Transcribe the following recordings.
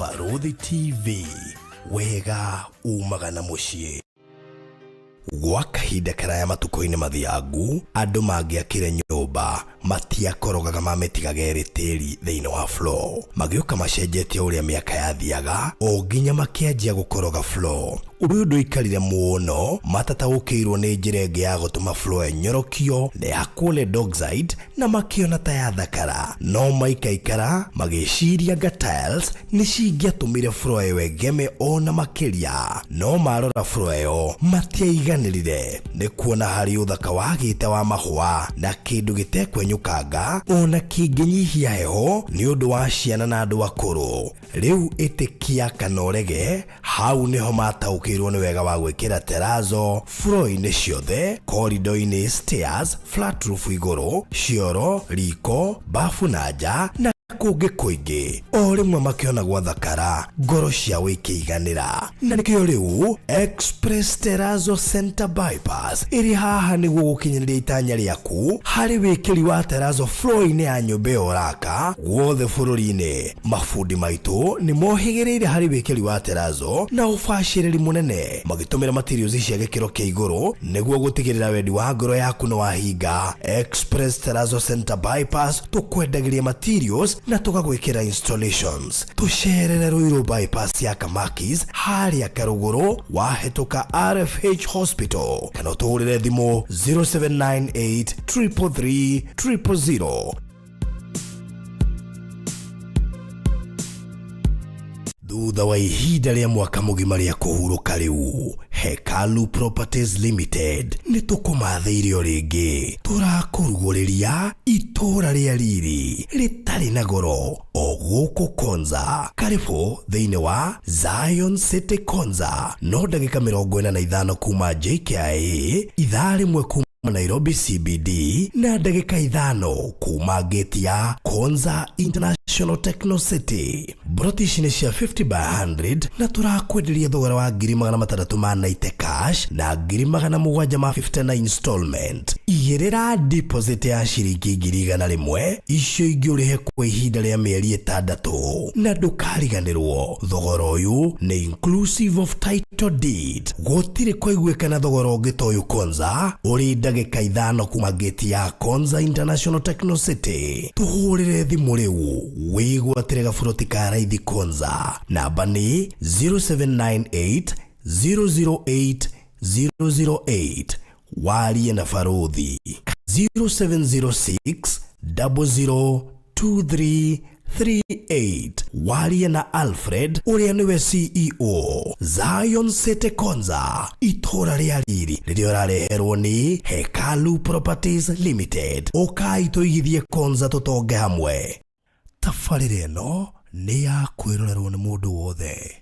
Barũthi TV, wega umaga na mũciĩ. Gwa kahinda karaya matukũ-inĩ mathiangu, andũ mangĩakire nyũmba matiakorogaga mamĩtigaga ĩrĩ tĩri thĩinĩ wa floor. Magĩũka macenjetie ũrĩa mĩaka yathiaga o nginya makĩanjia gũkoroga floor. Ũndũ ũyũ ndũikarire mũno matataũkĩirwo nĩ njĩra ĩngĩ ya gũtũma floor ĩnyorokio na yakwo lead oxide na makĩona ta yathakara. No maikaikara magĩciria anga tiles nĩ cingĩatũmire floor ĩyo ĩgeme o na makĩria. No marora floor ĩyo matiaiganĩrire nĩ kuona harĩ ũthaka wagĩte wa mahũa na kĩndũ gĩtekwenyũkanga o na kĩngĩnyihia heho nĩ ũndũ wa ciana na andũ akũrũ. Rĩu ĩtĩkia kana ũrege, hau nĩho mataũkĩirwo nĩ wega wa gwĩkĩra terazo floor-inĩ ciothe, corridor-inĩ, stairs, flat roof igũrũ, cioro, riko, bafu na nja na kũngĩ kũingĩ. O rĩmwe makĩona gwathakara, ngoro ciao ikĩiganĩra. Na nĩkĩo rĩu Express Terrazzo Center Bypass ĩrĩ haha nĩguo gũkinyanĩria itanya rĩaku harĩ wĩkĩri wa terrazzo floor-inĩ ya nyũmba ĩyo ũraka guothe bũrũri-inĩ. Mabundi maitũ nĩ mohĩgĩrĩire harĩ wĩkĩri wa terrazzo na ũbacĩrĩri mũnene magĩtũmĩra materials cia gĩkĩro kĩa igũrũ nĩguo gũtigĩrĩra wendi wa ngoro yaku nĩ wahinga. Express Terrazzo Center Bypass tũkwendagĩria materials na tũgagwĩkĩra installations. Tũcerere Ruiru Bypass ya Kamakis harĩa Karũgũrũ wahĩtũka RFH Hospital kana ũtũhũrĩre thimũ 0798 333 000. Thutha wa ihinda rĩa mwaka mũgima rĩa kũhurũka rĩu, Hekalu Properties Limited nĩ tũkũmathĩire o rĩngĩ. Tũrakũrugũrĩria itũũra rĩa riri rĩtarĩ na goro o gũkũ Konza. Karibũ thĩinĩ wa Zion City Konza, no ndagĩka 45 kuma JKIA, ithaa rĩmwe kuma Nairobi CBD na ndagĩka 5 kuma gate ya Konza International Techno City. Mburoti ici nĩ cia 50 by 100 na tũrakwenderia thogora wa ngiri magana matandatũ ma 90 cash na ngiri magana mũgwanja ma 50 na installment. Igĩrĩra deposit ya ciringi ngiri igana rĩmwe, icio ingĩ ũrĩhe kwa ihinda rĩa mĩeri 6 na ndũkariganĩrwo thogora ũyũ nĩ inclusive of title deed. Gũtirĩ kũiguĩkana thogora ũngĩ ta ũyũ Konza, ũrĩ ndagĩka 5 kuma gate ya Konza International Techno City. Tũhũrĩre thimũ rĩu wĩgwatĩre gaburoti ka raithi Konza. Namba nĩ 0798 008 008. Warie na Barũthi 0706 002338. Warie na Alfred ũrĩa nĩwe CEO Zion City Konza, itũũra rĩa riri rĩrĩa ũrareherwo nĩ Hekalu Properties Limited. Ũkai tũigithie Konza tũtonge hamwe. Tabarĩra ĩno nĩ ya kwĩrorerwo nĩ mũndũ wothe.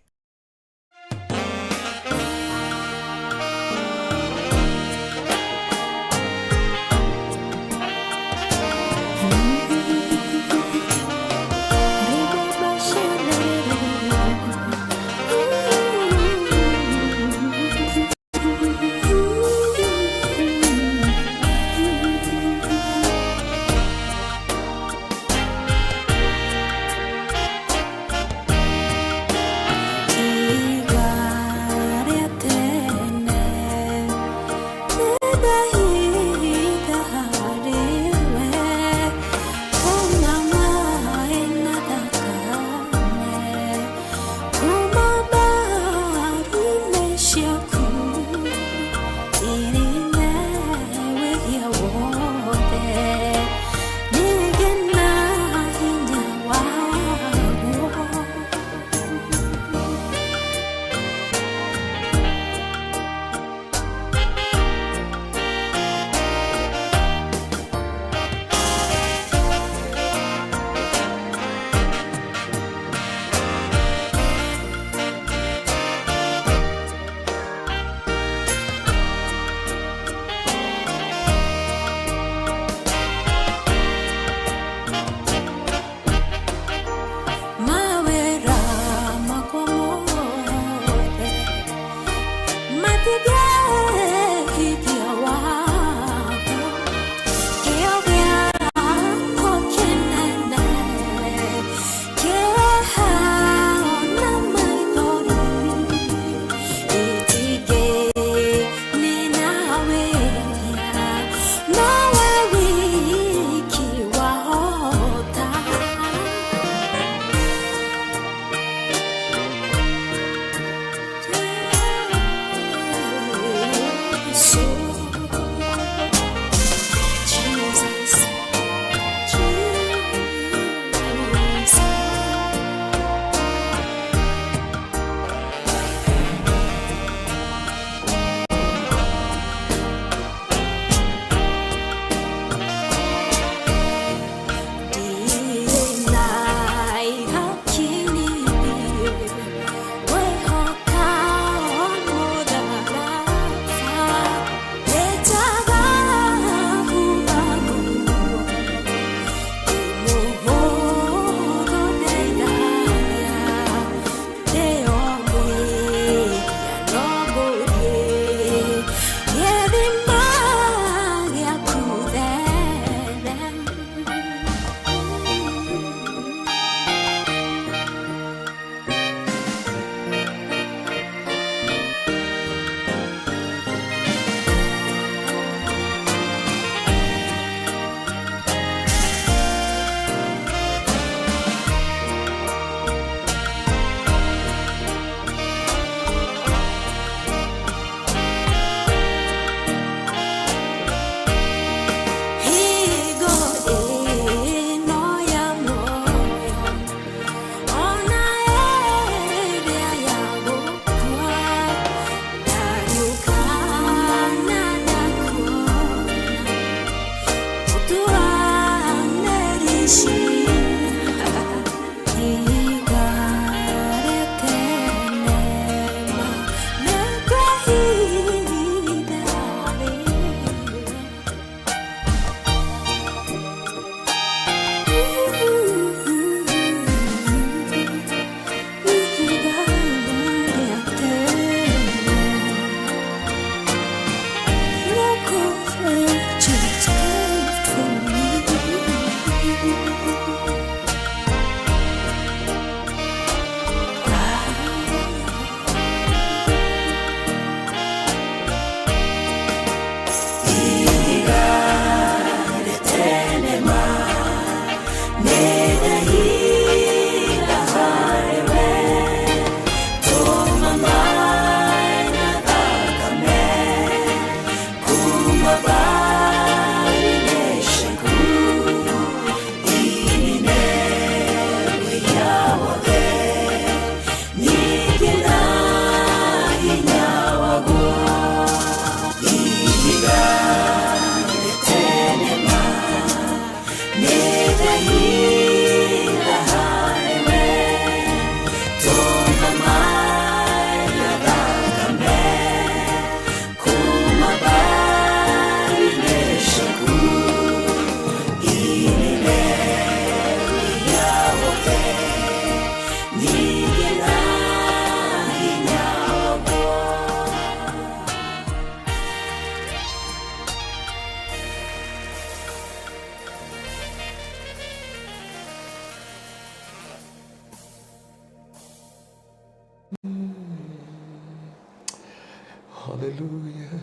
Hallelujah.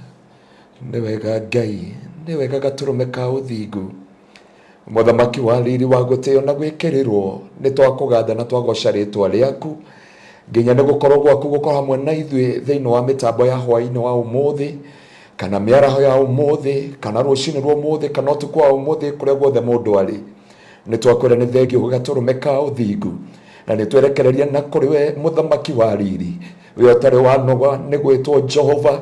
Nĩ wega Ngai, nĩ wega gatũrũme ka ũthingu. Mũthamaki wa riri wa gũtĩo na gwĩkĩrĩrwo, nĩ twakũgatha na twagoca rĩtwa rĩaku. Nginya nĩ gũkorwo gwaku gũkorwo hamwe na ithuĩ thĩinĩ wa mĩtambo ya hwaĩ-inĩ wa ũmũthĩ, kana mĩaraho ya ũmũthĩ, kana rũcinĩ rwa ũmũthĩ, kana ũtukũ wa ũmũthĩ, kũrĩa guothe mũndũ arĩ. Nĩ twakwĩra nĩ thengio gwĩ gatũrũme ka ũthingu, na nĩ twerekereria na kũrĩ we mũthamaki wa riri. We ũtarĩ wanoga nĩ gwĩtwo Jehova,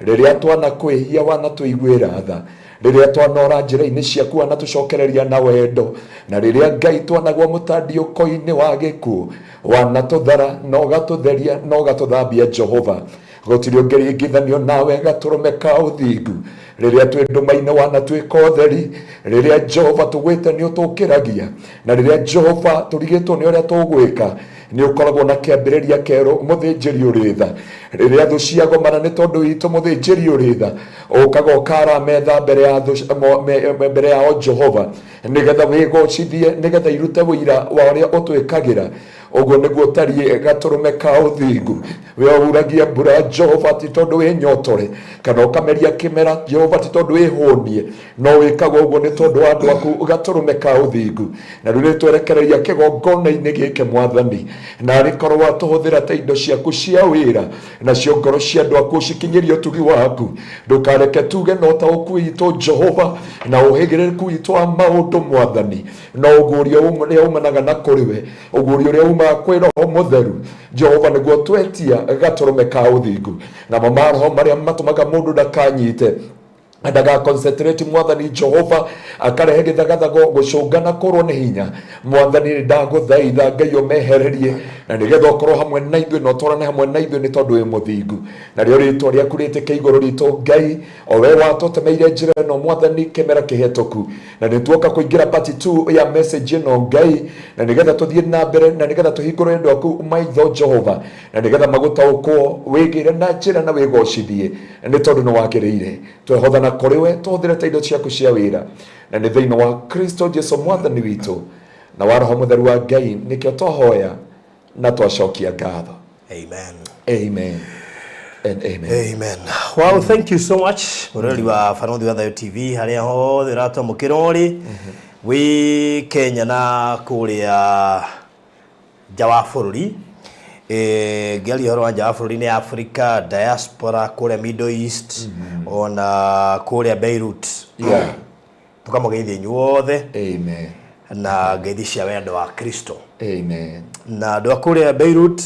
rĩrĩa twanakwĩhia wanatũiguĩra tha, rĩrĩa twanora njĩra-inĩ ciaku wanatũcokereria na wendo, na rĩrĩa Ngai twanagwa mũtandiũko-inĩ wa gĩkuũ wanatũthara na ũgatũtheria na ũgatũthambia Jehova. Gũtirĩ ũngĩringithanio nawe gatũrũme ka ũthingu. Rĩrĩa twĩ nduma-inĩ wanatuĩka ũtheri, rĩrĩa Jehova tũgwĩte nĩ ũtũkĩragia, na rĩrĩa Jehova tũrigĩtwo nĩ ũrĩa tũgwĩka nĩ ũkoragwo na kĩambĩrĩria kĩerũ mũthĩnjĩri ũrĩ tha. Rĩrĩa thũ ciagomana nĩ tondũ witũ mũthĩnjĩri ũrĩ tha, ũkaga ũkara metha mbere ya thũ, mbere yao Jehova, nĩgetha wĩgocithie, nĩgetha irute ũira wa ũrĩa ũtwĩkagĩra. Ũguo nĩguo ũtariĩ gatũrũme ka ũthingu. We ũhuragia mbura Jehova ti tondũ wĩ nyotore, kana ũkameria kĩmera Jehova ti tondũ wĩ hũnie, no wĩkaga ũguo nĩ tondũ wa andũ aku gatũrũme ka ũthingu. Na rĩu nĩtwerekereria kĩgongona-inĩ gĩkĩ Mwathani, na arĩ korwo watũhũthĩra ta indo ciaku cia wĩra, nacio ngoro cia andũ aku ũcikinyĩrie ũtugi waku. Ndũkareke tuge na ũtaũku witũ Jehova, na ũhĩgĩrĩrĩku witũ wa maũndũ Mwathani, no ũguũrio ũrĩa umanaga na kũrĩ we, ũguũrio ũrĩa umaga kwĩ Roho Mũtheru Jehova, nĩguo twetia gatũrũme ka ũthingu. Namo maroho marĩa matũmaga mũndũ ndakanyite, ndaga concentrate Mwathani Jehova, akarehe gĩthagathago, gũcũnga na kũrwo nĩ hinya. Mwathani nĩ ndagũthaitha Ngai ũmehererie, na nĩgetha ũkorwo hamwe na ithuĩ na ũtwarane hamwe na ithuĩ, nĩ tondũ wĩ mũthingu. Narĩo rĩtwa rĩaku rĩtĩke igũrũ ritũ Ngai, o we watũtemeire njĩra ĩno Mwathani kĩmera kĩhetũku. Na nĩ tuoka kũingĩra part 2 ya message ĩno Ngai, na nĩgetha tũthiĩ na mbere, na nĩgetha tũhingũre andũ aku maitho Jehova, na nĩgetha magũtaũkwo, wĩgĩre na njĩra na wĩgocithie, nĩ tondũ nĩ wagĩrĩire. Twehothana kũrĩ we, tũhũthĩre ta indo ciaku cia wĩra, na nĩ thĩinĩ wa Kristo Jesu Mwathani witũ na wa Roho Mũtheru wa Ngai nĩkĩo twahoya na twacokia ngatho. Amen. Amen and amen. Amen. Wow, thank you so much. Mũrori wa Barothi wa Thayo TV harĩa hothe ũratwamũkĩra ũrĩ wĩ Kenya na kũrĩa nja wa bũrũri. Ngĩaria ũhoro wa nja wa bũrũri nĩ Africa, diaspora kũrĩa Middle East, ona kũrĩa Beirut. Tũkamũgeithia inyuothe. Amen. Na ngeithi cia wendo wa Kristo. Amen. Na andũ a kũrĩa Beirut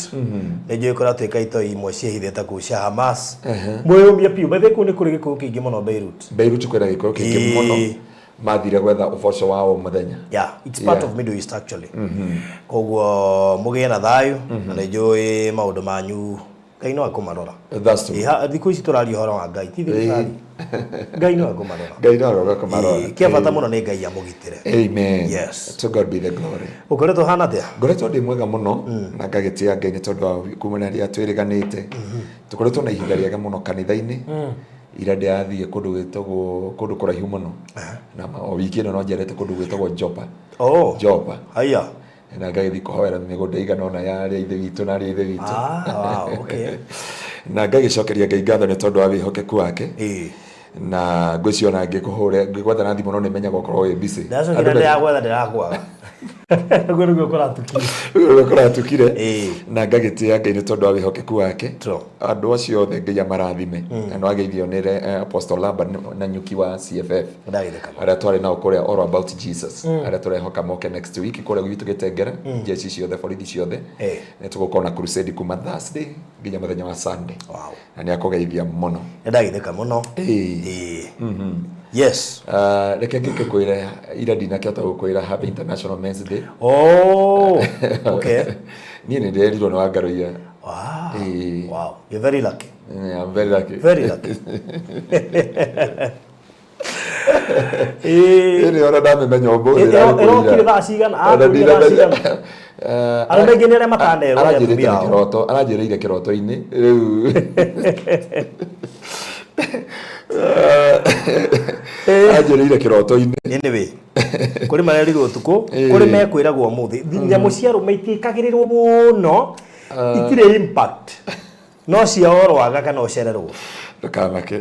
nĩ njũĩ kũratuĩka itoi imwe ciĩhithĩte kũu cia Hamas. Mwĩyũmie biũ. By the way, kũu nĩ kũrĩ gĩkũyũ kĩingĩ mũno Beirut. Beirut kwĩna gĩkũyũ kĩingĩ mũno. Mathire gwetha ũboco wa o mũthenya. Yeah, it's part of Middle East actually. Koguo mũgĩe na thayũ, na nĩ njũĩ maũndũ manyu Ngai no ekũmarora. That's true. Ĩ, thikũ ici tũraria ũhoro wa Ngai, ti thirikari. Ngai no ekũmarora. Ngai no aroga kũmarora. Ĩ, kĩa bata mũno nĩ Ngai amũgitĩre. Amen. Yes. To God be the glory. Ũkoretwo ũhana atĩa? Ngoretwo ndĩ mwega mũno na ngagĩtĩa Ngai nĩ tondũ wa kumana rĩrĩa twĩrĩganĩte. Tũkoretwo na ihinda rĩega mũno kanitha-inĩ. Ira ndĩrathiĩ kũndũ gwĩtagwo kũndũ kũraihu mũno. Na o wiki ĩno no njerete kũndũ gwĩtagwo Jopa. Oh. Jopa. Haya. Na ngagĩthiĩ kũhoera mĩgũnda ĩigana ũna ya arĩa ithe witũ na arĩa ithe witũ. Ah, wow, okay. Na ngagĩcokeria Ngai ngatho nĩ tondũ wa wĩhokeku wake. Na ngwĩciria ona ngĩkũhũre ngĩgwetha na thimũ no nĩ menyaga ũkorwo wĩ busy. Ndacokire ndĩragwetha ndĩrakwaga. Ũguo nĩguo kũratukire. Ũguo kũratukire. Ĩĩ. Na ngagĩtĩa Ngai nĩ tondũ wa wĩhokeku wake. True. Andũ acio othe Ngai amarathime. Na nĩ wageithio nĩ Apostle Laban na nyuki wa CFF. Ndagĩtheka mũno. Arĩa twarĩ nao kũrĩa All About Jesus. Arĩa tũrehoka moke next week kũrĩa gwitũ Gĩtengera, jeshi ciothe, borithi ciothe. Nĩ tũgũkorwo na crusade kuma Thursday nginya mũthenya wa Sunday. Wow. Na nĩ akũgeithia mũno. Nĩndagĩtheka mũno. Ĩĩ. Ĩĩ. Yes. Ah, reke ngĩkwĩre ira ndinakĩhota gũkwĩra Happy International Men's Day. Oh, okay. Niĩ nĩ ndĩrerirwo nĩ Wangarũiya. Wow. Ĩĩ. Wow. You're very lucky. Yeah, I'm very lucky. Very lucky. Ĩĩ. Ĩrĩ ona ndamĩmenya ũmũthĩ. Ĩrokire thaa cigana? Ona Akũrire thaa ndinamenya. cigana? Eh, Arũme aingĩ nĩ arĩa matanerwo nĩ aranjĩrĩte atumia na ao. kĩroto, aranjĩrĩire kĩroto-inĩ rĩu. Anjĩrĩire kĩroto-inĩ. Anyway, kũrĩ marerirwo ũtukũ, kũrĩ mekwĩragwo ũmũthĩ. Nyamũ cia arũme itiĩkagĩrĩrwo mũno, itirĩ impact. No cia orwaga kana ũcererwo. Ndũkamake.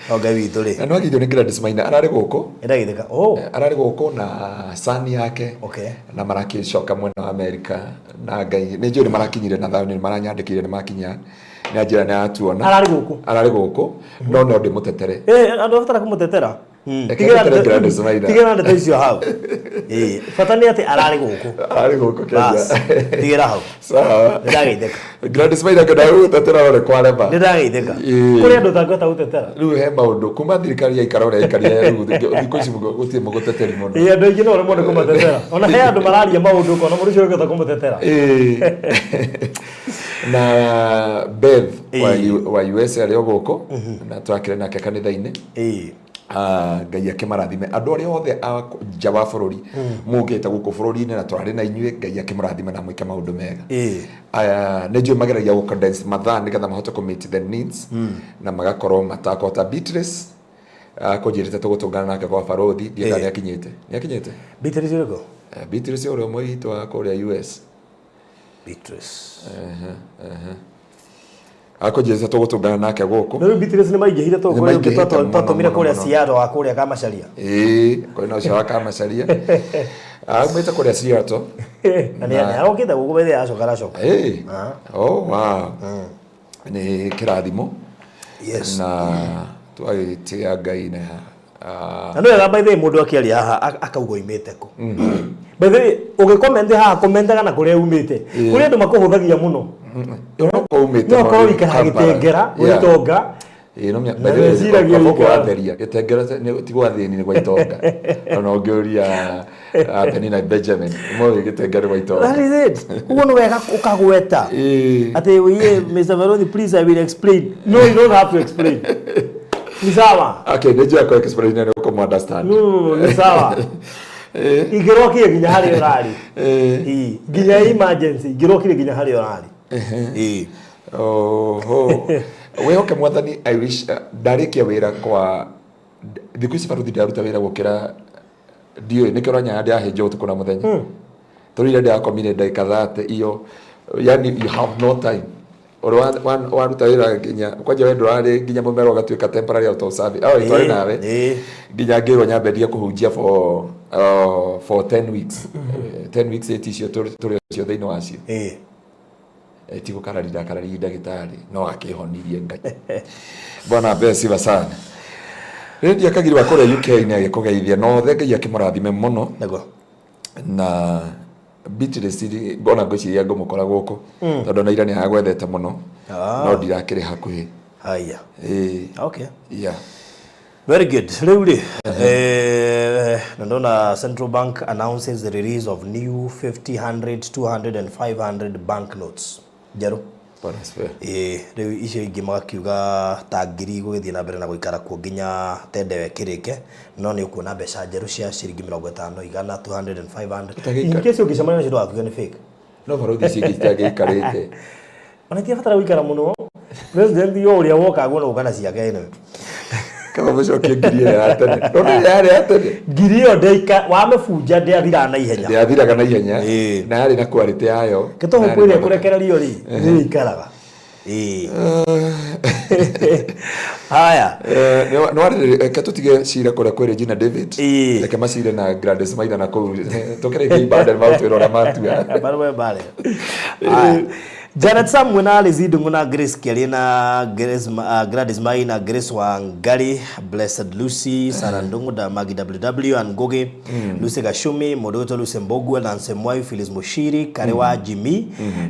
No Ngai witũ rĩ. Na nĩ wageithio nĩ Gladys Maina, ararĩ gũkũ. Nĩndagĩtheka. Oh. Ararĩ gũkũ na sani yake. Okay. Na marakĩcoka mwena wa Amerika na Ngai nĩ njũĩ nĩ marakinyire na thayũ, nĩ maranyandĩkĩire nĩ makinya. Nĩ anjĩra nĩ aratuona. Ararĩ gũkũ. Ararĩ gũkũ. No ndĩmũtetere. Andũ abatara kũmũtetera. Reke ndetere Gladys Maina. Tigĩra ndeto icio hau. Ĩĩ, bata nĩ atĩ ararĩ gũkũ. Ararĩ gũkũ Kenya. Bas, tigĩra hau. Sawa. Nĩndagĩithĩka. Gladys Maina ngenda gũgũtetera no nĩ kwarema. Nĩndagĩithĩka. Ĩĩ. Kũrĩ andũ ũtangĩhota gũtetera. Rĩu he maũndũ kuma thirikari yaikara ũrĩa yaikarire rĩu thikũ ici gũtirĩ mũgũteteri mũno. Ĩĩ, andũ aingĩ no ũremwo nĩ kũmatetera. Ona he andũ mararia maũndũ ũkona mũndũ ũcio ũngĩhota kũmũtetera. Ĩĩ. Na Beth wa US arĩ o gũkũ na twakĩrĩ nake kanitha-inĩ. Ĩĩ. Ah, Ngai akĩmarathime andũ arĩa othe a nja wa bũrũri mũkĩte gũkũ bũrũri-inĩ na tũrarĩ na inyuĩ. Ngai akĩmũrathime na mwĩke maũndũ mega. Aya, nĩ njũĩ mageragia gũ condense mathaa nĩgetha mahote kũ meet the needs na magakorwo matakũhota. Beatrice akũnjĩrĩte tũgũtũngana nake kwa barothi, ndiĩ kana nĩakinyĩte, nĩakinyĩte. Beatrice ũrĩkũ? Beatrice ũrĩa ũmwe witũ wa kũrĩa US. Beatrice. Akũnjĩrĩte tũgũtũngana nake gũkũ. Rĩu Beatrice nĩ maingĩhire tondũ kũrĩ ũngĩ Nĩmaingĩhĩte mũno, twatũmire mũno, kũrĩa mũno. Seattle wa kũrĩa Kamacharia. Ĩĩ, kũrĩ na ũcio wa Kamacharia aumĩte kũrĩa Seattle. Na nĩ arokĩte gũkũ bethe acoka aracoka. Ĩĩ. Oh, wow. Nĩ kĩrathimo. Yes. Na twagĩtĩa Ngai na Na nĩ wega by the way mũndũ akĩaria haha akauga oimĩte kũ. By the way ũgĩcomment haha commentaga na kũrĩa umĩte. Kũrĩ andũ makũhũthagia mũno. Onokorwo umĩte No ũkorwo maũndũ ũikaraga Kampala. Gĩtengera, Yeah. gwĩtonga. Ĩĩ, no Na weciragia kaba ũikara. gwatheria Gĩtengera ti gwa thĩni, nĩ gwa itonga. Ona ũngĩũria Penina Benjamin moĩ Gĩtengera nĩ gwa itonga. That is it. Ũguo nĩ wega ũkagweta. Atĩ oye Mr. Barothi, please, I will explain. No, you don't have to explain. Ni sawa. Okay, nĩ njũĩ akwa explain nĩ ũkũmũ understand. No, no, no, nĩ sawa. Ingĩrokire nginya harĩa ũrarĩ. Ĩĩ, nginya emergency, ingĩrokire nginya harĩa ũrarĩ. Ĩĩ. Oho. Wĩhoke mwathani. I wish ndarĩkia wĩra kwa thikũ ici baruthi ndaruta wĩra gũkĩra ndiũĩ nĩkĩo ũranyaya ndĩrahĩnjwo ũtukũ na mũthenya tondũ ira ndĩrakomire ndagĩka 30 iyo. Yani you have no time. Ũrĩa waruta wĩra nginya kwanja we ndũrarĩ nginya mũmero ũgatuĩka temporary out of service. Oh, twarĩ nawe nginya ngĩrwo nyambe ndige kũhunjia for 10 weeks. 10 weeks ĩti icio tũrĩ ũcio thĩinĩ wacio. Ti gũkarari ndakarari ndagĩtarĩ no akĩhonirie Ngai. Bwana apewe sifa sana. Lydia Kagiri wa kũrĩa UK nĩ agĩkũgeithia na othe. Ngai akĩmũrathime mũno. Nĩguo. Na Beatrice ona ngwĩciria ngũmũkora gũkũ tondũ na ira nĩ agwethete mũno. Ah. No ndirakĩrĩ hakuhĩ. Haya. Ĩĩ. Okay. Yeah. Very good. Rĩu rĩ, na ndona Central Bank announces the release of new 50, 100, 200 and 500 banknotes. Njerũ. Bwana asifiwe. Ĩĩ, rĩu icio ingĩ magakiuga ta ngiri gũgĩthiĩ na mbere na gũikara kuo nginya tender ĩyo ĩkĩrĩke, no nĩ ũkuona mbeca njerũ cia ciringi 50, 100, 200 and 500. Ũtagĩikara. In case ũngĩcemania nacio ndũgakiuge nĩ fake. No barothi icio ingĩ citangĩikarĩte. Ona itiabatara gũikara mũno. President o ũrĩa woka aguo no gũka na ciake anyway. Kaba mũcokie ngiri ĩrĩa ya tene. No nĩ yarĩ ya tene. Ngiri ĩyo ndĩaika wamĩbunja ndĩathiraga na ihenya. Ndĩathiraga na ihenya. Ĩĩ. Na yarĩ na quality yayo. Kĩtoho Na yarĩ kwĩrĩa na thaka. kũrekererio rĩ, nĩ ĩikaraga. Ĩĩ. Haya. Nĩ warĩrĩ reke tũtige cira kũrĩa kwĩ Regina David. Ĩĩ. Reke macire na Gladys Maina na kũu. Tũkĩrĩkia ibanda nĩ magũtwĩra ũrĩa matua. Barwe bare. Haya. Janet Samuel na Alice Ndung'u na Grace Kiarie na Grace, Gladys Maina, Grace Wangari, Blessed Lucy, Sarah Ndung'u, da Maggie WW, Ann Ngugi, Lucy Gashumi, mũndũ wĩtwo Lucy Mbugua, Nancy Mwai, Phyllis Mushiri, Kare wa Jimmy,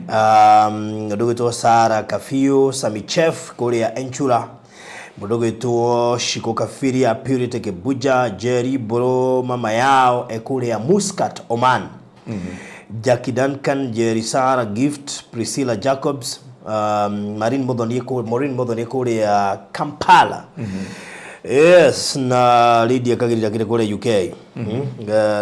mũndũ wĩtwo Sarah Kafiu, Sami Chef kũrĩa Enchura, mũndũ gwĩtwo Shiko Kafiria, Purity Kibuja, Jerry Bro, mama yao ekũrĩa Muscat, Oman. Jackie Duncan, Jerry Sarah Gift, Priscilla Jacobs, Maureen Muthoni Maureen Muthoni kũrĩa Kampala. Yes, na Lydia Kagirira kĩrĩ kũrĩa UK.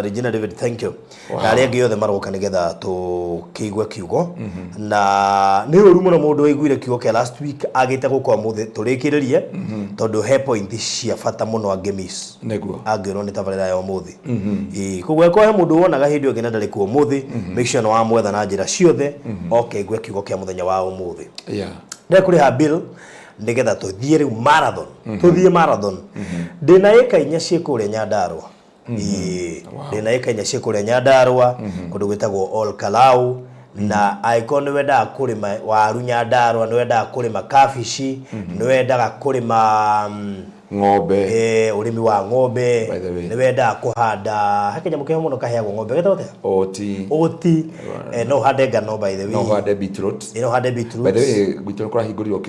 Regina David, thank you. Na arĩa angĩ othe maroka nĩgetha tũkĩigue kiugo. Na nĩ ũru mũno mũndũ waiguire kiugo kĩa last week agĩte gũka ũmũthĩ tũrĩkĩrĩrie, tondũ he point cia bata mũno angĩ miss. Nĩguo. Angĩũrwo nĩ tabarĩra ya ũmũthĩ. Ĩĩ, koguo angĩkorwo he mũndũ wonaga hĩndĩ ĩyo ĩngĩ na ndarĩ kuo ũmũthĩ, make sure nĩ wamwetha na njĩra ciothe oke aigue kiugo kĩa mũthenya wa ũmũthĩ. Ndekũrĩha bill nĩgetha tũthiĩ rĩu marathon. Tũthiĩ marathon. Ndĩna ĩka 4 ciĩ kũrĩa Nyandarũa. Ĩĩ, ndĩna ĩka 4 ciĩ kũrĩa Nyandarũa, kũndũ gwĩtagwo Ol Kalou, na angĩkorwo nĩ wendaga kũrĩma waru Nyandarũa, nĩ wendaga kũrĩma kabici, nĩ wendaga kũrĩma ng'ombe, ũrĩmi wa ng'ombe, By the way. nĩ wendaga kũhanda, he kanyamũ keho mũno kaheagwo ng'ombe getagwo atĩa? Oti. Oti. No ũhande ngano by the way. No ũhande beetroot. No ũhande beetroot. By the way, gwitũ nĩ kũrahingũrirwo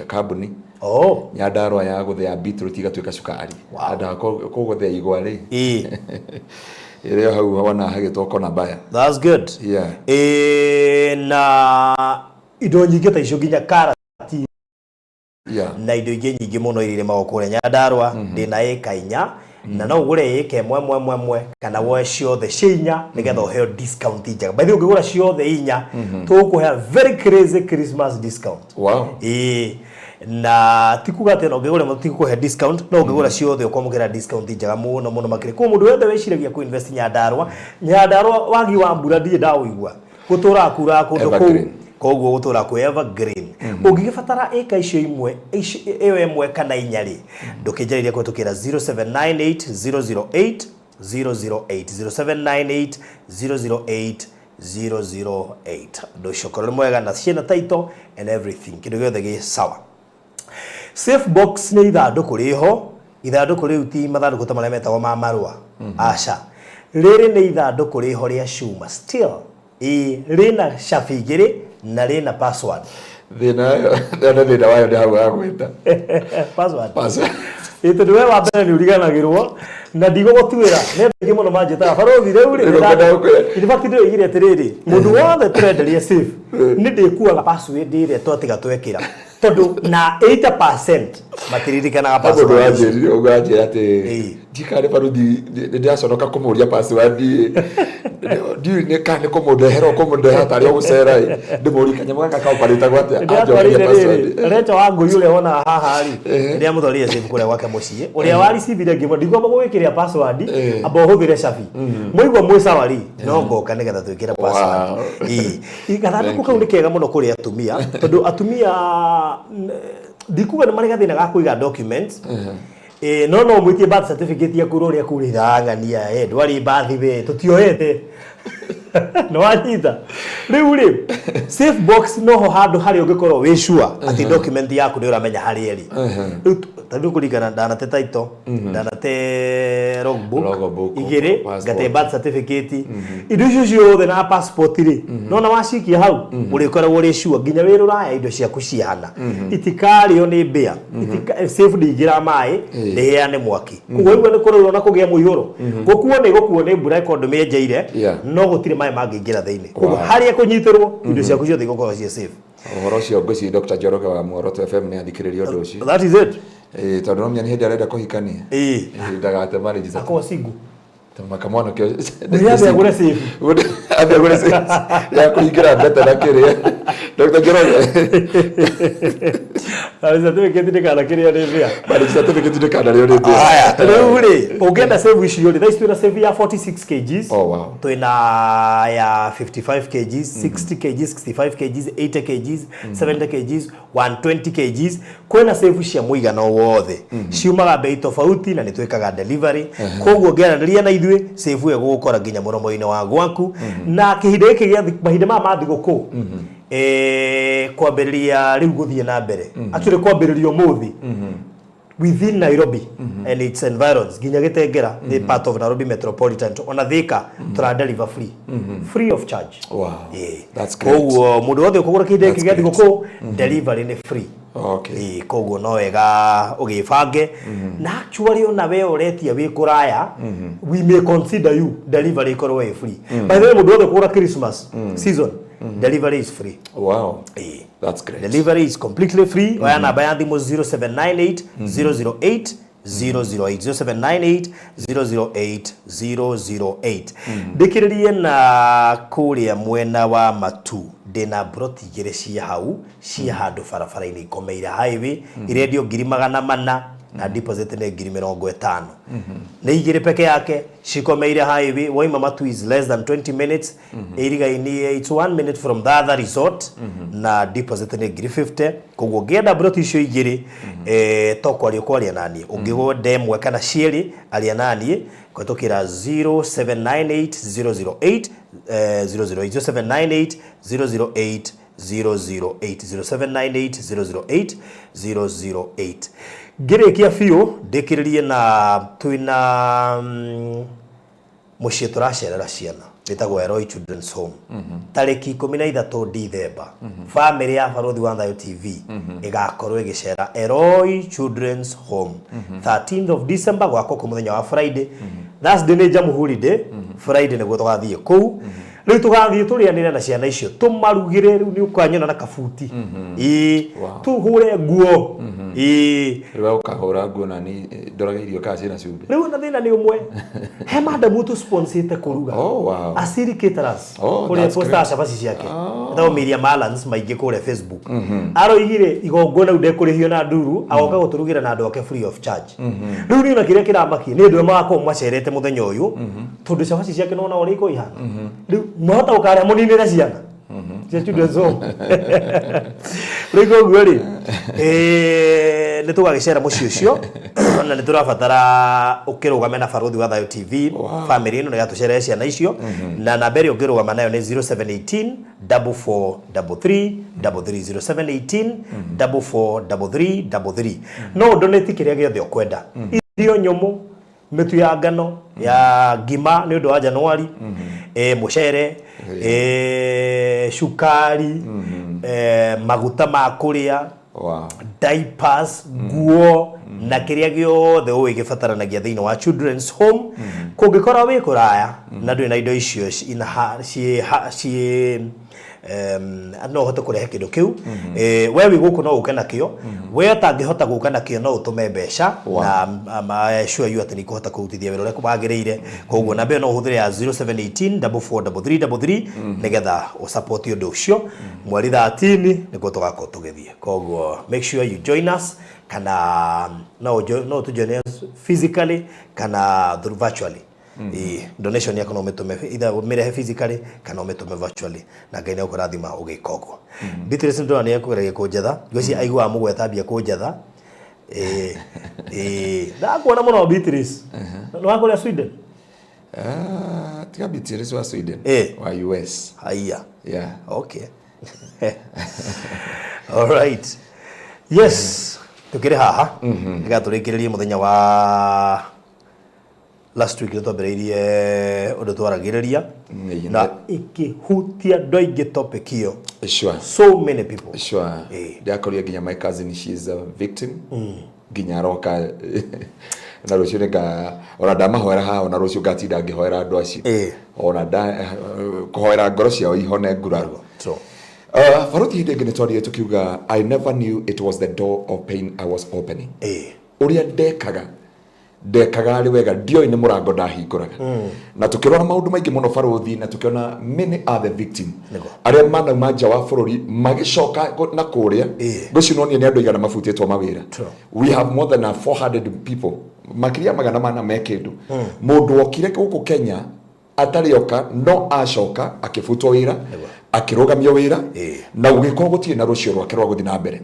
kambuni. Oh. Nyandarũa ya gũthĩa beetroot igatuĩka cukari. Wow. Handũ ha kũgũthĩa igwa rĩ. Ĩĩ. Ĩrĩa hau wona hagĩtwo kona mbaya. That's good. Yeah. Na indo nyingĩ ta icio nginya karati. Yeah. Na indo ingĩ nyingĩ mũno iria irĩmagwo kũrĩa Nyandarũa, ndĩna ĩka 4, na no ũgũre ĩka ĩmwe ĩmwe ĩmwe ĩmwe, kana woe ciothe ciĩ 4 nĩgetha ũheo discount njega. By the way, ũngĩgũra ciothe 4, tũgũkũhe very crazy Christmas discount. Wow. Ĩĩ. Na ti kuga atĩ ona ũngĩgũra ĩmwe tũtigũkũhe discount, no ũngĩgũra ciothe ũkwamũkĩra discount njega mũno mũno makĩria. Koguo mũndũ wothe wĩciragia kũ invest Nyandarũa, Nyandarũa wagi wa mbura ndirĩ ndaũigua. Gũtũraga kuraga kũndũ kũu. Evergreen. Koguo gũtũra kwĩ evergreen. Ũngĩgĩbatara ĩka icio imwe, ĩyo ĩmwe kana 4 rĩ, ndũkĩnjarĩrie kũhetũkĩra 0798 008 008, 0798 008 008. Ũndũ ũcio ũkorwo nĩ mwega na ciĩna title and everything. Kĩndũ gĩothe gĩ sawa. Safe box nĩ ithandũkũ rĩho, ithandũkũ rĩu ti mathandũkũ ta marĩa metagwo ma marũa. Aca. Rĩrĩ nĩ ithandũkũ rĩho rĩa cuma still. Ĩĩ, rĩna cabi 2 na rĩna password. Thĩna thĩna wayo nĩ hau ha gwĩta. Password. Password. Ĩĩ, tondũ we wa mbere nĩ ũriganagĩrwo na ndigũgũtuĩra. Nĩ andũ aingĩ mũno manjĩtaga barothi rĩu rĩ, Rĩu ngwenda gũkwĩra. In fact ndĩroigire atĩrĩrĩ, mũndũ wothe tũrenderia safe nĩ ndĩkuaga password ĩrĩa twatiga twekĩra. Tondũ na 80% matiririkanaga Mũndũ password icio. wanjĩrire ũguo anjĩra atĩ Ĩĩ. ndikarĩ baruthi nĩ ndĩraconoka kũmũria password ĩ. Ndiũĩ nĩ kana nĩ kũmũndehera ũkũmũndehera tarĩ o gũcera ĩ. Ndĩmũrie kanyamũ gaka kaoparĩtagwo atĩa, anjokerie Ndĩratwarire rĩrĩ, password. Rachel wa Ngũi ũrĩa wonaga haha rĩ, nĩndĩramũtwarire safe kũrĩa gwake mũciĩ. Ũrĩa wa receive ngĩmwĩra, ndingĩamba gũgwĩkĩrĩra password, amba ũhũthĩre cabi. Mwaigua mwĩ sawa rĩ, no ngoka nĩgetha twĩkĩre password. Wow. Ĩĩ. Gathandũkũ Thank kau you. nĩ kega mũno kũrĩ atumia, tondũ atumia ndikuga nĩ marĩ gathĩna ga kũiga documents. No no mwĩtie birth certificate yaku ũrĩa kũrĩra ng'ania, ndwarĩ birth we, tũtioete. Nĩ wanyita. Rĩu rĩ, safe box noho handũ harĩa ũngĩkorwo wĩ sure atĩ document yaku nĩ ũramenya harĩa ĩrĩ. Rĩu Tondũ kũringana ndanate title, ndanate logbook, Logbook, igĩrĩ, passport. ngate birth certificate, indo icio ciothe na passport rĩ, nona wacikia hau ũrĩkoragwo ũrĩ sure nginya wĩ rũraya indo ciaku ciahana itikarĩo nĩ mbĩa, safe ndĩingĩra maĩ, ndĩhĩane mwaki. Koguo igua nĩ kũraura na kũgĩa mũihũro, gũkuo nĩ gũkuo nĩ mbura ĩkorwo ndũmĩenjeire, no gũtirĩ maĩ mangĩingĩra thĩinĩ. Koguo harĩa kũnyitĩrwo indo ciaku ciothe igũkorwo ciĩ safe. Ũhoro ũcio ngwĩciria Dr. Njoroge wa Muoroto FM nĩ athikĩrĩria ũndũ ũcio. That is it. Ĩĩ, tondũ no menya nĩ hĩndĩ arenda kũhikania. Ndagate marriage certificate. Akorwo single. Tondũ kamwana kĩo. Mwĩre ambe agũre safe. Ambe agũre safe ya kũhingĩra mbete na kĩrĩa. Dr. Njoroge. Marriage certificate ndĩkanakĩrĩo nĩ mbĩa. Marriage certificate ndĩkanarĩo nĩ mbĩa. Haya, rĩu rĩ, ũngĩenda save icio rĩ, thaa ici twĩna save ya 46 kgs. Oh, wow. Twĩna ya 55 kgs, 60 kgs, 65 kgs, 80 kgs, 70 kgs, 120 kgs. Kwĩna save cia mũigana o wothe, ciumaga bei tofauti na nĩ twĩkaga delivery. Koguo ũngĩaranĩria na ithuĩ, save ĩyo ĩgũgũkora nginya mũromo-inĩ wa gwaku. Na kĩhinda gĩkĩ gĩa mahinda maya ma thigũkũ, kwambĩrĩria rĩu gũthiĩ na mbere, actually kwambĩrĩria ũmũthĩ, within Nairobi and its environs nginya Gĩtengera nĩ part of Nairobi Metropolitan, ona Thika tũra deliver free, free of charge. That's great. Koguo mũndũ wothe ũkũgũra kĩhinda gĩkĩ That's gĩa great. thigũkũ, delivery nĩ free. Koguo no wega ũgĩbange. Na actually ona we ũretia wĩ kũraya, we may consider you, delivery ĩkorwo ĩ free. By the way, mũndũ wothe ũkũgũra Christmas season, delivery is free. That's great. Delivery is completely free. Oya namba ya thimũ 0798 008 008, 0798 008 008. Ndĩkĩrĩrie na kũrĩa mwena wa Matu, ndĩna broti igĩrĩ cia hau cia handũ barabara-inĩ ikomeire highway, irendio 400,000 na deposit nĩ 50,000. Nĩ igĩrĩ peke yake cikomeire highway. Waima Matu is less than 20 minutes, irigaini it's 1 minute from the other resort, na deposit nĩ 50,000. Koguo ũngĩenda broti icio igĩrĩ, to kwaria kwaria naniĩ. Ũngĩgwenda ĩmwe kana cierĩ, aria naniĩ kũhetũkĩra 0798 008 008, 0798 008 008, 0798 008 008. Ngĩrĩkia biũ, ndĩkĩrĩrie na twĩna mũciĩ tũracerera ciana wĩtagwo Eloi Children's Home tarĩki 13 Dithemba. Family ya Barũthi wa Thayo TV ĩgakorwo ĩgĩcera Eloi Children's Home 13th of December, gwakwo kũ mũthenya wa Friday. Thursday nĩ Jamhuri Day, Friday nĩguo tũgathiĩ kũu. Rĩu tũgathiĩ tũrĩanĩre na ciana icio, tũmarugĩre. Rĩu nĩ ũkanyona na kabuti, ĩĩ, tũhũre nguo, ĩĩ. Rĩu we ũkahũra nguo na ni ndoraga irio kana ciĩna cumbĩ. Rĩu ona thĩna nĩ ũmwe, he madamu tũsponsĩte kũruga. Asiri Caterers, kũrĩa That's postaga great. cabaci ciake, etagwo Miriam Alans maingĩ kũrĩa Facebook. Aroigire igongona rĩu ndekũrĩhio na nduru, agoka gũtũrugĩra na andũ ake free of charge. Rĩu niĩ ona kĩrĩa kĩramakia nĩ andũ arĩa magakorwo macerete mũthenya ũyũ, tondũ cabaci ciake nona ũrĩa ikorwo ihana. Rĩu mwahota gũkarĩa mũninĩre ciana cia children's home. Rĩu koguo rĩ, nĩ tũgagĩcera mũciĩ ũcio na nĩ tũrabatara ũkĩrũgame na Barũthi wa Thayo TV family ĩno nĩgetha tũcerere ciana icio. Na namba ĩrĩa ũngĩrũgama nayo nĩ 0718 44 33 33, 0718 44 33 33. No ũndonate kĩrĩa gĩothe ũkwenda, irio nyũmũ, mĩtu ya ngano ya ngima nĩ ũndũ wa Januari, mũcere, cukari, maguta ma kũrĩa, diapers, nguo na kĩrĩa gĩothe ũĩ gĩbataranagia thĩinĩ wa children's home. Kũngĩkorwo wĩ kũraya na ndũrĩ na indo icio ciĩ no ũhote kũrehe kĩndũ kĩu, we wĩ gũkũ no ũke nakĩo. We ũtangĩhota gũka nakĩo, no ũtũme mbeca na I assure you atĩ nĩ ikũhota kũrutithia wĩra ũrĩa wagĩrĩire. Koguo namba ĩyo no ũhũthĩre ya 0718 443333 nĩgetha ũsupport ũndũ ũcio. Mweri 13 nĩguo tũgakorwo tũgĩthiĩ, koguo make sure you join us, kana no ũtũ us physically kana through virtually. Ĩĩ, donation yaku no ũmĩtũme, either ũmĩrehe physically kana ũmĩtũme virtually, na Ngai nĩ egũkũrathima ũgĩka ũguo. Beatrice ndĩrona nĩ ekũgeragia kũnjetha, ngwĩciria aiguaga mũgweta ambia kũnjetha. Ĩĩ, ndakuona mũno Beatrice. Nĩ wa kũrĩa Sweden? Ah, tiga Beatrice wa Sweden. Wa US. Haiya. Yeah. Okay, all right, yes. Tukĩrĩ haha nĩgetha tũrĩkĩrĩrie mũthenya wa last week, nĩtwambĩrĩirie ũndũ twaragĩrĩria na ĩkĩhutia andũ aingĩ, topic ĩyo. So many people. Ndiakorire nginya my cousin, she is a victim, nginya aroka na rũciũ nĩnga ona ndamahoera haha, ona rũciũ ngatinda ngĩhoera andũ acio. Ona nda kũhoera ngoro ciao ihone nguraro. Baruthi, hĩndĩ ĩngĩ nĩ twarire tũkiuga, "I never knew it was the door of pain I was opening." Ũrĩa ndekaga ndekaga arĩ wega, ndioĩ nĩ mũrango ndahingũraga. Na tũkĩrora maũndũ maingĩ mũno, baruthi, na tũkĩona many are the victim arĩa manauma nja wa bũrũri magĩcoka na kũrĩa. Ngwĩciria nonire nĩ andũ igana mabutĩtwo mawĩra. We have more than a 400 people, makĩria 400 me kĩndũ, mũndũ wokire gũkũ Kenya atarĩ oka no acoka akĩbutwo wĩra, akĩrũgamio wĩra, na gũgĩkorwo gũtirĩ na rũcio rwake rwa gũthiĩ na mbere.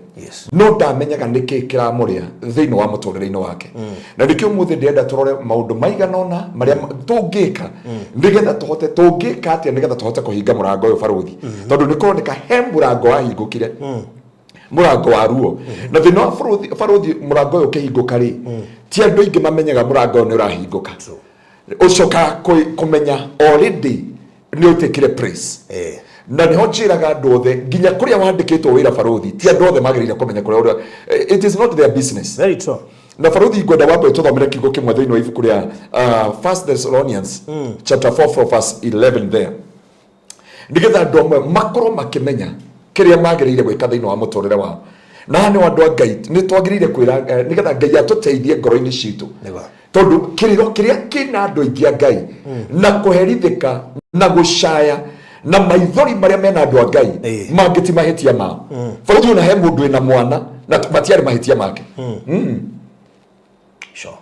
No ndamenyaga nĩkĩ kĩramũrĩa thĩinĩ wa mũtũrĩre-inĩ wake, na nĩkĩo ũmũthĩ ndĩrenda tũrore maũndũ maigana ũna marĩa tũngĩka nĩgetha tũhote, tũngĩka atĩa nĩgetha tũhote kũhinga mũrango ũyũ, baruthi, tondũ nĩ kũroneka he mũrango wahingũkire, mũrango wa ruo. Na thĩna wa baruthi, mũrango ũyũ ũkĩhingũka rĩ, ti andũ aingĩ mamenyaga mũrango ũyũ nĩ ũrahingũka. Ũcokaga kũmenya already nĩ ũtĩkire place. Na nĩho njĩraga andũ othe, nginya kũrĩa wandĩkĩtwo wĩra, baruthi, ti andũ othe magĩrĩire kũmenya kũrĩa ũrĩa, it is not their business. Very true. Na baruthi, ngwenda wambe tũthomere kiugo kĩmwe thĩinĩ wa ibuku rĩa First Thessalonians chapter 4 from verse 11 there, nĩgetha andũ amwe makorwo makĩmenya kĩrĩa magĩrĩire gwĩka thĩinĩ wa mũtũrĩre wao. Na haha nĩ andũ a Ngai nĩ twagĩrĩire kwĩra nĩgetha Ngai atũteithie ngoro-inĩ citũ, tondũ kĩrĩro kĩrĩa kĩna andũ aingĩ a Ngai na kũherithĩka na gũcaya na maithori marĩa mena andũ a Ngai, mangĩ ti mahĩtia mao. Bũrũri ona he mũndũ wĩna mwana na matiarĩ mahĩtia make.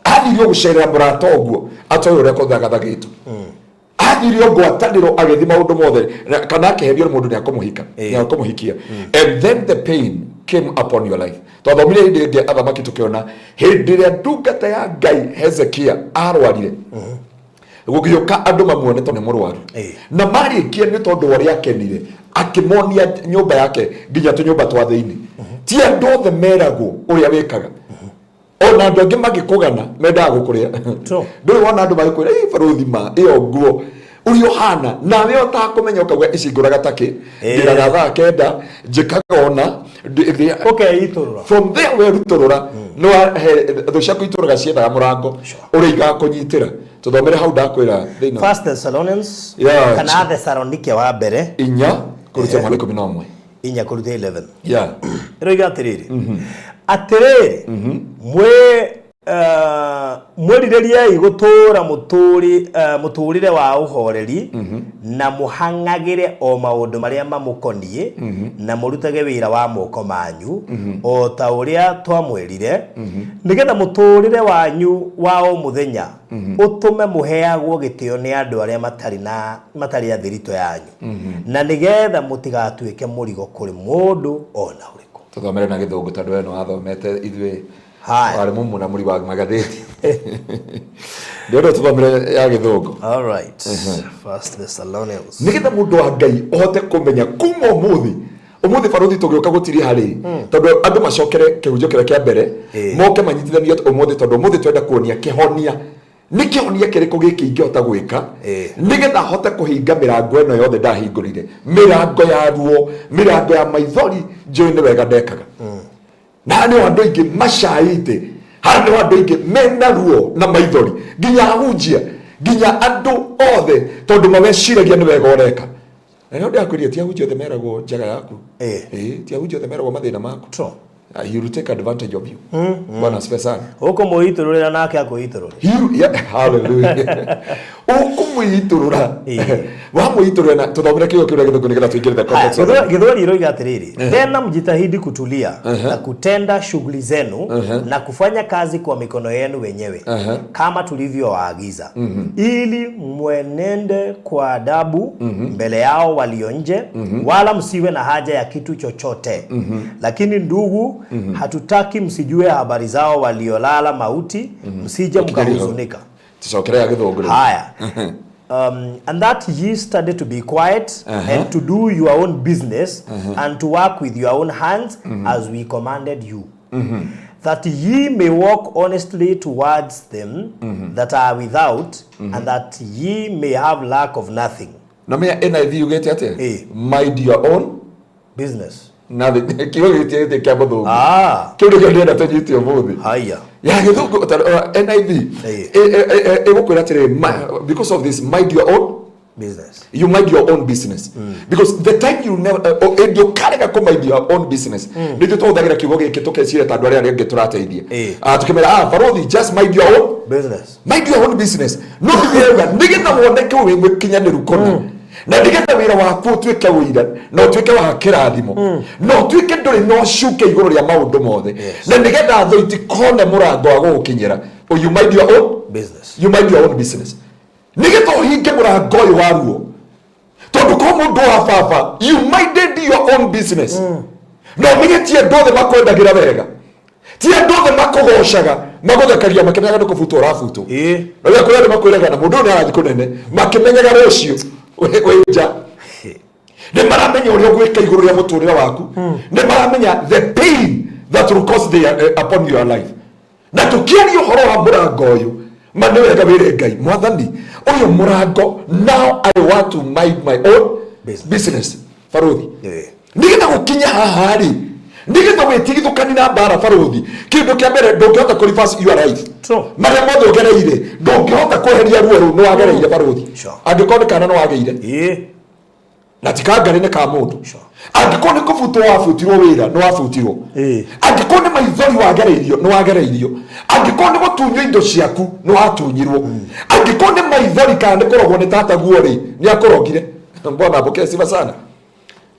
Athire o gũcerera mũrata ũguo atoĩ ũrĩa kũthagathagĩtwo, athire o ngwatanĩro agĩthi maũndũ mothe kana akĩherio nĩ mũndũ nĩ akũmũhika, nĩ akũmũhikia, and then the pain came upon your life. Twathomire hĩndĩ ĩngĩ athamaki, tũkĩona hĩndĩ ĩrĩa ndungata ya Ngai Hezekia arwarire, gũgĩũka andũ mamuone tondũ nĩ mũrwaru. Na marĩkia, nĩ tondũ wa ũrĩa akenire, akĩmonia nyũmba yake nginya tũnyũmba twa thĩinĩ. Ti andũ othe meragwo ũrĩa wĩkaga. Ona andũ angĩ magĩkũgana mendaga gũkũrĩa. Ndũrĩ wona andũ magĩkwĩra, "Ĩ baruthi, ma ĩyo nguo ũrĩa ũhana," nawe ũtakũmenya ũkauga, "Ici ngũraga takĩ, ndĩraga thaa 9, njĩkaga ona Ũkeitũrũra. From there werutũrũra nĩ wahe thũ ciaku itũraga ciethaga mũrango ũrĩa igakũnyitĩra. Tũthomere hau ndakwĩra thĩinĩ wa First Thessalonians kana Thessalonike wa mbere 4 kũruta mweri 11. 4 kũruta 11. Ĩroiga atĩrĩrĩ, atĩrĩrĩ, mwĩ mwĩrirĩriei gũtũũra mũtũũrĩre wa ũhoreri, na mũhang'agĩre o maũndũ marĩa mamũkoniĩ, na mũrutage wĩra wa moko manyu o ta ũrĩa twamwĩrire, nĩgetha mũtũũrĩre wanyu wa o mũthenya ũtũme mũheagwo gĩtĩo nĩ andũ arĩa matarĩ na matarĩ a thiritũ yanyu, na nĩgetha mũtigatuĩke mũrigo kũrĩ mũndũ ona ũrĩkũ. Tũthomere na Gĩthũngũ tondũ we nĩ wathomete, ithuĩ Haya. warĩ mũmũnamũri wa magathĩti. Ndĩrenda tũthomere ya Gĩthũngũ. All right. First Thessalonians. Nĩgetha mũndũ wa Ngai ũhote kũmenya kuma ũmũthĩ, ũmũthĩ baruthi tũgĩũka gũtirĩ harĩ, tondũ andũ macokere kĩhunjio kĩrĩa kĩa mbere, moke manyitithanio ũmũthĩ, tondũ ũmũthĩ twenda kuonia kĩhonia nĩ kĩhonia kĩrĩkũ gĩkĩ ingĩhota gwĩka nĩgetha hote kũhinga mĩrango ĩno yothe ndahingũrire, mĩrango ya ruo, mĩrango ya maithori njũĩ nĩ wega ndekaga. Na haha nĩho andũ aingĩ macaĩte, haha nĩho andũ aingĩ mena ruo na maithori, nginya ahunjia, nginya andũ othe, tondũ maweciragia nĩ wega ũreka. Na nĩho ndĩrakwĩrire ti ahunjia othe meragwo njaga yaku. Ĩĩ, ti ahunjia othe meragwo mathĩna maku. He will take advantage of you. Bwana asifiwe sana. Ũkũmũitũrũrĩra nake akwĩitũrũrĩra. Yeah, hallelujah. Ũkũmũitũrũra. Wamũitũrũra na tũthomere kiugo kĩu gĩa Gĩthũngũ nĩgetha tũingĩre the Haya, context of it. Gĩthweri iroiga atĩrĩrĩ, tena mjitahidi kutulia na kutenda shughuli zenu na kufanya kazi kwa mikono yenu wenyewe kama tulivyowaagiza, ili mwenende kwa adabu mbele yao walio nje, wala msiwe na haja ya kitu chochote. Lakini ndugu, hatutaki msijue habari zao waliolala mauti, msije mkahuzunika. Tucokere ya Gĩthũngũ rĩu. Haya. And that ye study to be quiet and to do your own business and to work with your own hands as we commanded you, That ye may walk honestly towards them that are without, and that ye may have lack of nothing. Na menya NIV yugĩte atĩa? Ĩĩ. Mind your own Business. Nothing. Kiugo gĩkĩ kĩa mũthũngũ. Ah. Kĩu nĩkĩo ndĩrenda tũnyite ũmũthĩ. Haya. Ya gĩthũngũ NIV Ĩĩ. Ĩgũkwĩra atĩrĩrĩ, because of this, mind your own Business. You mind your own business, because the time you never ĩndĩ ũkarega kũ mind your own business, nĩthuĩ tũhũthagĩra kiugo gĩkĩ tũkeciria ta andũ arĩa angĩ tũrateithia. Ĩĩ. Ah, tũkĩmera, ah, barothi, just mind your own Business. Mind your own business. No ndĩrauga nĩgetha woneke wĩ mũkinyanĩru kũna, na nĩgetha wĩra waku ũtuĩke ũira na ũtuĩke wa kĩrathimo, na ũtuĩke ndũrĩ na ũcuke igũrũ rĩa maũndũ mothe, na nĩgetha thũ itikone mũrango wa gũgũkinyĩra. Oh, you mind your own Business. You mind your own business nĩgetha ũhinge mũrango ũyũ wa ruo, tondũ ko mũndũ wa baba, you minded your own business, na ũmenye ti andũ othe makwendagĩra wega, ti andũ othe makũgocaga, magũthekagia makĩmenyaga nĩ kũbutwo ũrabutwo. Ĩĩ. Na rĩrĩa kũrĩ andũ makwĩraga na mũndũ ũyũ nĩ arathiĩ kũnene, makĩmenyaga rũciũ wĩ nja. Nĩ maramenya ũrĩa ũgwĩka igũrũ rĩa mũtũrĩre waku, nĩ maramenya the pain that will cause upon your life. Na tũkĩaria ũhoro wa mũrango ũyũ, ma nĩ wega wĩre Ngai, Mwathani, ũyũ mũrango, now I want to mind my own Business. business, barothi. Ĩĩ. Nĩgetha gũkinya haha rĩ, nĩgetha wĩtigithũkani na mbara, barothi, kĩndũ kĩa mbere, ndũngĩhota kũ reverse your life. True. Marĩa mothe ũgereire, ndũngĩhota kweheria ruo rũu nĩ wagereire, barothi. Angĩkorwo nĩ kana nĩ wagĩire, na ti kangarĩ, nĩ ka mũndũ. Angĩkorwo nĩ kũbutwo wabutirwo wĩra, nĩ wabutirwo. Angĩkorwo nĩ maithori wagereirio, nĩ wagereirio. Angĩkorwo nĩ gũtunywo indo ciaku, nĩ watunyirwo. Angĩkorwo nĩ maithori kana nĩ kũrogwo nĩ tataguo rĩ, nĩ akũrogire, mbona apokee sifa sana.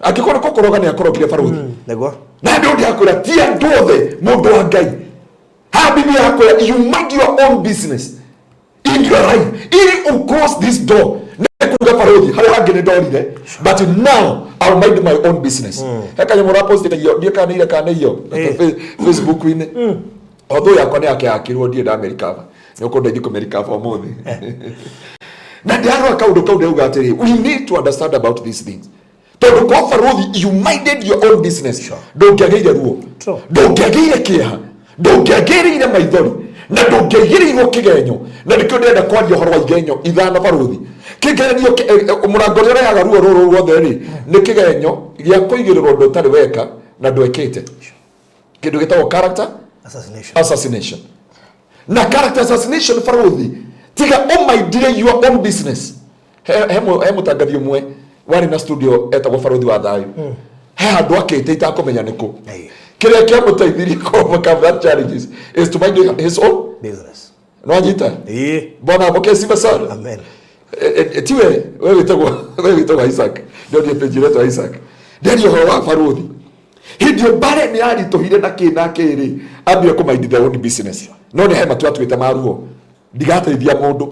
Angĩkorwo nĩ kũkũroga, nĩ akũrogire, barothi. Nĩguo. Na nĩ ũndũ akwĩra ti andũ othe, mũndũ wa Ngai, haha Biblia yakwĩra you mind your own business in your life ili u close this door. Nĩ kuga, barothi, harĩa hangĩ nĩ ndorire, but now I'll mind my own business. He kanyamũ ũrapostĩte iyo, ndiĩ kana nĩ ira kana nĩ iyo, Facebook-inĩ. Although yakwa nĩ yake yakirwo, ndiĩ ndamĩrikaba, nĩ ũkũndeithia kũmĩrikaba ũmũthĩ. Na ndĩrarora kaũndũ kau, ndĩrauga atĩrĩ, we need to understand about these things, tondũ kwa barothi, you minded your own business, ndũngĩagĩire ruo, ndũngĩagĩire kĩeha, ndũngĩagĩrĩire maithori, na ndũngĩaigĩrĩirwo kĩgenyo. Na nĩkĩo ndĩrenda kwaria ũhoro wa igenyo ithano, barothi. Kĩgeranio mũrango ũrĩa ũrehaga ruo rũrũ ruothe rĩ, nĩ kĩgenyo gĩa kũigĩrĩrwo ũndũ ũtarĩ weka na ndwekĩte, kĩndũ gĩtagwo character Assassination. Assassination. Na character assassination, barothi, tiga ũmaindire your own business. He mũtangathi ũmwe warĩ na studio etagwo Barothi wa Thayũ, he handũ akĩte itakũmenya nĩkũ. Ĩĩ. Kĩrĩa kĩamũteithirie kũ overcome that challenges is to mind his own Business. Nwanyita? Ĩĩ. Bwana apokee sifa sana. Amen. Tiwe we wĩtagwo Isaac, ndonire page ĩretwo Isaac, nderia ũhoro wa barothi. Hĩndĩ ĩyo mbare nĩ yaritũhire na kĩ na kĩ rĩ, ambire kũ mind their own business. No nĩ he matua atuĩte maruo, ndigateithia mũndũ.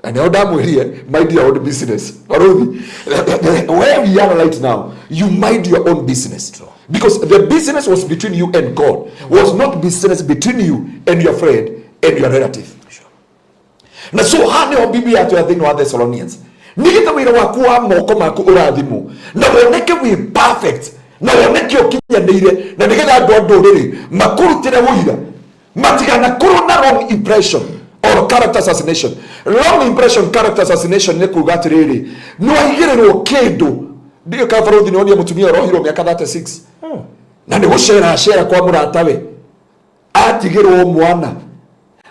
Na nĩho ndamwĩrire, mind your own business, barothi. Where we are right now, you mind your own business, because the business was between you and God, was not business between you and your friend and your relative. Na so haha nĩho Biblia yatwĩra thĩinĩ wa Thessalonians, nĩgetha wĩra waku wa moko maku ũrathimwo na woneke wĩ perfect na woneke ũkinyanĩire, na nĩgetha andũ a ndũrĩrĩ makũrutĩre ũira, matiganakorwo na wrong impression or character assassination. Wrong impression, character assassination, nĩ kuga atĩrĩrĩ, nĩ waigĩrĩrwo kĩndũ. Ndiũ ka barothi, nĩ wonia mũtumia ũrohirwo mĩaka 36 na nĩ gũcera cera kwa mũratawe, atigĩrwo mwana,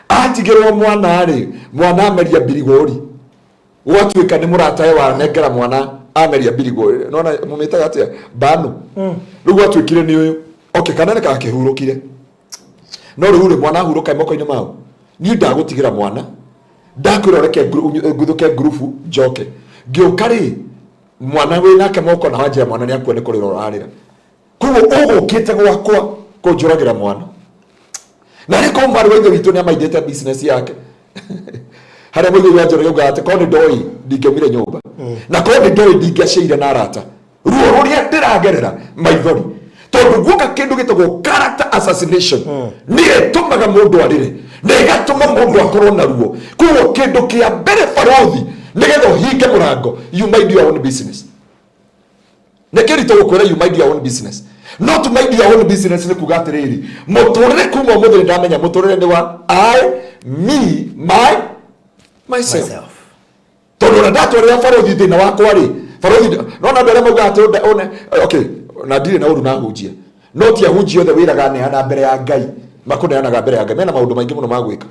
atigĩrwo mwana rĩ, mwana ameria mbirigori, gwatuĩka nĩ mũratawe wanengera mwana ameria mbirigori. Nona mũmĩtaga atĩa mbanu? Rĩu gwatuĩkire nĩ ũyũ, okay, kana nĩ kakĩhurũkire, no rĩu rĩ, mwana ahurũka moko-inĩ mao, niĩ ndagũtigĩra mwana, ndakwĩra ũreke nguthũke ngurubu njoke. Ngĩũka rĩ, mwana wĩ nake moko, na wanjĩra mwana nĩ akua, nĩ kũrĩra ũrarĩra. Koguo ũgũkĩte gwakwa kũnjũragĩra mwana. Na rĩ, korwo mwarĩ wa ithe witũ nĩ amaindĩte business yake harĩa mũthuri wa Njoroge augaga atĩ korwo nĩ ndoĩ ndingĩaumire nyũmba, na korwo nĩ ndoĩ ndingĩaciaire na arata ruo rũrĩa ndĩragerera maithori, tondũ guoka kĩndũ gĩtagwo character assassination nĩ ĩtũmaga mũndũ arĩre na ĩgatũma mũndũ akorwo na ruo. Koguo kĩndũ kĩa mbere, barothi, nĩgetha ũhinge mũrango, you mind your own business. Nĩ kĩritũ gũkwĩra you mind your own business, No to mind your own business nĩ kuga atĩrĩrĩ, mũtũrĩre kuma ũmũthĩ nĩ ndamenya mũtũrĩre nĩ wa I, me, my, myself. Myself. Tondũ ona ndatwarĩra barothi thĩna wakwa rĩ, barothi nona andũ arĩa maugaga atĩ one, okay, na ndirĩ na ũru na ahunjia, no ti ahunjia othe wĩraga neana mbere ya Ngai, makũneanaga mbere ya Ngai, mena maũndũ maingĩ mũno ma gwĩka.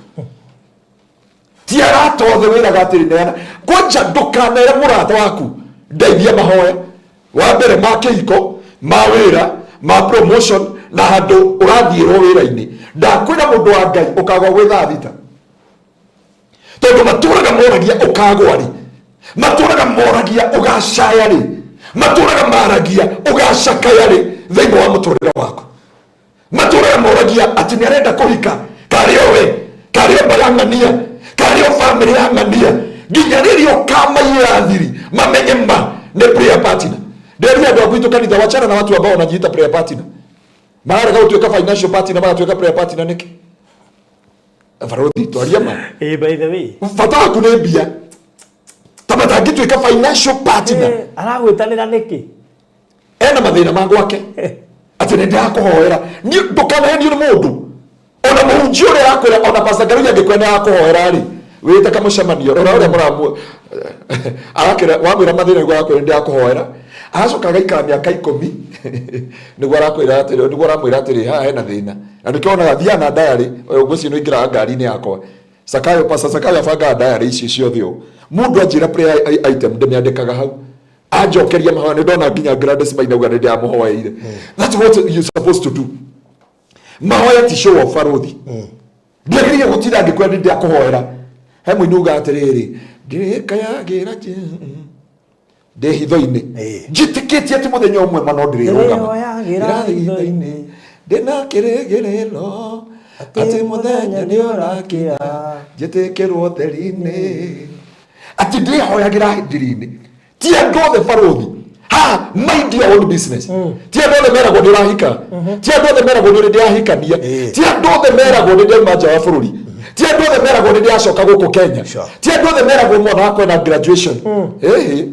Ti arata othe wĩraga atĩrĩ neana. Kwanja ndũkanere mũrata waku ndeithia mahoya wa mbere ma kĩhiko, ma wĩra, ma promotion, na handũ ũrathiĩrwo wĩra-inĩ. Ndakwĩra mũndũ wa Ngai ũkagwa gwĩ thaa thita, tondũ matũraga moragia ũkagwa rĩ, matũraga moragia ũgacaya rĩ, matũraga maragia ũgacakaya rĩ thĩinĩ wa mũtũrĩre waku. Matũraga moragia atĩ nĩ arenda kũhika, karĩ o we, karĩ o mbarĩ ya ng'ania, karĩ o bamĩrĩ ya ng'ania, nginya rĩrĩa ũkamaiyĩra thiri mamenye ma nĩ prayer partner. Nderia andũ a gwitũ kanitha, wachana na watu ambao wanajiita prayer partner. Mararega gũtuĩka financial partner, magatuĩka prayer partner nĩkĩ? Barothi, twaria ma. By the way. Bata waku nĩ mbia. Ta matangĩtuĩka financial partner. Aragwĩtanĩra nĩkĩ? Ena mathĩna ma gwake. Atĩ nĩ ndĩrakũhoera. Niĩ ndũkanahenio nĩ mũndũ. Ona mũhunjia ũrĩa arakwĩra, ona Pastor Ngarũi angĩkwĩra nĩ arakũhoera rĩ, wĩte kamũcemanio, rora ũrĩa mũramu-, arakĩra, wamwĩra mathĩna nĩguo arakwĩra nĩ ndĩrakũhoera. Aracoka agaikara mĩaka 10 nĩguo arakwĩra atĩrĩ, nĩguo ũramwĩra atĩrĩ, haha hena thĩna. Na nĩkĩo wonaga thiaga na diary, ngwĩciria nĩ ũingĩraga ngari-inĩ yakwa. Sakayo, Pastor Sakayo abangaga diary icio ciothe ũũ. Mũndũ anjĩra prayer item ndĩmĩandĩkaga hau. Anjokeria mahoya, nĩ ndona nginya Gladys Maina auga nĩ ndĩramũhoeire. That's what you supposed to do. Mahoya ti show off barothi. Ndiagĩrĩire gũtinda ngĩkwĩra nĩ ndĩrakũhoera. He mũini ugaga atĩrĩrĩ, ndĩrĩkayagĩra ndĩ hitho-inĩ. Njĩtĩkĩtie atĩ mũthenya ũmwe ma no ndĩrĩrũgama. Ndĩrĩhoyagĩra hitho-inĩ. Ndĩna kĩrĩgĩrĩro atĩ mũthenya nĩ ũrakinya njĩtĩkĩrwo theri-inĩ. Atĩ ndĩhoyagĩra thiri-inĩ. Ti andũ othe barothi. Ha, mind your own business. Ti andũ othe meragwo nĩ ũrahika. Ti andũ othe meragwo nĩ ũrĩ ndĩrahikania. Ti andũ othe meragwo nĩ ndĩrauma nja wa bũrũri. Ti andũ othe meragwo nĩ ndĩracoka gũkũ Kenya. Ti andũ othe meragwo mwana wakwa ena graduation. Ĩhĩ.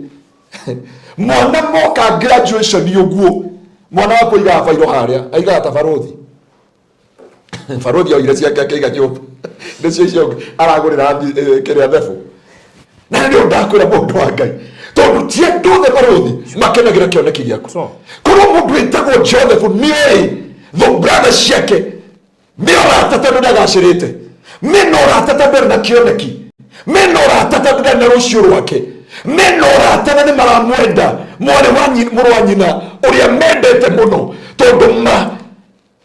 Mwana moka graduation ũguo, mwana wakwa aigaga bairo harĩa, aigaga ta barothi. Barothi oire ciake akĩiga nyũmba. Nĩcio icio aragũrĩra kĩrĩa thebũ. Na nĩ ndakwĩra mũndũ wa Ngai, tondũ ti andũ othe barothi makenagĩra kĩoneki gĩaku. Korwo mũndũ wĩtagwo Joseph nĩoĩ thũ brother ciake nĩ ũrata tondũ ndagacĩrĩte, mena ũrata tondũ ndarĩ na kĩoneki, mena ũrata tondũ ndarĩ na rũciũ rwake, mena ũrata na nĩ maramwenda mwarĩ wa mũrũ wa nyina ũrĩa mendete mũno, tondũ ma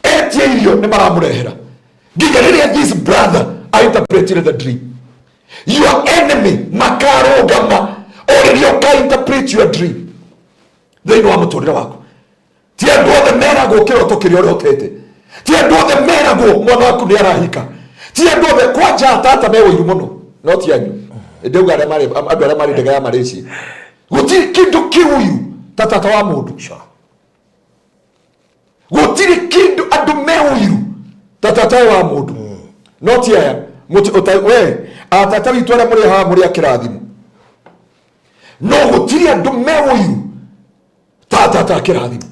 etie irio nĩ maramũrehera. Nginya rĩrĩa this brother interpreted the dream, your enemy makarũgama o rĩrĩa ũka interpret your dream thĩinĩ wa mũtũrĩre waku. Ti andũ othe meragwo kĩroto kĩrĩa ũrotete. Ti andũ othe meragwo mwana waku nĩ arahika. Ti andũ othe kwanja tata me ũiru mũno, no ti anyu. Ndauga arĩa marĩ, andũ arĩa marĩ ndege ya Malaysia. Gũtirĩ kĩndũ kĩũiru ta tata wa mũndũ. Gũtirĩ kĩndũ andũ me ũiru ta tata wa mũndũ. No ti aya. Mũti, ũta, we, atata witũ arĩa mũrĩ haha mũrĩ a kĩrathimo. No gũtirĩ andũ me ũiru ta tata a kĩrathimo.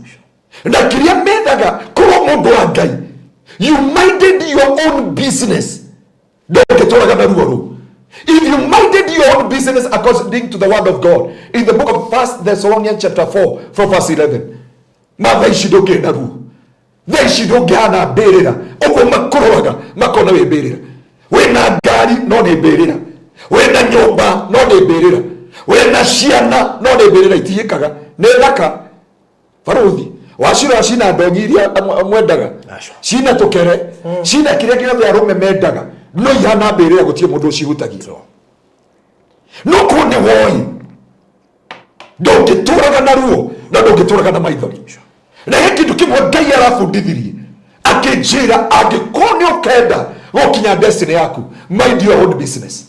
Na kĩrĩa mendaga korwo mũndũ wa Ngai, you minded your own business, ndũngĩtũraga na ruo rũu. If you minded your own business according to the word of God in the book of 1 Thessalonians chapter 4 from verse 11, ma thaa ici ndũngĩrĩ na ruo, thaa ici ndũngĩhana mbĩrĩra ũguo makũroraga makona wĩ mbĩrĩra. Wĩna ngari no nĩ mbĩrĩra, wĩna nyũmba no nĩ mbĩrĩra, wĩna ciana no nĩ mbĩrĩra, itihĩkaga, nĩ thaka. Barothi wacira cina ndonyi iria mwendaga, cina tũkere, cina kĩrĩa gĩothe arũme mendaga, no ihana mbĩrĩra, gũtirĩ mũndũ ũcihutagia. No korwo nĩ woi, ndũngĩtũraga na ruo na ndũngĩtũraga na maithori. Na he kĩndũ kĩmwe Ngai arabundithirie akĩnjĩra, angĩkorwo nĩ ũkenda gũkinya destiny yaku, mind your own business.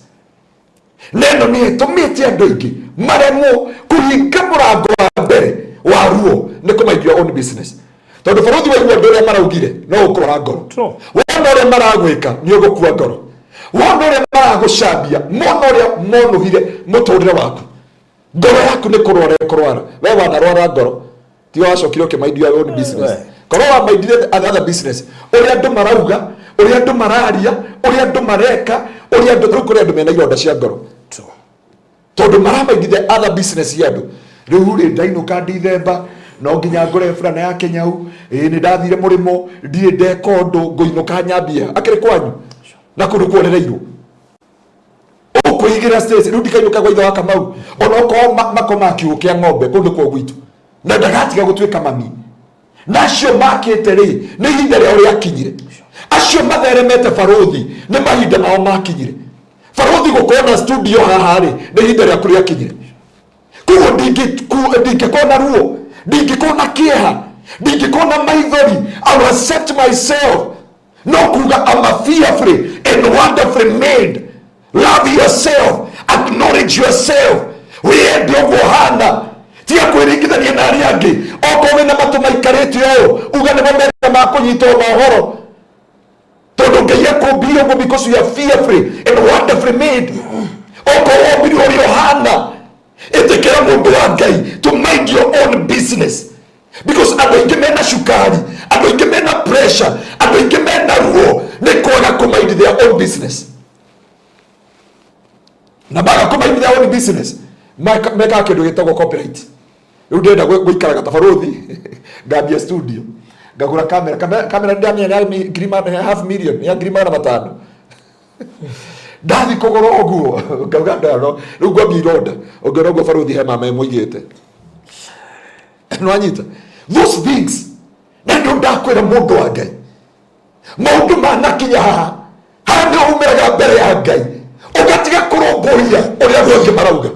Na ĩno nĩ ĩtũmĩte andũ aingĩ maremwo kũhinga mũrango wa mbere wa ruo, nĩ kũ mind your own business. Tondũ barothi waigua andũ ũrĩa maraugire, no ũkũrwara ngoro. Wona ũrĩa maragwĩka, nĩ ũgũkua ngoro. Wona ũrĩa maragũcambia, mona ũrĩa monũhire mũtũrĩre waku, ngoro yaku nĩ kũrwara ĩkũrwara. We wanarwara ngoro, tiga wacokire ũkĩ mind your own business. Korwo wamaindire other business, ũrĩa andũ marauga, ũrĩa andũ mararia, ũrĩa andũ mareka, ũrĩa andũ rĩu, kũrĩ andũ mena ironda cia ngoro tondũ maramaindire other business ya andũ. Rĩu rĩ, ndainũka Ndithemba no nginya ngũre burana ya Kĩnyau. Ĩĩ, nĩ ndathire mũrĩmo, ndirĩ ndeka ũndũ, ngũinũka nyambia akĩrĩ kwanyu na kũndũ kuonereirwo ũkwĩigĩra states. Rĩu ndikainũka gwa ithe wa Kamau, ona okorwo makoma kiugũ kĩa ng'ombe kũndũ kwa gwitũ, na ndagatiga gũtuĩka mami. Na acio makĩte rĩ, nĩ ihinda rĩao rĩakinyire. Acio matheremete, barũthi, nĩ mahinda mao makinyire. Barũthi, gũkorwo na studio haha rĩ, nĩ ihinda rĩaku rĩakinyire. Koguo ndingĩkorwo na ruo, ndingĩkorwo na kĩeha, ndingĩkorwo na maithori. I will accept myself, no kuga I'm a fearfully and wonderfully made. Love yourself, acknowledge yourself, wĩyende ũguo ũhana, tiga kwĩringithania na arĩa angĩ. Okorwo wĩna matũ maikarĩte ũũ, uga nĩmo mega ma kũnyita ona ũhoro, tondũ Ngai akũmbire ũguo because you are fearfully and wonderfully made. Okorwo wombirwo ũrĩa ũhana, ĩtĩkĩra, mũndũ wa Ngai, to mind your own business, because andũ aingĩ mena cukari, andũ aingĩ mena pressure, andũ aingĩ mena ruo nĩ kwaga kũmind their own business. Na maga kũmind their own business, mekaga kĩndũ gĩtagwo copyright. Rĩu ndĩrenda gũikaraga ta barũthi, ngambia studio, ngagũra kamera. Kamera ndamenya nĩ ya half million, ya 500,000. Ndathi kũgũra ũguo, ngauga ndano rĩu ngwambia ironda. Ũngĩona ũguo, barũthi, he mama ĩmũigĩte nwanyita those things. Na ndio ndakwĩra, mũndũ wa Ngai, maũndũ manakinya haha, haha nĩ umĩraga mbere ya Ngai, ũgatiga kũrũmbũiya ũrĩa andũ angĩ marauga,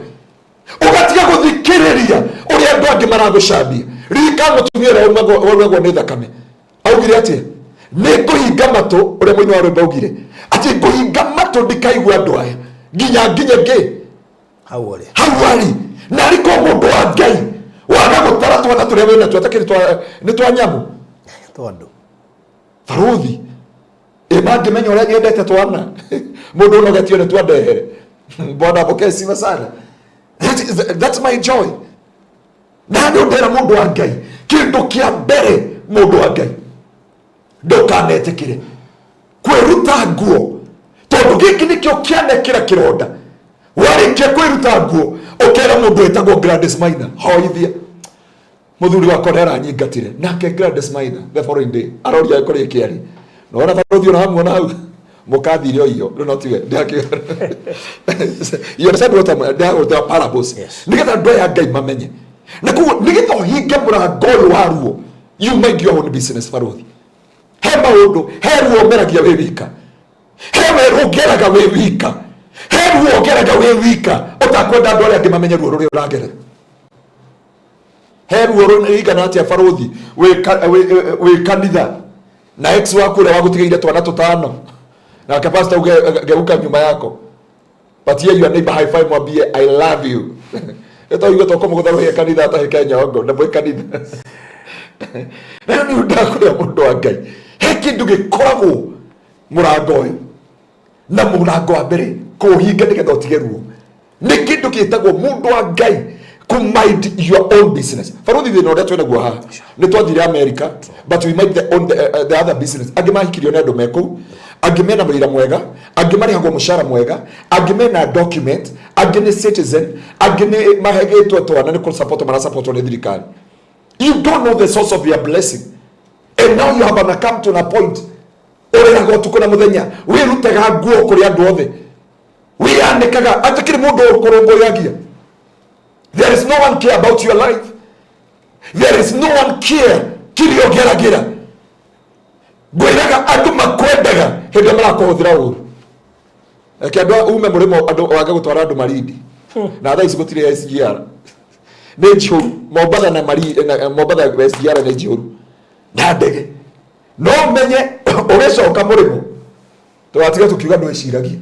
ũgatiga gũthikĩrĩria ũrĩa andũ angĩ maragũcambia. Ririkana mũtumia ũrĩa waumagwo nĩ thakame augire atĩa? "Nĩ ngũhinga matũ." Ũrĩa mũini wa rwĩmbo augire atĩ, "Ngũhinga matũ ndikaigua andũ aya nginya nginye ngĩ hau ũrĩ." Hau arĩ na arĩ ko mũndũ wa Ngai waga gũtara twana tũrĩa wĩna tuo atakĩrĩ nĩ twa nyamũ. Tondũ Barũthi, ĩ mangĩmenya ũrĩa nyendete twana, mũndũ ũnogetio nĩ twandehere. Bwana apokee sifa sana. That's my joy. Na nĩ ũndera, mũndũ wa Ngai, kĩndũ kĩa mbere, mũndũ wa Ngai, ndũkanetĩkĩre kwĩruta nguo, tondũ gĩkĩ nĩkĩo kĩanekĩra kĩronda. Warĩkia kwĩruta nguo, ũkera mũndũ wĩtagwo Gladys Maina, "Hoithia, mũthuri wakwa nĩ aranyingatire." Nake Gladys Maina the following day aroria kũrĩa kĩarĩ nona barũthi ona hamuona hau mũkathire oiyo rĩu no tiwe. You understand what I'm ndĩragũrutĩra parables? Yes. Nĩgetha andũ aya Ngai mamenye. Na koguo nĩgetha ũhinge mũrango ũyũ wa ruo, you mind your own business. Barũthi, he maũndũ, he ruo ũmeragia wĩ wika, he werũ ũgeraga wĩ wika, he ruo ũgeraga wĩ wika ũtakwenda andũ arĩa angĩ mamenye ruo rũrĩa ũragerera. He ruo rũigana atĩa, barũthi, wĩ kanitha na ex waku ũrĩa wagũtigĩire twana tũtano, nake pastor uge, "Geuka nyuma yako"? Patia your neighbor high five, mwambie, "I love you." Ĩto igue tũkũmũgũtha rũhĩa kanitha atahĩke nyongo na mwĩ kanitha. Rĩu nĩ ndakwĩra, mũndũ wa Ngai, he kĩndũ gĩkoragwo mũrango ũyũ, na mũrango wa mbere kũũhinga nĩgetha ũtige ruo nĩ kĩndũ gĩtagwo, mũndũ wa Ngai, ku mind your own business. Barũthi, thĩna ũrĩa twĩnaguo haha nĩ twathire America, but we mind the other business. Angĩ mahikirio nĩ andũ me kũu, angĩ mena wĩra mwega, angĩ marĩhagwo mũcara mwega, angĩ mena document, angĩ nĩ citizen, angĩ nĩ mahegĩtwo twana nĩ kũ marasupportwo nĩ thirikari. You don't know the source of your blessing, and now you have an come to a point ũrĩraga ũtukũ na mũthenya, wĩrutaga nguo kũrĩ andũ othe, wĩyanĩkaga atakĩrĩ mũndũ ũkũrũmbũyagia. There is no one care about your life. There is no one care kĩrĩa ũgeragĩra. Ngwĩraga, andũ makwendaga hĩndĩ ĩrĩa marakũhũthĩra ũru. Reke andũ ume mũrĩmo, andũ wage gũtwara andũ Marindi, na thaa ici gũtirĩ SGR, nĩ njihũru Mombatha na Mari na Mombatha. SGR nĩ njihũru na ndege. No menye ũgĩcoka mũrĩmo tũgatiga tũkiuga ndwĩciragia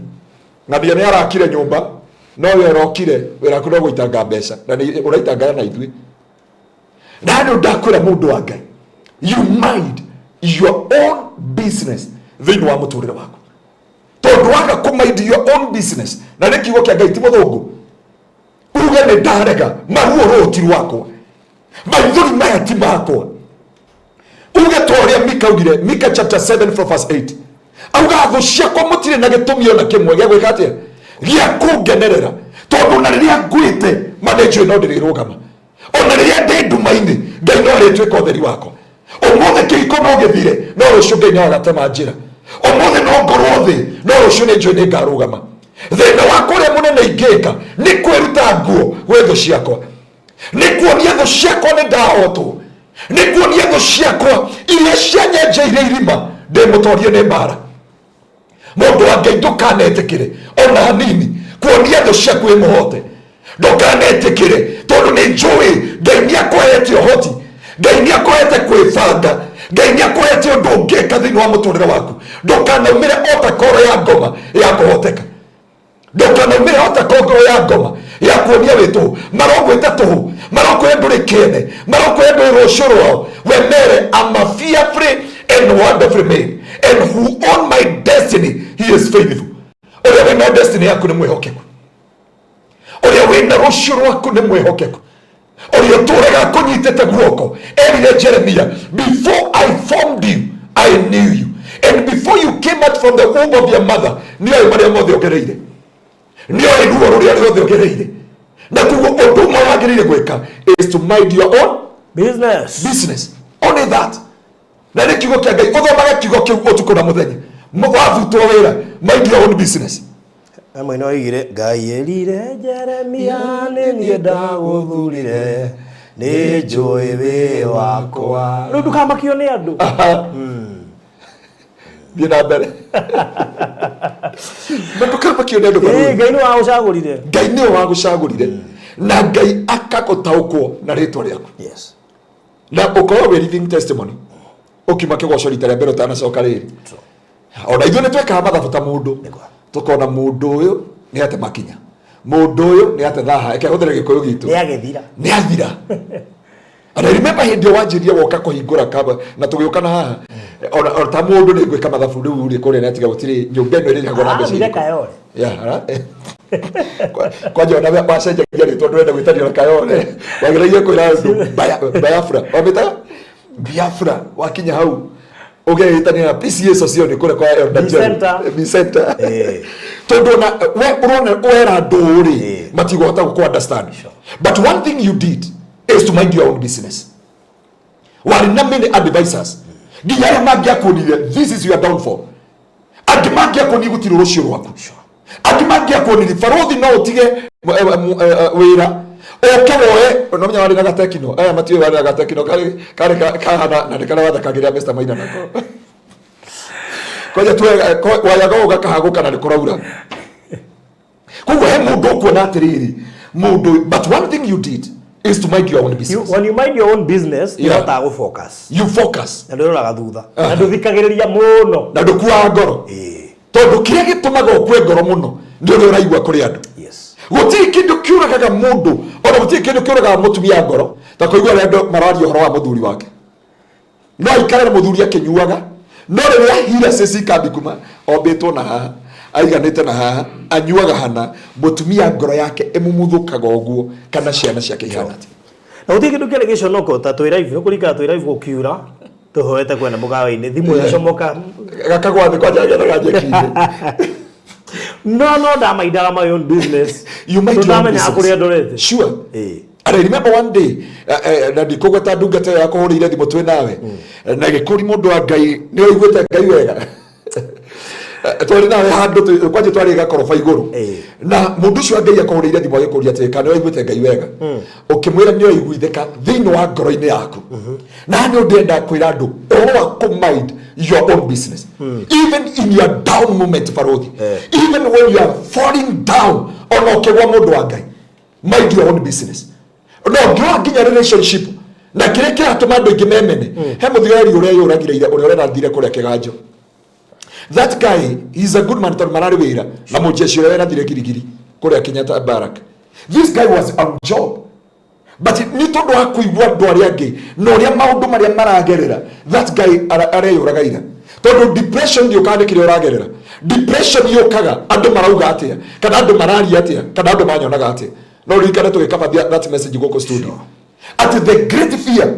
ng'ania nĩ arakire nyũmba, no we ũrokire wĩra waku no gũitanga mbeca na nĩ ũraitangana na ithuĩ. Na nĩ ndakwĩra, mũndũ wa Ngai, you mind your own business thĩinĩ wa mũtũrĩre waku, tondũ waga kũ mind your own business, na nĩ kiugo kĩa Ngai, ti mũthũngũ, uge, "Nĩ ndarega maruo, rũũ ti rwakwa, maithori maya ti makwa." Uge ta ũrĩa Mika augire, Mika chapter 7 from verse 8, auga thũ ciakwa mũtirĩ na gĩtũmi ona kĩmwe gĩa gwĩka atĩa, gĩa kũngenerera, tondũ na rĩrĩa ngwĩte ma nĩ njũĩ no ndĩrĩrũgama, ona rĩrĩa ndĩ nduma-inĩ Ngai no arĩtuĩka ũtheri wakwa. Ũmũthĩ kĩhiko no gĩthire, no rũciũ Ngai no agatema njĩra. Ũmũthĩ no ngorwo thĩ, no rũciũ nĩ njũĩ nĩ ngarũgama. Thĩna wakwa ũrĩa mũnene ingĩka nĩ kwĩruta nguo gwĩ thũ ciakwa, nĩ kuonia thũ ciakwa nĩ ndahotwo, nĩ kuonia thũ ciakwa iria cianyenjeire irima ndĩ mũtorie nĩ mbara. Mũndũ wa Ngai, ndũkanetĩkĩre ona hanini kuonia thũ ciaku wĩ mũhote. Ndũkanetĩkĩre, tondũ nĩ njũĩ Ngai nĩ akũhete ũhoti, Ngai nĩ akũhete kwĩbanga, Ngai nĩ akũhete ũndũ ũngĩka thĩinĩ wa mũtũrĩre waku. Ndũkanaumĩre o ta koro ya ngoma ya kũhoteka, ndũkanaumĩre o ta kongoro ya ngoma ya kuonia wĩ tũhũ. Marogwĩta tũhũ, marokwĩra ndũrĩ kĩene, marokwĩra ndũrĩ rũciũ rwao, we mere, I'm a fearfully and wonderfully made, and who own my destiny, he is faithful. Ũrĩa wĩna destiny yaku nĩ mwĩhokeku, ũrĩa wĩna rũciũ rwaku nĩ mwĩhokeku, ũrĩa ũtũraga akũnyitĩte guoko. Erire Jeremia, "Before I formed you, I knew you, and before you came out from the womb of your mother." Nĩoĩ marĩa mothe ũgereire, nĩoĩ ruo rũrĩa rĩothe ũgereire, na koguo ũndũ ũmwe wagĩrĩire gwĩka is to mind your own business. Business, only that. Na nĩ kiugo kĩa Ngai, ũthomage kiugo kĩu ũtukũ na mũthenya. Wabutwo wĩra, mind your own business. Amwe no oigire, Ngai erire Jeremia, nĩ niĩ ndagũthurire, nĩ njũĩ wĩ wakwa, rĩu ndũkamakio nĩ andũ. Thiĩ na mbere na ndũkamakio nĩ andũ. Ĩĩ, Ngai nĩ wagũcagũrire. Ngai nĩwe wagũcagũrire, na Ngai akagũtaũkwo na rĩtwa rĩaku. Na ũkorwo wĩ living testimony, ũkiuma kĩgoco rita rĩa mbere ũtanacoka rĩrĩ, ona ithuĩ nĩ twekaga mathabu ta mũndũ. Nĩguo. Tũkona mũndũ ũyũ nĩ ate makinya, mũndũ ũyũ nĩ ate thaha, eke hũthĩre Gĩkũyũ gitũ. Nĩ agĩthira. Nĩ athira. And I remember hĩndĩ ĩyo wanjĩria woka kũhingũra kaba na tũgĩũka na haha, ona ta mũndũ nĩ ngwĩka mathabu rĩu rĩ, kũrĩa nĩ atiga gũtirĩ nyũmba ĩno ĩrĩhagwo na mbeca Athire irĩkũ. Kayole. Yeah, ara? Kwanja ona wacenjagia rĩtwa, ndũrenda gwĩtanio na Kayole, wageragia kwĩra andũ Biafra, wamĩtaga Biafra, wakinya hau ũgeĩtania na PCA Sosioni kũrĩa kwa Elder Jerry. Center. B Center. Tondũ ona we ũrona wera andũ rĩ, matigũhota gũkũ understand, but one thing you did is to mind your own business. Warĩ na many advisors, nginya arĩa mangĩakuonire this is your downfall, angĩ mangĩakuonire gũtirĩ rũciũ rwaku, angĩ mangĩakuonire barothi no ũtige wĩra ũke woe no menya warĩ na gatekino aya matiũĩ warĩ na gatekino karĩ karĩ kahana na nĩ karĩa wathakagĩra Mr. Maina nako kwanja tuwe wayaga ũgakahagũka na nĩ kũraura. Koguo he mũndũ ũkuona atĩrĩrĩ mũndũ, but one thing you did is to mind your own business. When you mind your own business, nĩ ũhotaga gũ-focus. You focus. Na ndũroraga thutha na ndũthikagĩrĩria mũno. Na ndũkuaga ngoro, tondũ kĩrĩa gĩtũmaga ũkue ngoro mũno nĩ ũrĩa ũraigua kũrĩ andũ. Gũtirĩ kĩndũ kĩũragaga mũndũ, ona gũtirĩ kĩndũ kĩũragaga mũtumia ngoro ta kũigua ũrĩa andũ mararia ũhoro wa mũthuri wake. No aikare na mũthuri akĩnyuaga, no rĩrĩa hira cikambi kuma ombĩtwo na haha aiganĩte na haha anyuaga hana, mũtumia ngoro yake ĩmumuthũkaga ũguo, kana ciana ciake ihana atĩa. Na gũtirĩ kĩndũ kĩarĩ gĩconoko ta twĩ live, nĩ kũringana twĩ live, gũkiura tũhoete kwenda mũkawa-inĩ, thimũ yacomoka. Gakagwa thĩ kwanja agethaga njeki-inĩ. No ndamaindaga my own business. You mind your own ndamenyaga business. kũrĩa ndorete. And I remember one day, na ndikũgweta ndungata ĩyo yakũhũrĩire thimũ twĩ nawe na gĩkũri, mũndũ wa Ngai, nĩ ũiguĩte Ngai wega. Twarĩ nawe handũ kwanja twarĩ gakoroba igũrũ, na mũndũ ũcio wa Ngai akũhũrĩire thimũ agĩkũria atĩrĩ, kana nĩ ũiguĩte Ngai wega, ũkĩmwĩra nĩ ũiguithĩka thĩinĩ wa ngoro-inĩ yaku. Na nĩ ũndĩrenda kwĩra andũ ũhoro wa kũ mind your own business even in your down moment, barothi, even when you are falling down, ona ũkĩgwa, mũndũ wa Ngai, mind your own business. No ngĩoa nginya relationship na kĩrĩa kĩratũma andũ aingĩ memene, he mũthigari ũrĩa yũragire ira, ũrĩa ũrerathire kũrĩa kĩganjo. That guy, he's a good man, tondũ mararĩ wĩra na mũjeshi ũrĩa werathire Girigiri kũrĩa Kenyatta Barrack. This guy was on job, but nĩ tondũ wa kũigua andũ arĩa angĩ na ũrĩa maũndũ marĩa maragerera, that guy areyũraga ira, tondũ depression ndĩũkaga nĩ kĩrĩa ũragerera. Depression yũkaga andũ marauga atĩa, kana andũ mararia atĩa, kana andũ manyonaga atĩa. No ririkane tũgĩkabathia that message gũkũ studio atĩ the great fear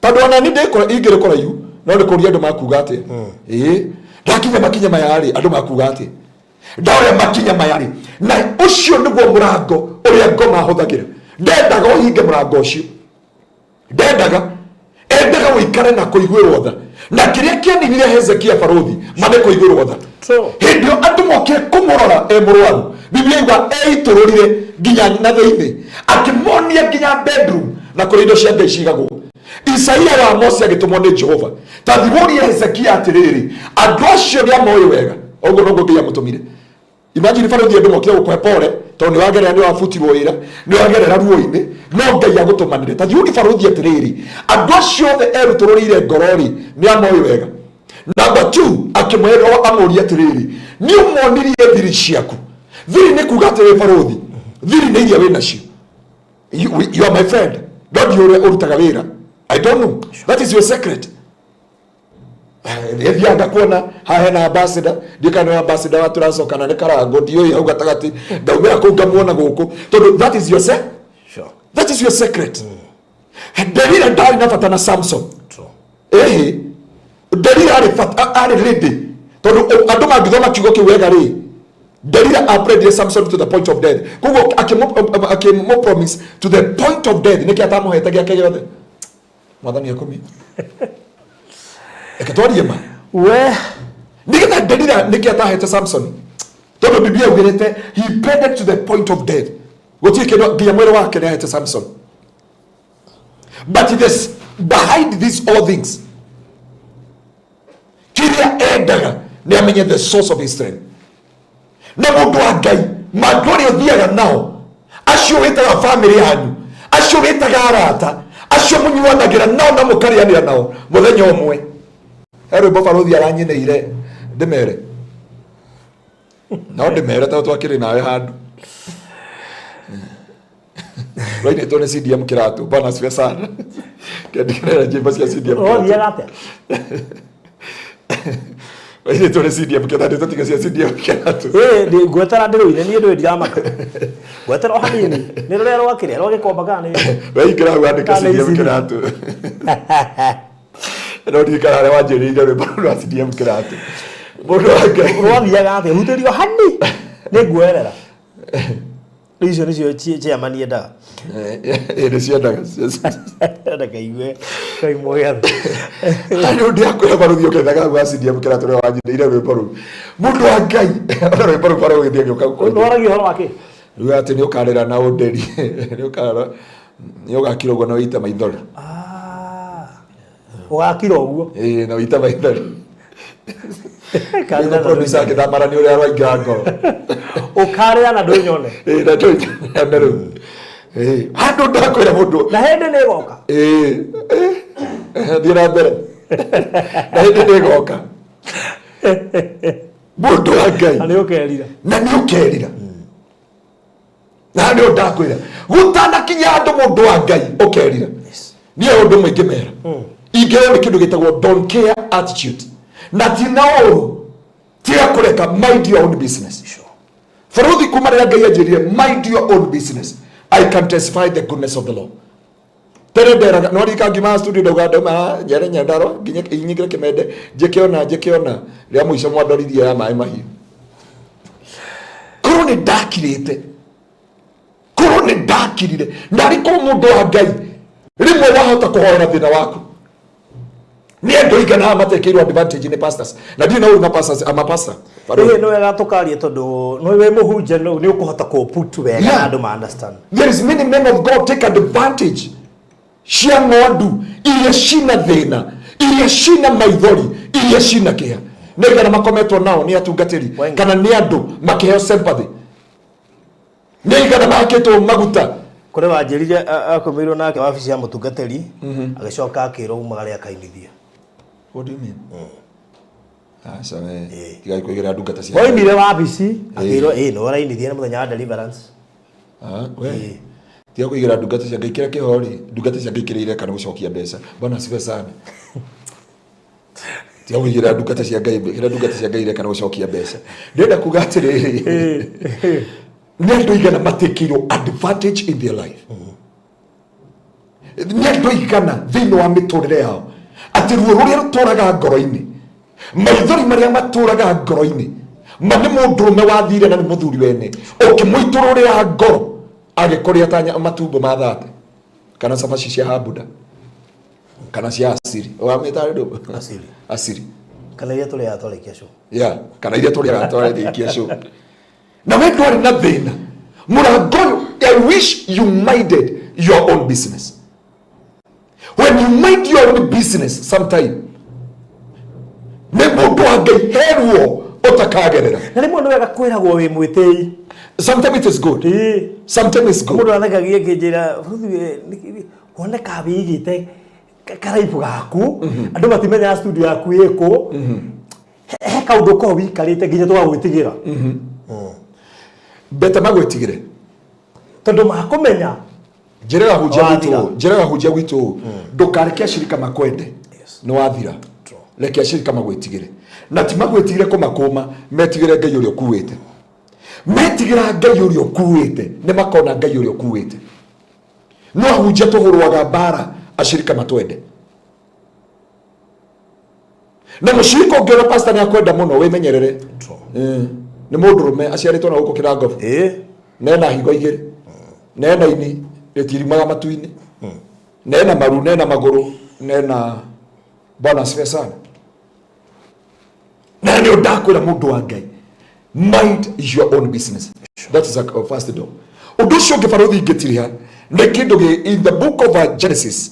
Tondũ ona ni ndĩkũra ingĩrĩ kũraihu no nĩ kũria andũ makuga atĩa. Ĩĩ, ndakinya makinya maya rĩ, andũ makuga atĩa? Ndoya makinya maya rĩ, na ũcio nĩguo mũrango ũrĩa ngoma ahũthagĩra. Ndendaga ũhinge mũrango ũcio, ndendaga, endaga ũikare na kũiguĩrwo tha. Na kĩrĩa kĩaninire Hezekia barũthi ma nĩ kũiguĩrwo tha. Hĩndĩ ĩyo andũ mokire kũmũrora e mũrwaru, Biblia yuga eitũrũrire nginya na thĩinĩ, akĩmonia nginya bedroom na kũrĩa indo cia Ngai cigagwo. Isaia wa Amosi agĩtũmwo nĩ Jehova, ta thiĩ ũrie Hezekia atĩrĩrĩ, andũ acio nĩ amoĩ wega. Ũguo noguo Ngai amũtũmire. Imagine barũthi andũ mokire gũkũhe pole tondũ nĩ wagerera, nĩ wabutirwo wĩra, nĩ wagerera ruo-inĩ, no Ngai agũtũmanire. Ta thiĩ ũrie barũthi atĩrĩrĩ, andũ acio othe erutũrũrĩire ngoro-rĩ, nĩ amoĩ wega. Number 2, akĩmwĩra amũrie atĩrĩrĩ, nĩ ũmonirie thiri ciaku? Thiri nĩ kuga atĩrĩrĩ barũthi, thiri nĩ iria wĩ nacio. You are my friend. No ndiũĩ ũrĩa ũrutaga wĩra. I don't know. That is your secret. Nĩthiaga ngakuona haha hena ambassador, ndiũĩ kana nĩ ambassador wa tũracokana nĩ Karango, ndiũĩ hau gatagatĩ, ngaumĩra kũu ngamuona gũkũ, tondũ that is your se that is your secret. Delila ndarĩ na bata na Samson. Ĩhĩ, Delila arĩ bata, arĩ lady, tondũ andũ mangĩthoma kiugo kĩu wega rĩ, Delila aprendire Samson to the point of death. Koguo akĩmũ promise to the point of death, nĩkĩ atamũhete gĩake gĩothe? Mwathani akũmi. Reke twarie ma. We. Nĩgetha Delila nĩkĩ atahete Samson? Tondũ Biblia yugĩrĩte he pleaded to the point of death. Gũtirĩ kĩndũ nginya mwĩrĩ wake nĩ ahete Samson. But this, behind these all things, kĩrĩa endaga nĩ amenye the source of his strength. Na mũndũ wa Ngai, mandũ arĩa ũthiaga nao, acio wĩtaga famĩlĩ yanyu, acio wĩtaga arata, acio mũnyuanagĩra nao na mũkarĩanĩra nao mũthenya ũmwe. He rwĩmbo barũthi aranyinĩire ndĩmere, no ndĩmere tondũ twakĩrĩ nawe handũ. Rwainĩtwo nĩ CDM Kĩratũ. Bwana asifiwe sana. Kendigerera nyĩmbo cia CDM Kĩratũ. Rwathiaga atĩa? Rwainĩtwo nĩ CDM Kĩratũ, tũtiga cia CDM Kĩratũ. Ĩĩ, ngwetera ndĩrũine niĩ ndũĩ ndiramaka. Ngwetera o hanini. Nĩ rũrĩa rwa kĩrĩa, rwa gĩkomba kana nĩ We ingĩra hau andĩke Kana CDM ici. Kĩratũ. No ndirikana harĩa wanjĩrĩire rwĩmbo rũu rwa CDM Kĩratũ. Mũndũ wa Ngai. Rwathiaga atĩa? Hutĩrio hani. Nĩ nguoerera. Rĩu icio nĩcio chairman endaga. Ĩĩ nĩ ciendaga. Ndakaigue kaimwo gĩa thĩ. Harĩ ũndũ yakwĩra barũthi ũkethaga hau wa CDM Kĩratũ ũrĩa wanjĩrĩire rwĩmbo rũu. Mũndũ wa Ngai, ona rwĩmbo rũu barũthi ũgĩthiĩ agĩũka gũkũria. Rwaragia ũhoro wa kĩ? Rĩu atĩ nĩ ũkarĩra na ũnderi. Nĩ ũkarĩra, nĩ ũgakira ũguo na ũite maithori. Ah. Ũgakira ũguo. Ĩĩ na ũite maithori. Karĩra Nĩguo na producer ndũnyone. akĩthamara nĩ ũrĩa araingĩra ngoro. Ũkarĩra na ndũnyone. Ĩĩ na ndũnyone rĩu. Ĩĩ handũ ndakwĩra mũndũ. Na hĩndĩ nĩ ĩgoka. Ĩĩ. Ĩĩ, thiĩ na mbere. Na hĩndĩ nĩ ĩgoka. Mũndũ wa Ngai. Na nĩ ũkerira. Na nĩ ũkerira. Na nĩ ndakwĩra gũtanakinya andũ mũndũ wa Ngai ũkerira. Niĩ ũndũ ũmwe ingĩmera. Ingĩrwo nĩ kĩndũ gĩtagwo don't care attitude. Na ti na ũru. Tiga kũreka, mind your own business. Barũthi kuma rĩrĩa Ngai anjĩrire mind your own business, I can testify the goodness of the Lord. Tene nderaga no rika ngima studio ndauga ndauma nyere Nyandarua nginye nyingĩre Kĩmende njĩke ona njĩke ona rĩa mũico mwandoririe ya maĩ mahiũ. Korwo nĩ ndakirĩte, korwo nĩ ndakirire, narĩ korwo mũndũ wa Ngai rĩmwe wahota kũhoera thĩna waku. Nĩ andũ aigana haha matekĩirwo advantage nĩ pastors, na ndirĩ na ũru na pastors, ama pastor. Ĩĩ nĩ wega tũkarie tondũ nĩ wĩ mũhunjia nĩ ũkũhota kũ put wega na andũ ma understand. There is many men of God take advantage cia ng'ondu iria cina thĩna, iria cina maithori, iria cina kĩeha. Nĩ aigana makometwo nao nĩ atungatĩri Wengi. kana nĩ andũ makĩheo sympathy. Nĩ aigana mahakĩtwo maguta. Kũrĩ wanjĩrire akomeirwo nake wabici ya mũtungatĩri agĩcoka akĩrwo umagare akainithie. What do you mean? Aca we. Tigai kwĩgĩra ndungata cia Oimire wabici akĩrwo ĩĩ nĩ ũrainithie nĩ mũthenya wa deliverance. Ah, we. Tiga kũigĩra ndungata cia Ngai kĩrĩa kĩho rĩ, ndungata cia Ngai kĩrĩa ireka nĩ gũcokia mbeca. Bwana asifiwe sana. Tiga kũigĩra ndungata cia Ngai, kĩrĩa ndungata cia Ngai ireka nĩ gũcokia mbeca. Ndĩrenda kuga atĩrĩrĩ, nĩ andũ aigana matekĩirwo advantage in their life. Nĩ andũ aigana thĩinĩ wa mĩtũrĩre yao atĩ ruo rũrĩa rũtũraga ngoro-inĩ, maithori marĩa matũraga ngoro-inĩ, ma nĩ mũndũrũme wathire na nĩ mũthuri wene ũkĩmũitũrũrĩra ngoro agĩkũrĩa ta matumbo ma thate kana cabaci cia hambuda kana cia asiri wamĩta ndũ. Asili. Asiri. Kana iria tũrĩaga twarĩkia show. Yeah, kana iria tũrĩaga twarĩkia show na we ndwarĩ na thĩna mũrango ũyũ. I wish you minded your own business. When you mind your own business, sometime nĩ mũndũ wa Ngai heruo ũtakagerera. Na rĩmwe nĩ wega kwĩragwo wĩ mwĩtĩi. Sometimes it is good. Sometimes it's good. Mũndũ athekagia akĩnjĩra bũrũthi woneka wĩigĩte karaibu gaku, andũ matimenyaga studio yaku ĩkũ. He kaũndũ ũkoragwo wĩikarĩte nginya tũgagwĩtigĩra. Beta magwĩtigĩre. Tondũ makũmenya. Njĩraga hunjia Wathira. gwitũ, njĩraga hunjia gwitũ, ndũkareke acirika makwende. Nĩ wathira. Reke acirika magwĩtigĩre, na ti magwĩtigĩre kũmakũma, metigĩre Ngai ũrĩa ũkuĩte. Metigĩra Ngai ũrĩa ũkuĩte, nĩ makona Ngai ũrĩa ũkuĩte. No ahunjia tũhũrwaga mbara acirika matwende, na mũcirika ũngĩona pastor nĩ akwenda mũno, wĩmenyerere. Nĩ mũndũrũme aciarĩtwo na gũkũ kĩrangobu, nena higo igĩrĩ, nena ini rĩtirimaga matu-inĩ, nena maru, nena magũrũ, nena. Bwana asifiwe sana. Na nĩ ndakwĩra, mũndũ wa Ngai, mind your own business. That is a first door. Ũndũ ũcio ũngĩ, barũthi, ingĩtiriha nĩ kĩndũ gĩ in the book of Genesis,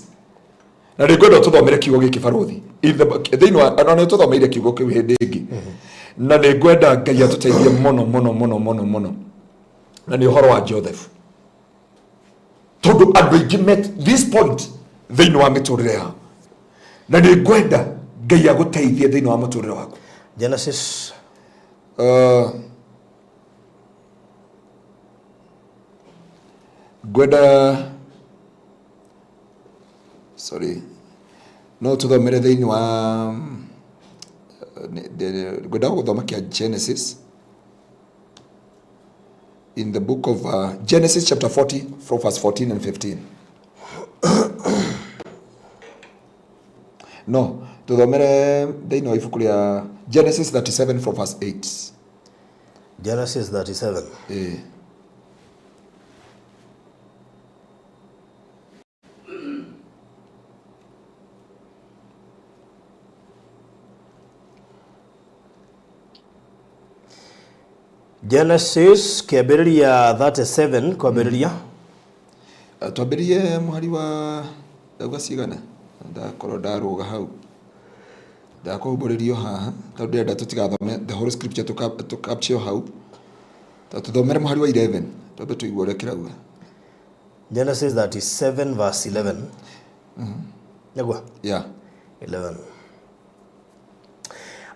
na nĩ ngwenda tũthomere kiugo gĩkĩ, barũthi, in the thĩinĩ wa na nĩ tũthomeire kiugo kĩu hĩndĩ ĩngĩ, na nĩ ngwenda Ngai atũteithie mũno mũno mũno mũno mũno, na nĩ ũhoro wa Joseph, tondũ andũ aingĩ met this point thĩinĩ wa mĩtũrĩre yao, na nĩ ngwenda Ngai agũteithie thĩinĩ wa mũtũrĩre waku. Genesis. Ngwenda, sorry, no tũthomere thĩinĩ wa ngwenda gũthoma kĩa Genesis, in the book of Genesis chapter 40 from verse 14 and 15. No tũthomere thĩinĩ wa ibuku rĩa Genesis 37 from verse 8. Genesis 37. Eh. Genesis kĩambĩrĩria 37 kwambĩrĩria. Twambĩrĩrie mũhari wa ndauga cigana, ndakorwo ndarũga hau, ndakũhumbũrĩrio haha tondũ ndĩrenda tũtigathome the whole scripture, tũkapture hau. Tũthomere mũhari wa 11, twambe tũigue ũrĩa kĩrauga. Genesis 37 verse 11, nĩguo? Yeah. 11.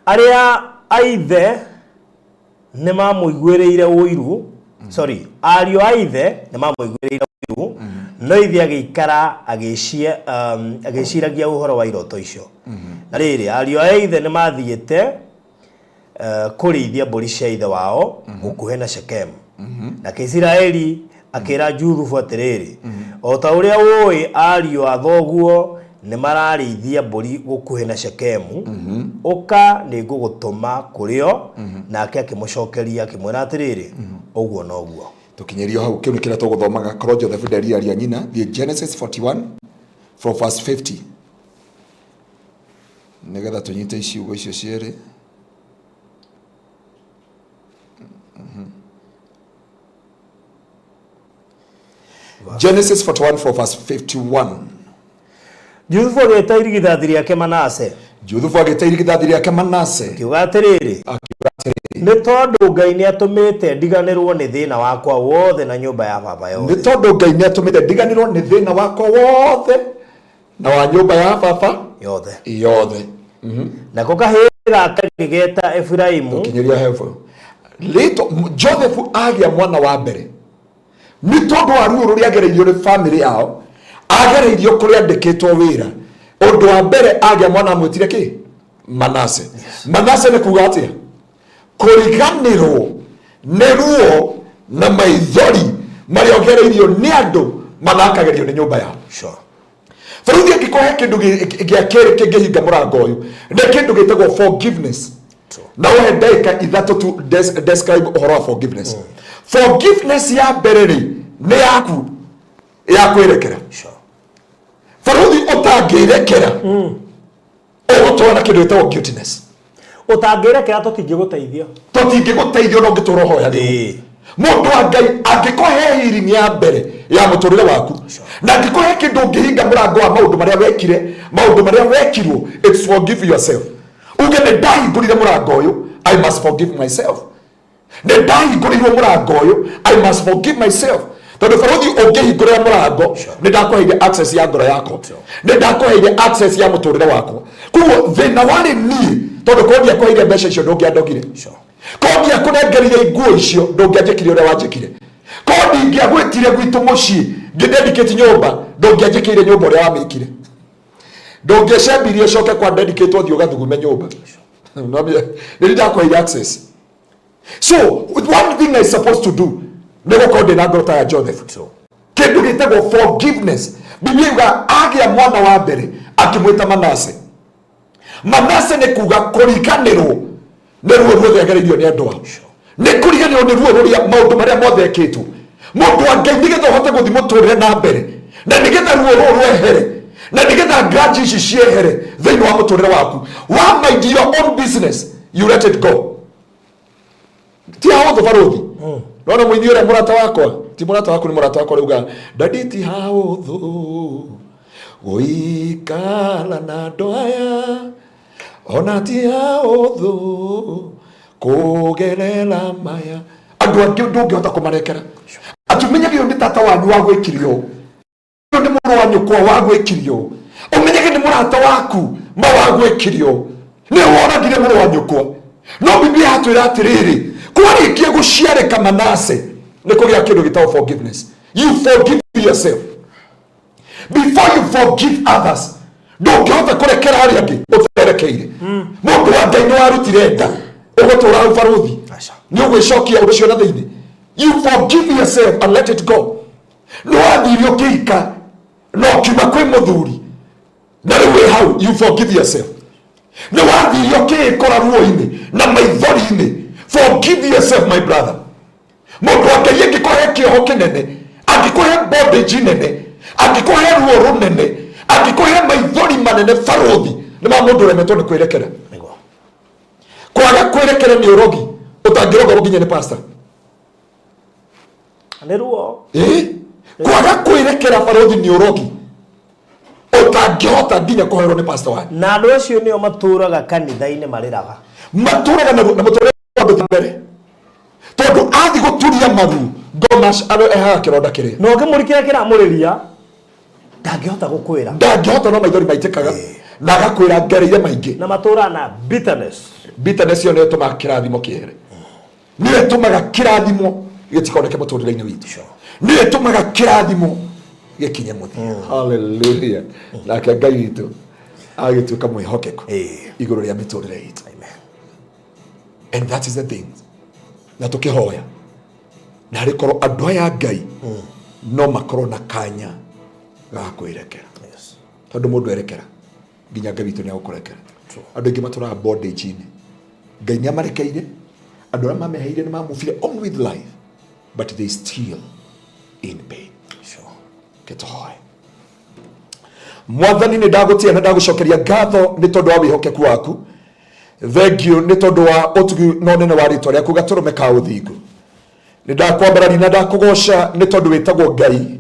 Arĩa a ithe nĩ mamũiguĩrĩire ũiru, sorry, ariũ a ithe nĩ mamũiguĩrĩire ũiru, no ithe agĩikara agĩciragia ũhoro wa iroto icio. Na rĩrĩ, ariũ a ithe nĩ mathiĩte kũrĩithia mbũri cia ithe wao gũkuhĩ na Shekemu. Nake Isiraeli akĩra Juthubu atĩrĩrĩ, "O ta ũrĩa ũĩ, ariũ a thoguo nĩ mararĩithia mbũri gũkuhĩ na Shekemu. Ũka, nĩ ngũgũtũma kũrĩ o." Nake akĩmũcokeria akĩmwĩra atĩrĩrĩ, "Ũguo noguo." Tũkinyĩrio hau, kĩu nĩ kĩrĩa tũgũthomaga. Korwo Joseph nderiraria nyina. Thiĩ Genesis 41 from verse 50, nĩgetha tũnyite ciugo icio cierĩ. Genesis 41 from verse 51. Juthubu agĩta irigithathi rĩake Manase. Juthubu agĩta irigithathi rĩake Manase. Akiuga atĩrĩrĩ, Akiuga atĩrĩrĩ, "Nĩ tondũ Ngai nĩ atũmĩte ndiganĩrwo nĩ thĩna wakwa wothe na nyũmba ya baba nĩ yothe." tondũ Ngai nĩ atũmĩte ndiganĩrwo nĩ thĩna wakwa wothe na wa nyũmba ya baba yothe. Yothe. Nako kahĩĩ gake gĩgeta Efiraimu. Kinyĩria hebu rĩtwa Joseph agĩa mwana wa mbere, nĩ tondũ wa ruo rũrĩa agereirio nĩ famĩlĩ yao, agereirio kũrĩa andĩkĩtwo wĩra. Ũndũ wa mbere, agĩa mwana amwĩtire kĩ? Manase. Manase nĩ kuga atĩa? Kũriganĩrwo nĩ ruo na maithori marĩa ũgereirio nĩ andũ, mana akagerio nĩ nyũmba yao. Bũrũri angĩkorwo he kĩndũ gĩa kerĩ kĩngĩhinga mũrango ũyũ, nĩ kĩndũ gĩtagwo forgiveness. Na ũhe ndagĩka 3 tu describe ũhoro wa forgiveness. Forgiveness ya mbere rĩ, nĩ yaku ya kwĩrekera. Bũrũri ũtangĩrekera, ũgũtũra na kĩndũ gĩtagwo guiltiness. Ũtangĩrekera tũtingĩgũteithia. Tũtingĩgũteithia ona ũngĩtũra ũhoyagĩrwo. Mũndũ wa Ngai angĩkorwo he healing ya mbere ya mũtũrĩre waku, na angĩkorwo he kĩndũ ũngĩhinga mũrango wa maũndũ marĩa wekire, maũndũ marĩa wekirwo, it's forgive yourself. Uge nĩ ndahingũrire mũrango ũyũ, I must forgive myself. Nĩ ndahingũrĩirwo mũrango ũyũ, I must forgive myself. Tondũ bũrũri ũngĩhingũrĩra mũrango, nĩ ndakũheire access ya ngoro yakwa, nĩ ndakũheire access ya mũtũrĩre wakwa. Koguo thĩna warĩ niĩ, tondũ korwo ndiakũheire mbeca icio ndũngĩandogire, korwo ndiakũnengerire nguo icio ndũngĩanjĩkire ũrĩa wanjĩkire, korwo ndingĩagwĩtire gwitũ mũciĩ ngĩdedicate nyũmba ndũngĩanjĩkĩire nyũmba ũrĩa wamĩkire, ndũngĩcembirie ũcoke kwa dedicate ũthiĩ ũgathugume nyũmba. Nĩ ndakũheire access. So one thing I supposed to do nĩ gũkorwo ndĩ na ngoro ta ya Joseph. Kĩndũ gĩtagwo forgiveness. Biblia yuga agĩa mwana wa mbere akĩmwĩta Manase. Manase nĩ kuga kũriganĩrwo nĩ ruo ruothe agereirio nĩ andũ ao, nĩ kũriganĩrwo nĩ ruo rũrĩa maũndũ marĩa mothe ekĩtwo. Mũndũ wa Ngai, nĩgetha ũhote gũthiĩ mũtũrĩre na mbere, na nĩgetha ruo rũrũ rwehere, na nĩgetha grudge ici ciehere thĩinĩ wa mũtũrĩre waku, wa mind your own business, you let it go. Ti hahũthũ barũthi. Nona mũini ũrĩa mũrata wakwa, ti mũrata waku, nĩ mũrata wakwa, rĩuga dadi ti hahũthũ gũikara na andũ aya, ona ti hahũthũ kũgerera maya. Andũ angĩ ndũngĩhota kũmarekera. Atĩ ũmenyage ũyũ nĩ tata wanyu wa gwĩkire ũũ, ũyũ nĩ mũrũ wa nyũkwa wa gwĩkire ũũ, ũmenyage nĩ mũrata waku ma wa gwĩkire ũũ, nĩ woragire mũrũ wa nyũkwa. No Biblia yatwĩra atĩrĩrĩ, kwarĩkia gũciarĩka Manase nĩ kũgĩa kĩndũ gĩtagwo forgiveness. You forgive yourself before you forgive others. Ndũngĩhota kũrekera arĩa angĩ ũterekeire. Mũndũ wa Ngai, nĩ warutire nda ũgũtũra hau barũthi, nĩ ũgwĩcokia ũndũ ũcio na thĩinĩ. You forgive yourself and let it go. Nĩ wathire ũkĩika na ũkiuma kwĩ mũthuri na rĩu wĩ hau, you forgive yourself. Nĩ wathire ũkĩĩkora ruo-inĩ na maithori-inĩ, forgive yourself, my brother. Mũndũ wa Ngai, angĩkũhe kĩoho kĩnene, angĩkũhe bondage nene, angĩkũhe ruo rũnene, angĩkũhe maithori manene, barũthi, nĩ ma mũndũ ũremetwo nĩ kwĩrekera. Kwaga kwĩrekera nĩ ũrogi ũtangĩrogorwo nginya nĩ pastor. Nĩ ruo. Kwaga kwĩrekera, barũthi, nĩ ũrogi ũtangĩhota nginya kũherwo nĩ pastor wanyu. Na andũ acio nĩo matũraga kanitha-inĩ marĩraga. Matũraga na ruo na mũtũrĩre wa ndũthi mbere, tondũ athi gũturia maru ngoma ehaga kĩronda kĩrĩa. Na ũngĩmũrikĩra kĩramũrĩria ndangĩhota gũkwĩra. Ndangĩhota, no maithori maitĩkaga na agakwĩra ngereire maingĩ. Na matũraga na bitterness. Bitterness ĩyo nĩyo ĩtũmaga kĩrathimo kĩehere, nĩyo ĩtũmaga kĩrathimo gĩtikoneke mũtũrĩre-inĩ witũ, nĩyo ĩtũmaga kĩrathimo gĩkinye mũthia. Hallelujah. Nake Ngai witũ agĩtuĩka mwĩhokeku igũrũ rĩa mĩtũrĩre itũ. And that is the thing. Na tũkĩhoya na arĩ korwo andũ aya a Ngai no makorwo na kanya ga kwĩrekera, tondũ mũndũ erekera nginya Ngai witũ nĩ agũkũrekera. Andũ aingĩ matũraga bondage-inĩ, Ngai nĩ amarekeire, andũ arĩa mameheire nĩ mamũbire on with life, but they still in pain. Kĩtũhoe. Mwathani, nĩ ndagũtĩa na ndagũcokeria ngatho nĩ tondũ wa wĩhokeku waku. Thengiũ nĩ tondũ wa ũtugi na ũnene wa rĩtwa rĩaku, gatũrũme ka ũthingu. Nĩ ndakwambarari na ndakũgoca nĩ tondũ wĩtagwo Ngai,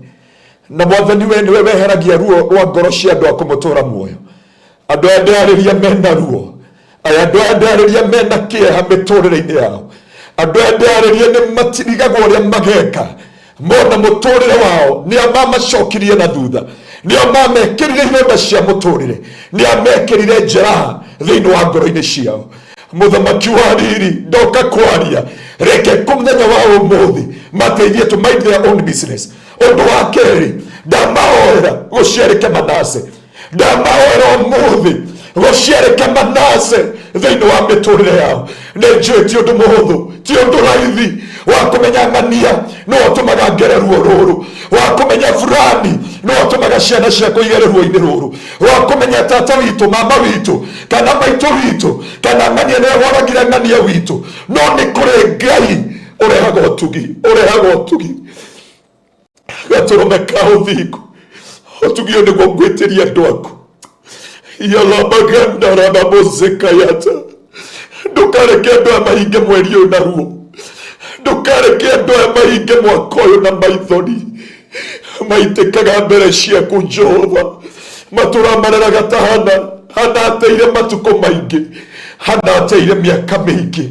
na Mwathani, we nĩwe weheragia ruo rwa ngoro cia andũ a kũmũtũra muoyo. Andũ aya ndĩrarĩria mena ruo, aya andũ aya ndĩrarĩria mena kĩeha mĩtũrĩre-inĩ yao, andũ aya ndĩrarĩria nĩ matirigagwo ũrĩa mageka mona mũtũrĩre wao, nĩ mamacokirie na thutha, nĩo mamekĩrire ironda cia mũtũrĩre, nĩ amekĩrire njeraha thĩinĩ wa ngoro-inĩ ciao. Mũthamaki wa riri, ndoka kwaria, reke kũmũthenya wa ũmũthĩ mateithie to mind their own business. Ũndũ wa kerĩ, ndamahoera gũciarĩke Manase, ndamahoera ũmũthĩ gũciarĩke Manase thĩinĩ wa mĩtũrĩre yao. Nĩ njũĩ ti ũndũ mũhũthũ, ti ũndũ raithi. Wa kũmenya ng'ania no ũtũmaga ngere ruo rũrũ. Wa kũmenya fulani no ũtũmaga ciana ciakwa igere ruo-inĩ rũrũ. Wa kũmenya tata witũ, mama witũ, kana maitũ witũ, kana ng'ania nĩwe woragire ng'ania witũ. No nĩ kũrĩ Ngai ũrehaga ũtugi, ũrehaga ũtugi. Gatũrũme ka ũthingu, ũtugi ũyũ nĩguo ngwĩtĩria andũ aku. Yalamagandarabamozekayata. Ndũkareke andũ aya mahinge mweri ũyũ na ruo. Ndũkareke andũ aya mahinge mwaka ũyũ na maithori. Maitĩkaga mbere ciaku Jehova. Matũra mareraga ta Hana. Hana ateire matukũ maingĩ. Hana ateire mĩaka mĩingĩ.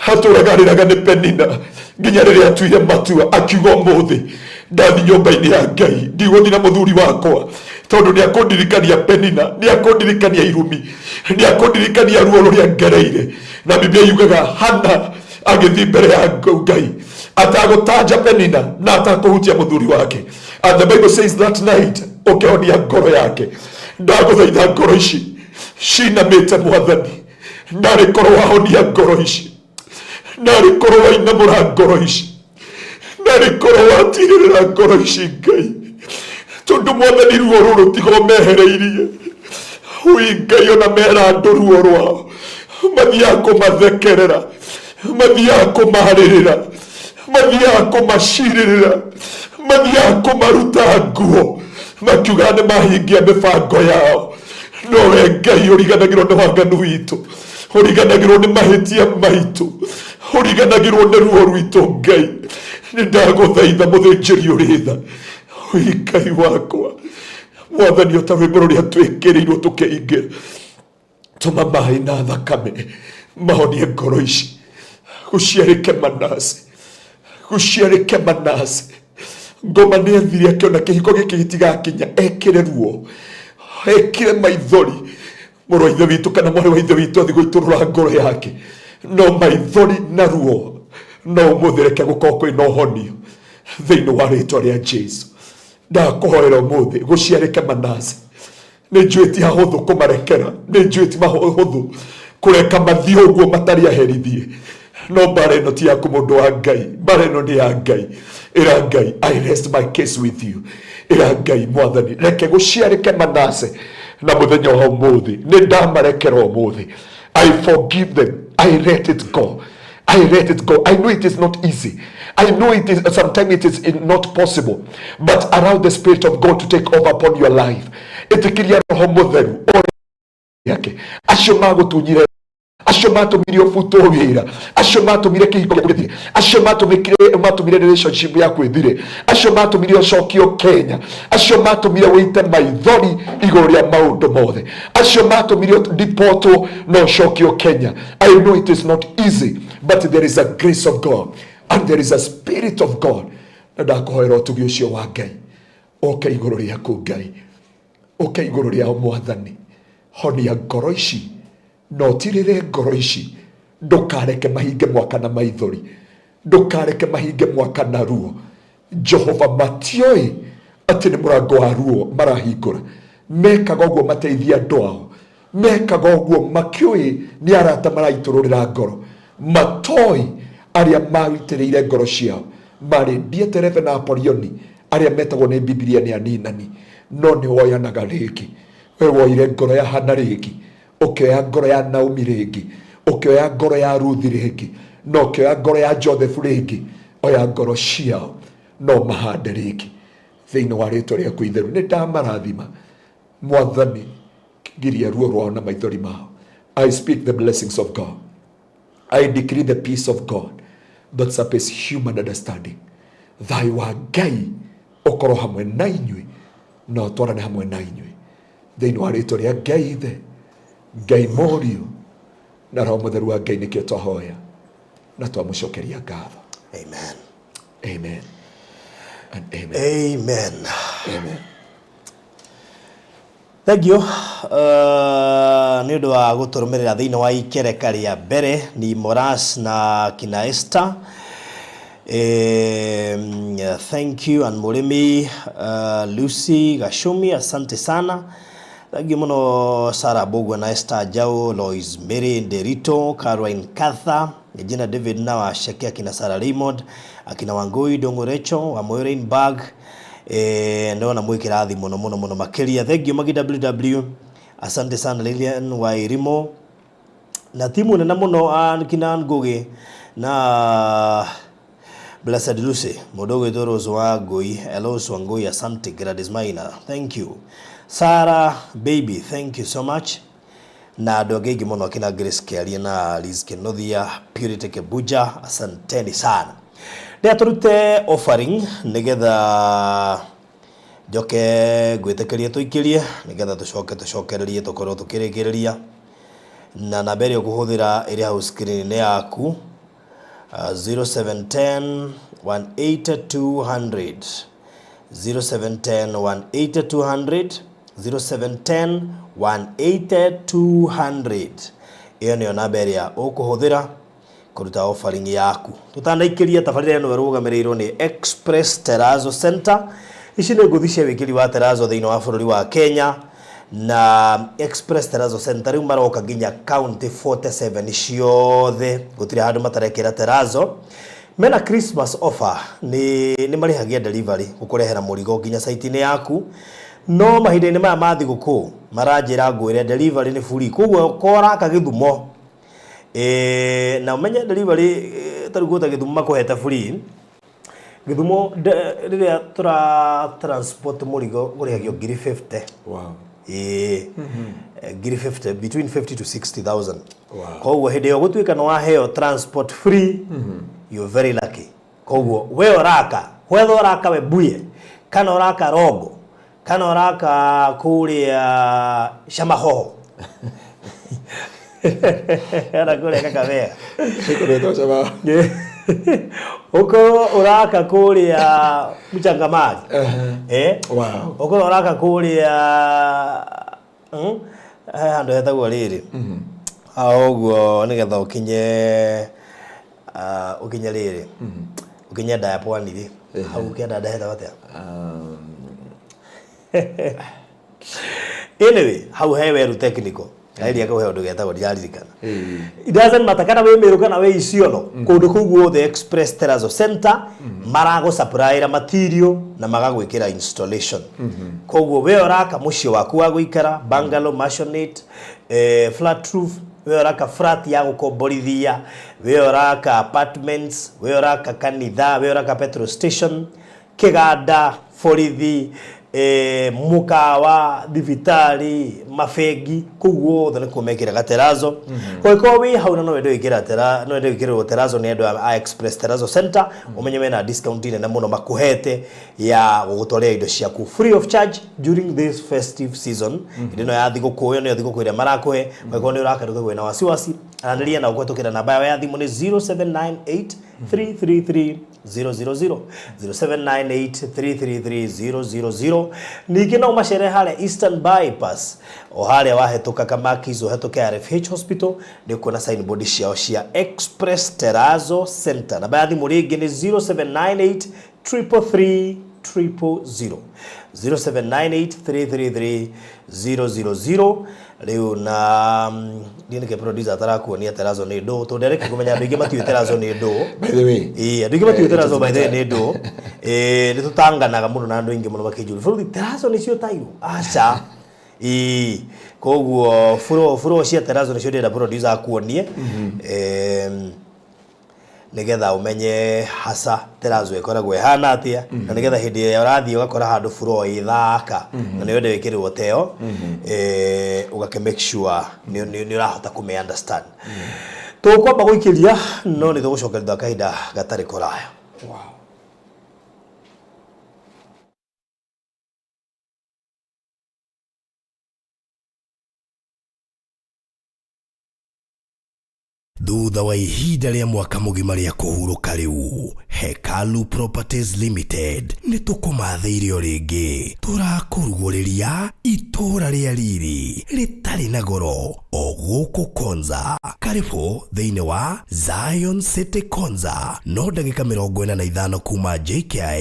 Atũraga arĩraga nĩ Penina nginya rĩrĩa atuire matua akiuga ũmũthĩ ndathi nyũmba-inĩ ya Ngai ndigũthiĩ na mũthuri wakwa tondũ nĩ akũndirikania Penina, nĩ akũndirikania irumi, nĩ akũndirikania ruo rũrĩa ngereire. Na Biblia yugaga Hana agĩthiĩ mbere ya Ngai atagũtanja Penina na atakũhutia mũthuri wake. And the Bible says that night ũkĩhonia ngoro yake. Ndagũthaitha ngoro ici cinamĩte Mwathani, narĩ korwo wahonia ngoro ici, narĩ korwo wainamũra ngoro ici, narĩ korwo watirĩrĩra ngoro ici Ngai, tondũ Mwathani ruo rũrũ tiga ũmehereirie. Ui Ngai, ona mera andũ ruo rwao mathiaga kũmathekerera, mathiaga kũmarĩrĩra, mathiaga kũmacirĩrĩra, mathiaga kũmaruta nguo, makiuga nĩ mahingia mĩbango yao. No we Ngai ũriganagĩrwo nĩ waganu witũ, ũriganagĩrwo nĩ mahĩtia maitũ, ũriganagĩrwo nĩ ruo rwitũ. Ngai, nĩ ndagũthaitha mũthĩnjĩri ũrĩ tha. Ui Ngai wakwa, Mwathani, o ta rwĩmbo rũrĩa twĩkĩrĩirwo tũkĩingĩra, tũma maĩ na thakame mahonie ngoro ici. Gũciarĩke Manase, gũciarĩke Manase. Ngoma nĩ athire akĩona kĩhiko gĩkĩ gĩtigakinya, ekĩre ruo, ekĩre maithori. Mũrũ wa ithe witũ kana mwarĩ wa ithe witũ athi gũitũrũra ngoro yake, no maithori na ruo. No ũmũthĩ reke gũkorwo kwĩna ũhonio thĩinĩ wa rĩtwa rĩa Jesu. Ndakũhoera ũmũthĩ gũciarĩke Manase. Nĩ njũĩ ti hahũthũ kũmarekera, nĩ njũĩ ti mahũthũ kũreka mathiĩ ũguo matarĩ aherithie, no mbara ĩno ti yaku mũndũ wa Ngai, mbara ĩno nĩ ya Ngai. Ĩra Ngai, I rest my case with you. Ĩra Ngai, Mwathani, reke gũciarĩke Manase na mũthenya wa ũmũthĩ nĩ ndamarekera ũmũthĩ. I forgive them, I let it go, I let it go. I know it is not easy. I know it is sometimes it is not possible. But allow the Spirit of God to take over upon your life. Ĩtĩkĩria Roho Mũtheru yake. Acio magũtunyire, acio matũmire ũbutwo wĩra, acio matũmire kĩhiko gĩaku gĩthire, acio matũmire matũmire relationship yaku ĩthire, acio matũmire ũcokio Kenya, acio matũmire wĩite maithori igũrũ rĩa maũndũ mothe, acio matũmire ũdipotwo na ũcokio Kenya. I know it is not easy, but there is a grace of God and there is a spirit of God. Na ndakũhoera ũtugi ũcio wa Ngai ũke igũrũ rĩaku Ngai, ũke igũrũ rĩao Mwathani. Honia ngoro ici na ũtirĩre ngoro ici. Ndũkareke mahinge mwaka na maithori, ndũkareke mahinge mwaka na ruo. Jehova, matioĩ atĩ nĩ mũrango wa ruo marahingũra. Mekaga ũguo mateithie andũ ao, mekaga ũguo makĩũĩ nĩ arata maraitũrũrĩra ngoro, matoĩ arĩa maitĩrĩire ngoro ciao marĩ Dieterebe na Apolioni, arĩa metagwo nĩ Bibilia nĩ aninani. No nĩ woyanaga rĩngĩ. We woire ngoro ya Hana rĩngĩ, ũkĩoya ngoro ya Naomi rĩngĩ, ũkĩoya ngoro ya Ruthi rĩngĩ, na ũkĩoya ngoro ya Joseph rĩngĩ. Oya ngoro ciao no mahande rĩngĩ thĩinĩ wa rĩtwa rĩaku itheru. Nĩ ndamarathima Mwathani, ngiria ruo rwao na maithori mao. I speak the blessings of God. I decree the peace of God that surpasses human understanding. Thayũ wa Ngai ũkorwo hamwe na inyuĩ na ũtwarane hamwe na inyuĩ thĩinĩ wa rĩtwa rĩa Ngai Ithe, Ngai Mũriũ na Roho Mũtheru wa Ngai. Nĩkĩo twahoya na twamũcokeria ngatho. Amen. Amen and amen. Amen. Amen. Thank you nĩ ũndũ wa gũtũrũmĩrĩra thĩinĩ wa ikereka rĩa mbere ni Moras na kina Esther. Thank you and Mũrĩmi Lucy Gashumi, asante sana. Thank you mũno Sarah Mbũgua na Esther Njau, Lois Mary Nderito, Caroline Katha. Jina David na Waceke, akina Sarah Raymond, akina Wangui Ndung'u, Rachel wa Moirenberg, ndona mwikirathi muno muno muno makiria. Thank you Magi WW, asante sana Lilian Wairimo na timu nene muno kina Ngugi na Blessed Lucy mundu gwitwo Rose wa Ngui, Elos wa Ngui, asante. Gladys Maina, thank you. Sarah baby, thank you so much, na andũ angĩ aingĩ mũno akina Grace Kiaria na Liz Kenothia, Purity Kebuja, asanteni sana. Rĩrĩa tũrute offering nĩgetha njoke ngwĩtĩkĩrie tũikĩrie nĩgetha tũcoke tũcokererie tũkorwo tũkĩrĩkĩrĩria na namba ĩrĩa ũkũhũthĩra ĩrĩ hau screen-inĩ yaku, 0710 18200, 0710 18200, 0710 18200. Ĩyo nĩyo namba ĩrĩa ũkũhũthĩra kũruta offering yaku. Tũtanaikĩria tabarĩra ĩno ĩrũgamĩrĩirwo nĩ Express Terrazzo Center. Ici nĩ ngũthi cia wĩkĩri wa terrazzo thĩinĩ wa bũrũri wa Kenya, na Express Terrazzo Center rĩu maroka nginya county 47 ciothe, gũtirĩ handũ matarekĩra terrazzo. Mena Christmas offer, nĩ marĩhagia delivery gũkũrehera mũrigo nginya site-inĩ yaku, no mahinda-inĩ maya ma thigũkũ maranjĩra ngwĩre delivery nĩ free. Koguo koraka Gĩthumo, na ũmenye delivery, tarĩu gwĩta Gĩthumo makũhete free. Gĩthumo rĩrĩa tũra transport mũrigo ũrĩhagio ngiri 50. Ĩĩ, ngiri 50, between 50 to 60,000. Koguo hĩndĩ ĩyo gũtuĩka nĩ waheo transport free, you're very lucky. Koguo we ũraka, whether ũraka Webuye kana ũraka Rongo kana ũraka kũrĩa Shamahoho kana kũrĩa Kakamega, Ĩkoretwo cama. Ũkorwo ũraka kũrĩa Mchangamari, ũkorwo ũraka kũrĩa, he handũ hetagwo rĩrĩ ũguo, nĩgetha ũkinye, ũkinye rĩrĩ, ũkinye ndaya pwani rĩ, hau kĩanda hetagwo atĩa? Anyway, hau he Weru Technical area kau he ũndũ getagwo, ndiraririkana. It doesn't matter kana wĩ Meru kana wĩ Isiolo, kũndũ kũu guothe Express Terrazzo Center maragũ-supplyĩra material na magagwĩkĩra installation. Koguo we ũraka mũciĩ waku wa gũikara, bungalow, maisonette, flat roof, we ũraka flat ya gũkomborithia, we ũraka apartments, we ũraka kanitha, we ũraka petrol station, kĩganda, borithi, mũkawa, thibitarĩ, mabengi, kũu guothe nĩkuo mekĩraga terrazzo. Ũngĩkorwo wĩ hau na no wende gwĩkĩra no wende gwĩkĩrĩrwo terrazzo nĩ andũ a Express Terrazzo Center, ũmenye mena discount nene mũno makũhete ya gũgũtwarĩra indo ciaku free of charge during this festive season. Hĩndĩ ĩno ya thigũkũ, ĩyo nĩyo thigũkũ ĩrĩa marakũhe. Ũngĩkorwo nĩ ũraka, ndũkagĩe na wasiwasi, aranĩria na ũkũhetũkĩra namba yao ya thimũ nĩ 0798 333 000, 0798 333 000. Ningĩ no macere harĩa Eastern Bypass, o harĩa wahĩtũka Kamakis, ũhetũke RFH Hospital, nĩ ũkuona signboard ciao cia Express Terrazzo Center. Namba ya thimũ rĩngĩ nĩ 0798 333 000, 0798 333 000. Rĩu na niĩ nĩkĩ producer atarakuonia terrazzo nĩ ndũ, tondũ ndarĩkia kũmenya andũ aingĩ matiũĩ terrazzo nĩ ndũ. By the way. Ĩĩ, andũ aingĩ matiũĩ terrazzo by the way nĩ ndũ. Ĩĩ, nĩ tũtanganaga mũno na andũ aingĩ mũno makĩnjũria, bũrũri terrazzo nĩcio tairo? Aca. Ĩĩ, koguo floor cia terrazzo nĩcio ndĩrenda producer akuonie, nĩgetha ũmenye hasa terrazzo ĩkoragwo ĩhana atĩa, na nĩgetha hĩndĩ ĩrĩa ũrathiĩ ũgakora handũ floor ĩ thaka na nĩ wende wĩkĩrĩrwo teo, ũgakĩ make sure nĩ ũrahota kũmĩ understand. Tũkwamba gũikĩria, no nĩ tũgũcokeria kahinda gatarĩ kũraya. Thutha wa ihinda rĩa mwaka mũgima rĩa kũhurũka, rĩu Hekalu Properties Limited nĩ tũkũmathĩire o rĩngĩ, tũrakũrugũrĩria itũũra rĩa riri rĩtarĩ Ĩtarĩ na goro o gũkũ Konza. Karibu thĩinĩ wa Zion City Konza, no ndagĩka 45 kuma JKIA,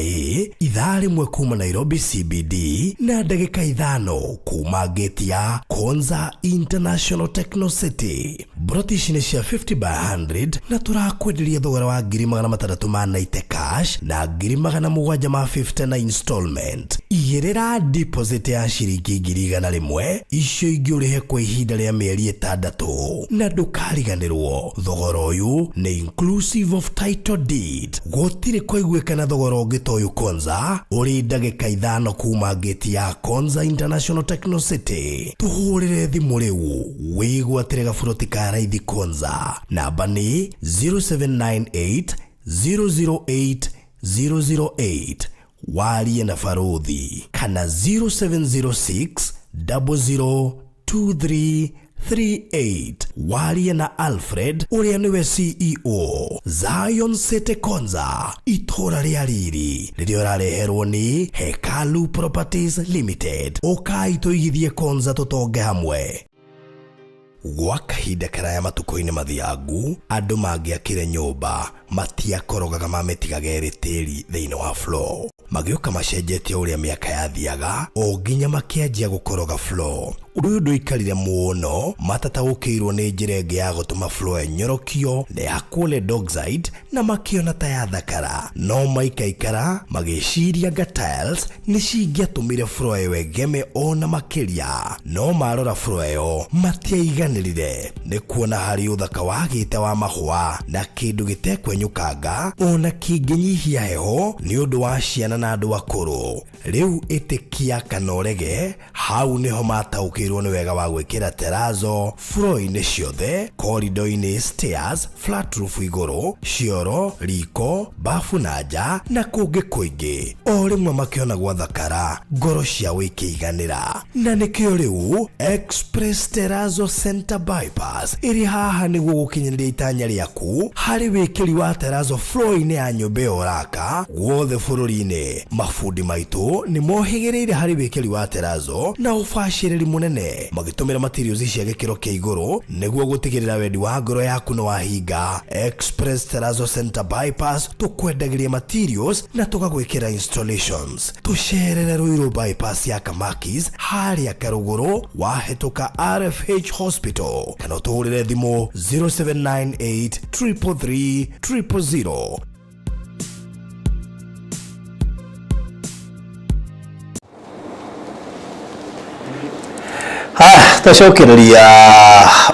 ithaa rĩmwe kuma Nairobi CBD, na ndagĩka 5 kuma gate ya Konza International Techno City. Mburoti ici nĩ cia 50 by 100 na tũrakwenderia thogora wa ngiri magana matandatũ ma 90 cash na ngiri magana mũgwanja ma 50 na installment. Igĩrĩra deposit ya ciringi ngiri igana rĩmwe, icio ingĩ ũrĩhe kwa ihinda rĩa mĩeri 6, na ndũkariganĩrwo thogora ũyũ nĩ inclusive of title deed. Gũtirĩ kũiguĩkana thogora ũngĩ ta ũyũ Konza, ũrĩ ndagĩka 5 kuma gate ya Konza International Techno City. Tũhũrĩre thimũ rĩu wĩgwatĩre gaburoti ka raithi Konza. Namba nĩ 0798 008 008, warie na baruthi, kana 0706 002338, warie na Alfred ũrĩa nĩwe CEO. Zion City Konza, itũra rĩa riri rĩrĩa ũrareherwo nĩ Hekalu Properties Limited. Ũkai tũigithie Konza tũtonge hamwe. Gwa kahinda karaya matukũ-inĩ mathiangu, andũ mangĩakire nyũmba matiakorogaga mamĩtigaga ĩrĩ tĩri thĩinĩ wa floor. Magĩũka macenjetie ũrĩa mĩaka yathiaga o nginya makĩanjia gũkoroga floor. Ũndũ ũyũ ndũikarire mũno, matataũkĩirwo nĩ njĩra ĩngĩ ya gũtũma floor ĩnyorokio na ya lead oxide, na makĩona ta yathakara. No maikaikara magĩciria nga tiles nĩ cingĩatũmire floor ĩyo ĩgeme ona makĩria. No marora floor ĩyo matiaiganĩrire nĩ kuona harĩ ũthaka wagĩte wa mahũa na kĩndũ gĩtekwenyũkanga ona kĩngĩnyihia heho nĩ ũndũ wa ciana na andũ akũrũ. Rĩu ĩtĩkia kana ũrege, hau nĩho mataũkĩirwo nĩ wega wa gwĩkĩra terazo floor-inĩ ciothe, corridor-inĩ, stairs, flat roof igũrũ, cioro, riko, bafu na nja na kũngĩ kũingĩ. O rĩmwe makĩona gwathakara, ngoro ciao ikĩiganĩra. Na nĩkĩo rĩu Express Terrazzo Center Bypass ĩrĩ haha nĩguo gũkinyanĩria itanya rĩaku harĩ wĩkĩri wa terrazzo floor-inĩ ya nyũmba ĩyo ũraka guothe bũrũri-inĩ. Mabundi maitũ nĩ mohĩgĩrĩire harĩ wĩkĩri wa terrazzo na ũbacĩrĩri mũnene, magĩtũmĩra materials cia gĩkĩro kĩa igũrũ nĩguo gũtigĩrĩra wendi wa ngoro yaku nĩ wahinga. Express Terrazzo Center Bypass, tũkwendagĩria materials na tũgagwĩkĩra installations. Tũcerere Ruiru Bypass ya Kamakis harĩa Karũgũrũ wahĩtũka RFH Hospital, kana ũtũhũrĩre thimũ 0798 333 000. Twacokereria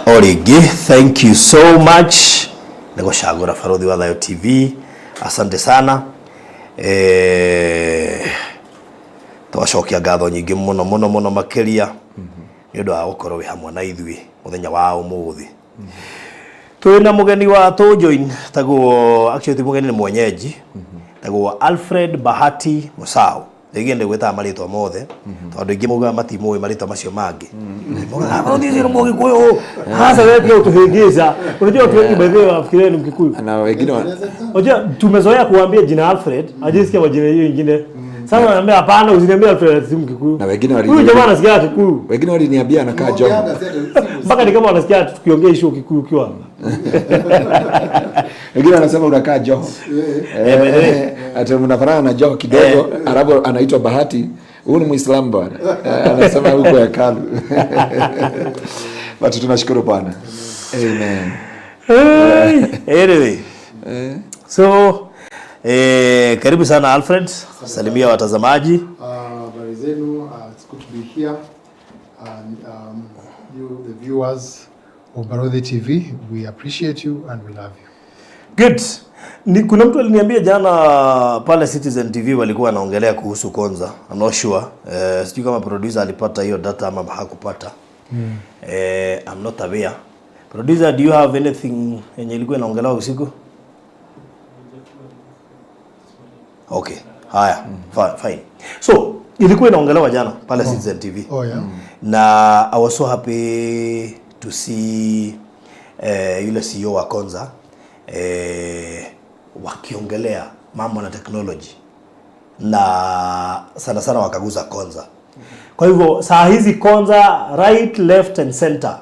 o rĩngĩ. Thank you so much nĩ gũcagũra Baruthi wa Thayo TV. Asante sana. Twacokia ngatho nyingĩ mũno mũno mũno makĩria nĩ ũndũ wa gũkorwo wĩ hamwe na ithuĩ mũthenya wa ũmũthĩ. Twĩ na mũgeni wa tũjoin tagwo, actually ti mũgeni, nĩ mwenyeji, tagwo Alfred Bahati Musau. Rĩngĩ ndĩ gwĩtaga marĩtwa mothe tondũ aingĩ maugaga matimũĩ marĩtwa macio mangĩ. Maugaga Baruthi ũcio nĩ Mũgĩkũyũ hasa, wewe pia utuhĩngĩca. Unajua watu wengi, by the way, wafikiria ni Mkikuyu. Na wengine Unajua tumezoea kuambia jina Alfred, hajasikia majina hiyo ingine. Sasa wanaambia hapana, usiniambie Alfred si Mkikuyu. Na wengine Huyu jamaa anasikia Kikuyu. Wengine waliniambia anakaa Joho. Mpaka ni kama wanasikia tukiongea issue Kikuyu ukiwa. Wengine wanasema unakaa Joho. Ati mnafanana na Joho kidogo, alafu anaitwa Bahati. Huyu ni Muislamu bwana. Anasema huko hekalu. But tunashukuru Bwana. Amen. Anyway. So, karibu sana Alfred. Salimia watazamaji. Habari zenu, it's good to be here. And you, the viewers of Barothy TV, we appreciate you and we love you. Good. Ni kuna mtu aliniambia jana pale Citizen TV walikuwa wanaongelea kuhusu Konza. I'm not sure. Sijui kama producer alipata hiyo data ama hakupata. I'm not aware. Producer, do you have anything yenye ilikuwa inaongelewa usiku? Okay. Haya, fine. So, ilikuwa inaongelewa jana pale Citizen TV. Oh, yeah. Na I was so happy to see yule CEO wa Konza wakiongelea mambo na technology na sana sana wakaguza Konza. Kwa hivyo saa hizi Konza, right, left and center,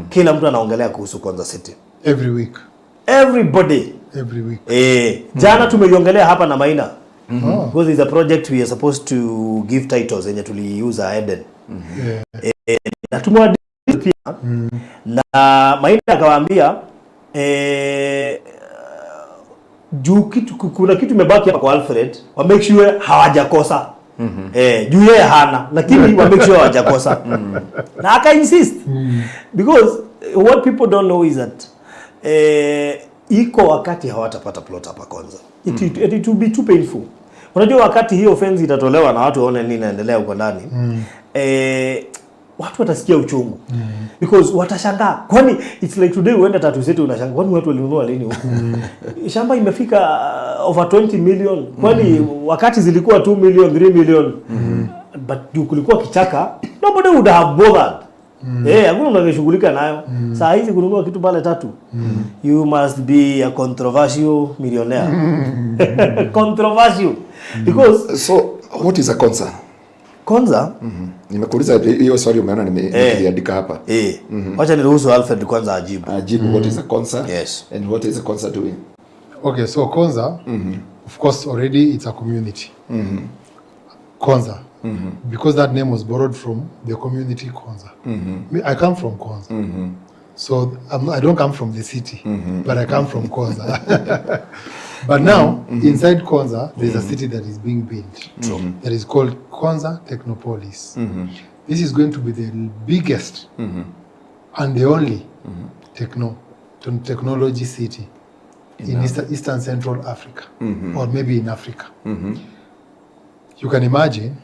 kila mtu anaongelea kuhusu Konza City. Every week. Everybody. Every week. Jana tumeiongelea hapa na Maina. Oh. Because it's a project we are supposed to give titles yenye tuliuza Eden. Na tumewa pia na Maina akawaambia, juu kitu, kuna kitu imebaki hapa kwa Alfred, wa make sure hawajakosa. Juu yeye hana, lakini wa make sure hawajakosa. Na aka insist because what people don't know is that iko wakati hawatapata plot hapa Konza. It will be too painful. Unajua wakati hiyo fence itatolewa na watu waone nini inaendelea huko ndani, watu watasikia uchungu because watashangaa, kwani it's like today uende Tatu City unashangaa, kwani watu walinunua lini huku? Shamba imefika over 20 million, kwani wakati zilikuwa 2 million, 3 million? But juu kulikuwa kichaka, nobody would have bothered. Hakuna mtu angeshughulika nayo. Saa hizi kununua kitu pale Tatu, you must be a controversial millionaire, controversial, because So what is a Konza? Konza Nimekuuliza hiyo swali, umeona nimeliandika hapa. Wacha niruhusu Alfred kwanza ajibu. Ajibu, what is a Konza? Yes. And what is a Konza doing? Okay, so Konza, of course, already it's a community. Konza, because that name was borrowed from the community Konza. Me, I come from Konza. So I don't come from the city, but I come from Konza. But now, inside Konza, there's a city that is being built. That is called Konza Technopolis. This is going to be the biggest and the only technology city in Eastern Central Africa, or maybe in Africa. You can imagine,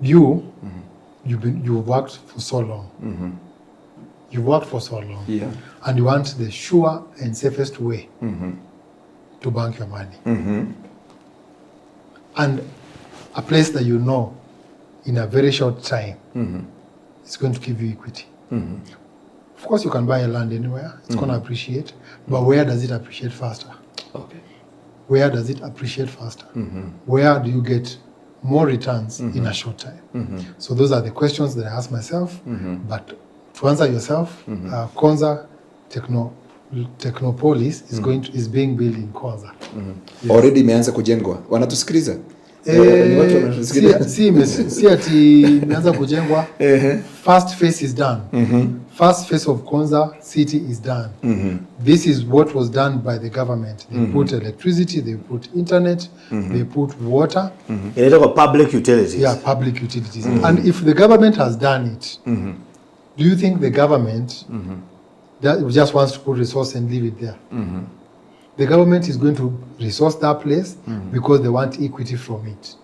you've worked for so long. You've worked for so long. And you want the sure and safest way to bank your money. And a place that you know in a very short time is going to give you equity. Of course, you can buy a land anywhere, it's going to appreciate, but where does it appreciate faster? Where does it appreciate faster? Where do you get more returns in a short time? So those are the questions that I ask myself. But to answer yourself, Konza Technopolis is being built in Konza. Yes. Already imeanza kujengwa. Wanatusikiliza? Ni watu wanatusikiliza. Si ati imeanza kujengwa. First phase is done. First phase of Konza City is done. This is what was done by the government. They put electricity, they put internet, they put water. Inaitwa public utilities. Yeah, public utilities. And if the government has done it, do you think the government that just wants to put resource and leave it there? The government is going to resource that place because they want equity from it.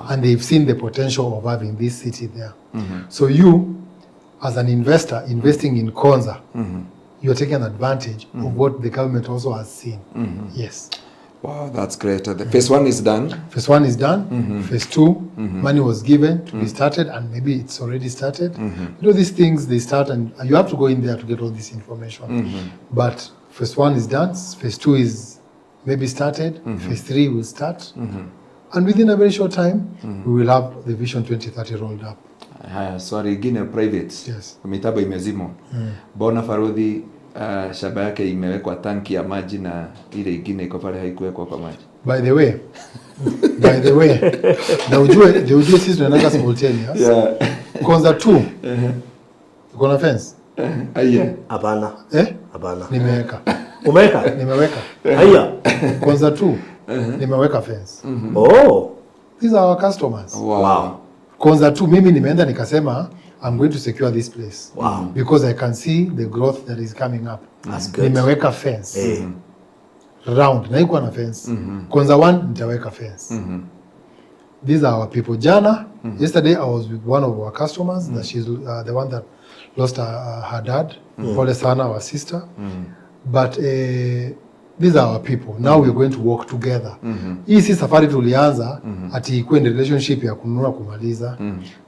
And they've seen the potential of having this city there. So you, as an investor investing in Konza, you're taking advantage of what the government also has seen. Yes. Wow, that's great. The phase one is done. Phase one is done. Phase 2, money was given to be started, and maybe it's already started. You know, these things, they start, and you have to go in there to get all this information. But phase one is done. Phase two is maybe started. Phase three will start. And within a very short time, we will have the Vision 2030 rolled up. Haya, swali ingine private. Yes. Mitambo imezimwa. Mbona Farodhi shamba yake imewekwa tanki ya maji na ile ingine iko pale haikuwekwa kwa maji? By the way, na ujue sisi tunaendaga simultaneous. Konza 2. Iko na fence? Aya. Hapana. Eh? Hapana. Nimeweka. Umeweka? Nimeweka. Haya. Konza 2. Nimeweka fence. Oh. These are our customers. Wow. Konza 2, mimi nimeenda nikasema I'm going to secure this place. Wow. Because I can see the growth that is coming up. That's good. Nimeweka fence. Eh. Round na iko na fence. Konza 1 nitaweka fence. These are our people. Jana, yesterday I was with one of our customers that she's the one that lost her dad. Pole sana, our sister. But these are our people. Now we're going to work together. Hii si safari tulianza ati ikuwe ni relationship ya kununua kumaliza.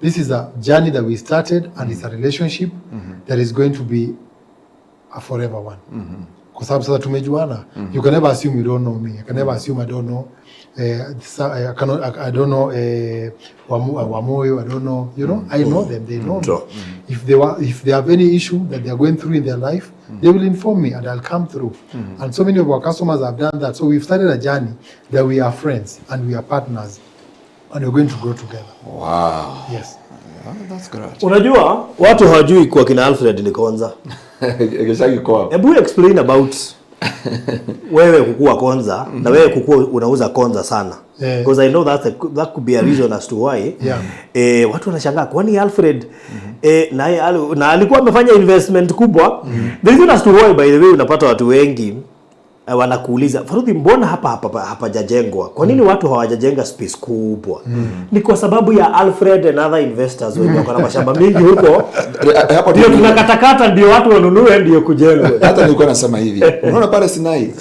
This is a journey that we started and it's a relationship that is going to be a forever one. Kwa sababu sasa tumejuana. You can never assume you don't know me. I can never assume I don't know I cannot, I don't know Wamoyo, I don't know, I know them, they know me. If they have any issue that they are going through in their life, they will inform me and I'll come through. And so many of our customers have done that. So we've started a journey that we are friends and we are partners and we're going to grow together. Wow. Yes. Oh, that's great. Unajua watu hawajui kwa kina Alfred ni Konza. Gicagi kwao. Hebu explain about wewe kukua Konza na wewe kukua unauza Konza sana. Because I know that could be a reason as to why. Watu wanashangaa kwani Alfred na alikuwa amefanya investment kubwa. The reason as to why, by the way, unapata watu wengi wanakuuliza, "Faruthi, mbona hapa hapa hapajajengwa? Kwa nini watu hawajajenga space kubwa?" Ni kwa sababu ya Alfred and other investors wenye wako na mashamba mingi huko. Hapo Ndio tunakatakata ndio watu wanunue ndio kujengwe. Hata nilikuwa nasema hivi. Unaona pale Sinai?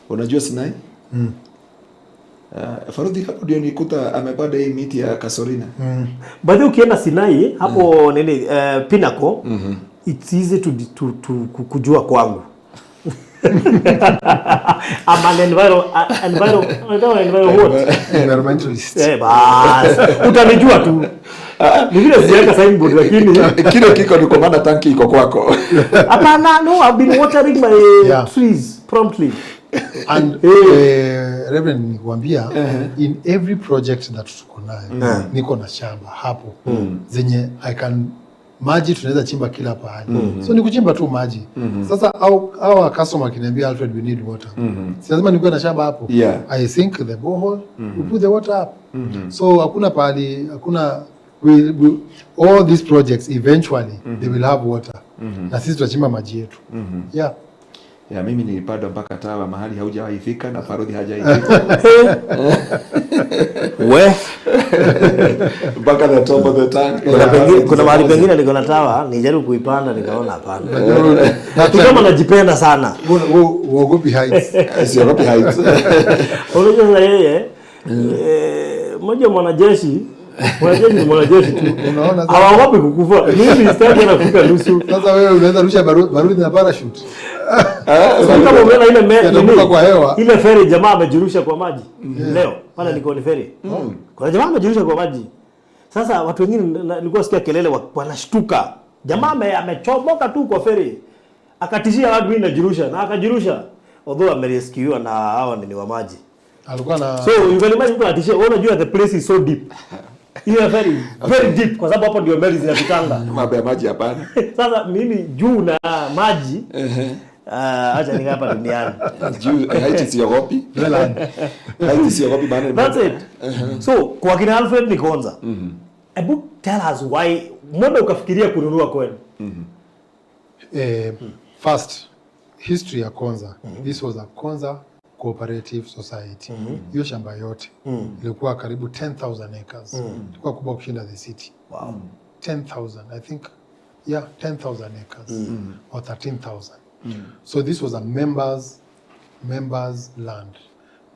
Unajua Sinai? Faruthi, hapo ndio nikuta amepanda hii miti ya Casuarina. By the way, ukienda Sinai hapo nini, Pinnacle, it's easy to kujua kwangu. I'm an enviro what? Environmentalist. Eh, bas. Utanijua tu. Ni vile sijaweka signboard, lakini Kile kiko ni kwa maana tanki iko kwako. Hapana, no, I've been watering my trees promptly. And Reverend, nikuambia, in every project that tuko nayo, niko na shamba hapo zenye I can maji tunaweza chimba kila pahali, so ni kuchimba tu maji. Sasa au au customer akiniambia, "Alfred, we need water," si lazima nikuwe na shamba hapo? I sink the borehole, we put the water up. So hakuna pahali hakuna we, all these projects, eventually they will have water na sisi tutachimba maji yetu, yeah. Ya, mimi nilipanda mpaka tower mahali haujawahi fika na Faruthi hajawahi fika. We Mpaka the top of the tank. Kuna mahali pengine niko na tower, nijaribu kuipanda nikaona hapana. Ni kama najipenda sana. Uogopi heights. Siogopi heights. Unajua sasa yeye, mmoja mwanajeshi, mwanajeshi ni mwanajeshi tu. Unaona sasa? Hawaogopi kukufa. Mimi sitaki hata kufika nusu. Sasa wewe unaweza rusha baruti na parachute. Sio kama umeona ile Yataruka nini? kwa hewa. Ile feri jamaa amejirusha kwa maji. Leo pale Likoni Ferry. Kuna jamaa amejirusha kwa maji. Sasa watu wengine nilikuwa sikia kelele wanashtuka. Jamaa amechomoka tu kwa feri. Akatishia watu, "Mimi najirusha," na akajirusha. Although amerescuewa na hao nini wa maji. Alikuwa na So you can imagine mtu anatishia, wewe unajua the place is so deep. Ile ferry very deep kwa sababu hapo ndio meli zinapitanga. Mambo ya maji hapana. Sasa mimi juu na maji, acha nikae hapa duniani. Juu height siogopi. Height siogopi maana That's it. So kwa kina Alfred ni Konza. Hebu tell us why, mbona ukafikiria kununua kwenu? First, history ya Konza. This was a Konza Cooperative Society. Hiyo shamba yote ilikuwa karibu 10,000 acres. Ilikuwa kubwa kushinda the city. 10,000, I think, yeah, 10,000 acres or 13,000. So this was a members land.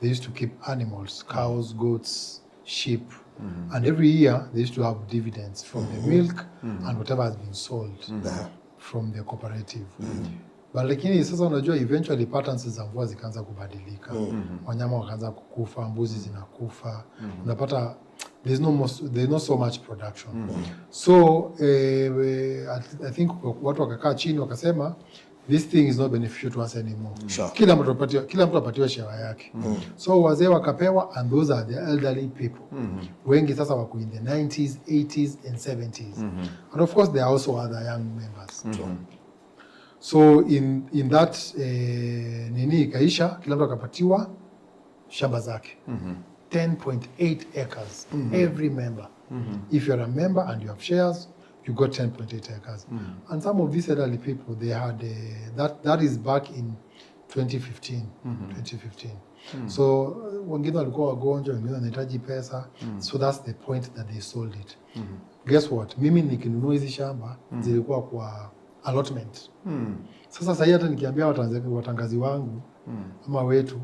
They used to keep animals, cows, goats, sheep, and every year they used to have dividends from the milk and whatever has been sold from the cooperative. But lakini sasa unajua eventually patterns za mvua zikaanza kubadilika. Wanyama wakaanza kukufa, mbuzi zinakufa. Unapata there's not so much production. So I think watu wakakaa chini wakasema, "This thing is not beneficial to us anymore." Kila mtu apatiwe share yake. So wazee wakapewa, and those are the elderly people. Wengi sasa wako in the 90s, 80s and 70s. And of course there are also other young members. So in that nini ikaisha, kila mtu akapatiwa shamba zake. 10.8 acres every member. If you're a member and you have shares, you got 10.8 acres. And some of these elderly people, they had that is back in 2015, 2015. So wengine walikuwa wagonjwa, wengine wanahitaji pesa. So that's the point that they sold it. Guess what? Mimi nikinunua hizi shamba zilikuwa kwa allotment. Sasa sahii hata nikiambia watangazi wangu ama wetu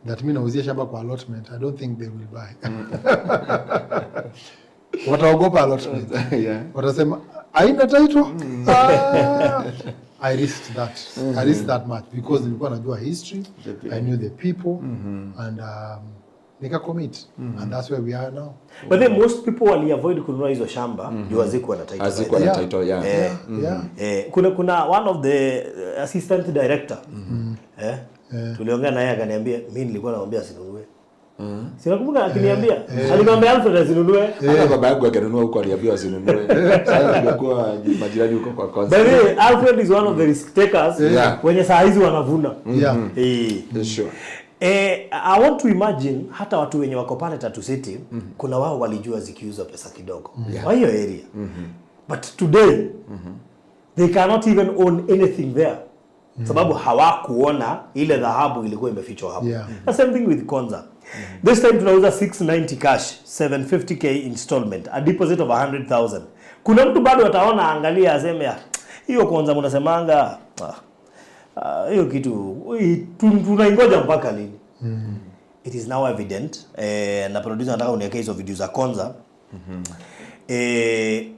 that mi nauzia shamba kwa allotment, I don't think they will buy. Wataogopa allotment. Watasema haina title. Ah. I risked that. I risked that much because nilikuwa najua history, I knew the people and nika commit and that's where we are now. But then most people waliavoid kununua hizo shamba juu hazikuwa na title. Hazikuwa na Yeah. title, yeah. Yeah, yeah. Kuna one of the assistant director, tuliongea naye akaniambia, mimi nilikuwa namwambia asinunue. Si nakumbuka akiniambia, aliniambia Alfred asinunue. Hata baba yangu akinunua huko aliambiwa asinunue. Sasa tumekuwa majirani huko kwa Konza. By the way, Alfred is one of the risk takers wenye saa hizi wanavuna. Sure. I want to imagine hata watu wenye wako pale Tatu City, kuna wao walijua zikiuzwa pesa kidogo kwa hiyo area, but today they cannot even own anything there sababu hawakuona ile dhahabu ilikuwa imefichwa hapo. The same thing with Konza. This time tunauza 690 cash, 750K installment, a deposit of 100,000. Kuna mtu bado ataona, angalia, aseme, "Ah, hiyo Konza mnasemanga, hiyo kitu tunaingoja mpaka lini?" It is now evident, na producer nataka uniweke hizo video za Konza.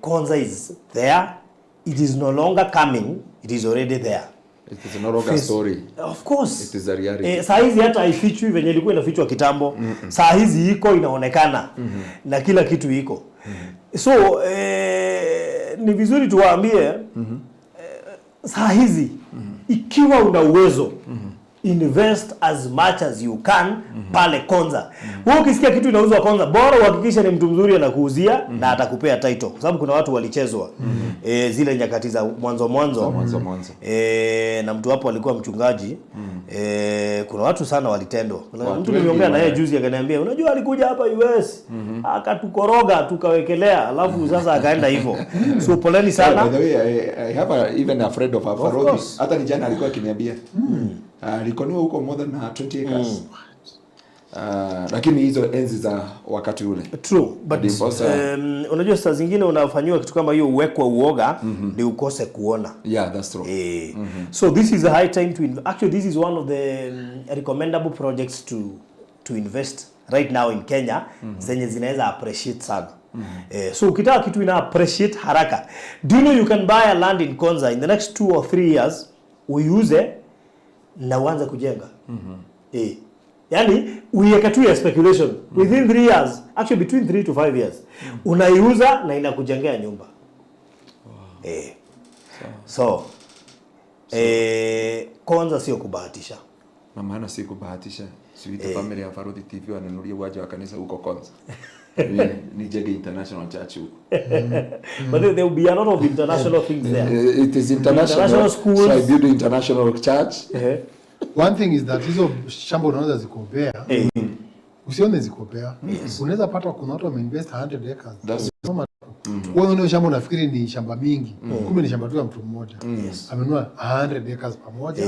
Konza is there. It is no longer coming, it is already there. It is no longer a story. Of course. It is a reality. Saa hizi hata haifichwi venye ilikuwa inafichwa kitambo. Saa hizi iko inaonekana na kila kitu iko. So ni vizuri tuwaambie, saa hizi ikiwa una uwezo, invest as much as you can pale Konza. Wewe ukisikia kitu inauzwa Konza, bora uhakikishe ni mtu mzuri anakuuzia na atakupea title, kwa sababu kuna watu walichezwa zile nyakati za mwanzo mwanzo. Za mwanzo mwanzo. Na mtu hapo alikuwa mchungaji. Kuna watu sana walitendwa. Kuna Watu mtu wengi niliongea na yeye juzi akaniambia, unajua alikuja hapa US akatukoroga tukawekelea, alafu sasa akaenda hivyo. So poleni sana. By the way, I have even a friend of a Farodhi. Course. Hata ni jana alikuwa akiniambia. Alikonua huko more than 20 acres. Lakini hizo enzi za wakati ule. True, but Ndiposa- unajua saa zingine unafanyiwa kitu kama hiyo uwekwa uoga ni ukose kuona. Yeah, that's true. So this is a high time to actually this is one of the recommendable projects to invest right now in Kenya zenye zinaweza appreciate sana. So ukitaka kitu ina appreciate haraka, do you know you can buy a land in Konza in the next 2 or 3 years, uiuze na uanze kujenga? Yaani uiweke tu ya speculation, within 3 years, actually between 3 to 5 years, unaiuza na inakujengea nyumba. So Konza sio kubahatisha. Na maana si kubahatisha. Siuite family ya Farodhi TV wanunulie uwanja wa kanisa huko Konza. Nijenge international church huko. But there will be a lot of international things there. It is international. International schools. So I build international church. One thing is that hizo shamba unaweza ziko bare, usione ziko bare. Unaweza pata kuna watu wameinvest 100 acres. Soma wewe unaona shamba unafikiri ni shamba mingi, kumbe ni shamba tu ya mtu mmoja. Amenunua 100 acres pamoja,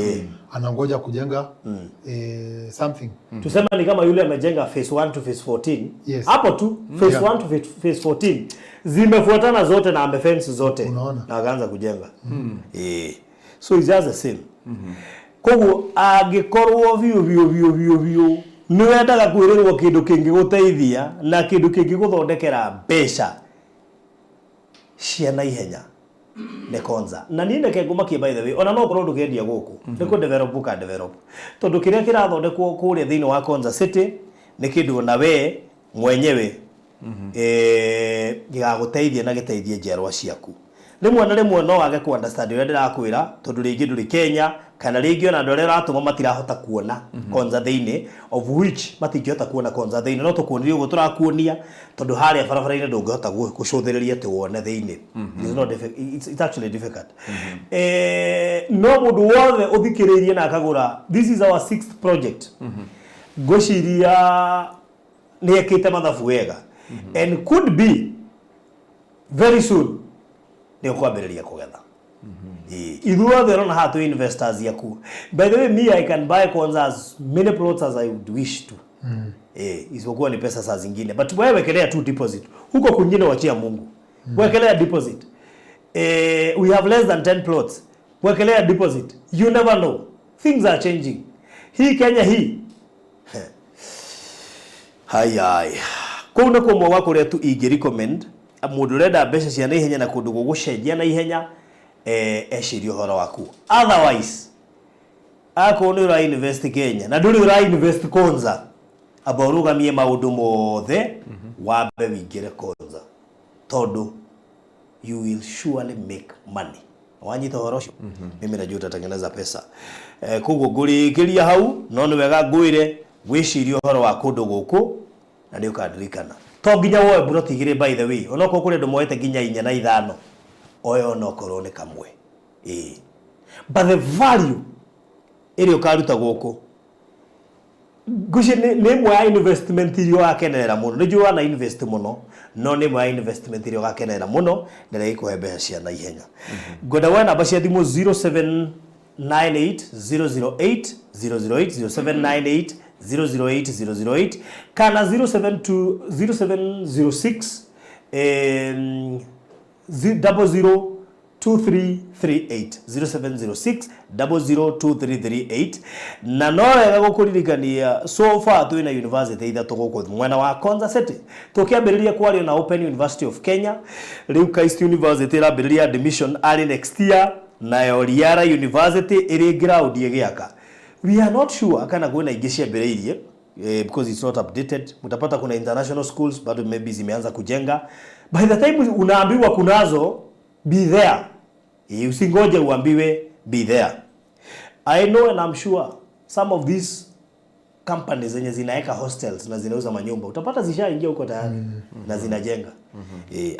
anangoja kujenga something. Tuseme ni kama yule amejenga phase 1 to phase 14. Hapo tu phase 1 to phase 14 zimefuatana zote na amefence zote. Unaona? Na akaanza kujenga. So it's just the same. Koguo angĩkorwo biũ biũ biũ biũ biũ nĩ wendaga kwĩrĩrwo kĩndũ kĩngĩgũteithia na kĩndũ kĩngĩgũthondekera mbeca cia naihenya nĩ Konza. Na niĩ reke ngũmakie, by the way, ona no ũkorwo ndũkĩendia gũkũ, nĩ kũ develop ũka develop, tondũ kĩrĩa kĩrathondekwo kũrĩa thĩinĩ wa Konza City nĩ kĩndũ ona we mwenyewe gĩgagũteithia na gĩteithie njiarwa ciaku. Rĩmwe na rĩmwe no wage ku understand ũrĩa ndĩrakwĩra, tondũ rĩngĩ ndũrĩ Kenya, kana rĩngĩ ona andũ arĩa ũratũma matirahota kuona Konza thĩinĩ, of which matingĩhota kuona Konza thĩinĩ. No tũkuonirie ũguo tũrakuonia, tondũ harĩa barabara-inĩ ndũngĩhota gũcũthĩrĩria atĩ wone thĩinĩ. It is not it's actually difficult. No mũndũ wothe ũthikĩrĩirie na akagũra, this is our sixth project, ngwĩciria nĩ ekĩte mathabu wega and could be very soon nĩ ũkwambĩrĩria kũgetha. Ithuothe ũrona haha twĩ investors yaku. By the way, me, I can buy Konza as many plots as I would wish to, isipokuwa ni pesa saa zingine. But wewe wekelea tu deposit, huko kwingine wachia Mungu. Wekelea deposit. We have less than 10 plots. Wekelea deposit. You never know, things are changing. Hii Kenya hii, hayai, kũu nĩ kũmwe gwa kũrĩa tu ingĩ recommend mũndũ ũrenda mbeca cia naihenya na kũndũ gũgũcenjia na ihenya. Ecirie ũhoro waku. Otherwise akorwo nĩ ũra invest Kenya na ndũrĩ ũra invest Konza, amba ũrũgamie maũndũ mothe, wambe wĩingĩre Konza, tondũ you will surely make money. Wanyita ũhoro ũcio? Mimi najua utatengeneza pesa. Koguo ngũrĩkĩria hau, no nĩ wega ngwĩre wĩcirie ũhoro wa kũndũ gũkũ na nĩ ũkandirikana. To nginya woe buroti igĩrĩ, by the way, onokorwo kũrĩ andũ moete nginya inya na ithano, oe onokorwo nĩ kamwe. Ĩĩ, but the value ĩrĩa ũkaruta gũkũ ngwĩciria nĩ ĩmwe ya investment iria ũgakenerera mũno. Nĩ njũĩ wana invest mũno, no nĩ ĩmwe ya investment iria ũgakenerera mũno na ĩrĩa ĩkũhe mbeca cia naihenya. Ngwenda woe namba cia thimũ 0798 008 008, 0798 008 008, kana 072 0706 00 2338, 0706 002338. Na no wega gũkũririkania, so far twĩna university ithatũ gũkũ mwena wa Konza City. Tũkĩambĩrĩria kwario na Open University of Kenya, rĩu KAIST University ĩrambĩrĩria admission early next year, nayo Riara University ĩrĩ ground ĩgĩaka. We are not sure kana kwĩna ingĩ ciambĩrĩirie, because it's not updated. Mtapata kuna international schools bado maybe zimeanza kujenga. By the time unaambiwa kunazo, be there. Usingoje uambiwe, be there. I know and I'm sure some of these companies zenye zinaweka hostels na zinauza manyumba, utapata zishaingia huko tayari na zinajenga.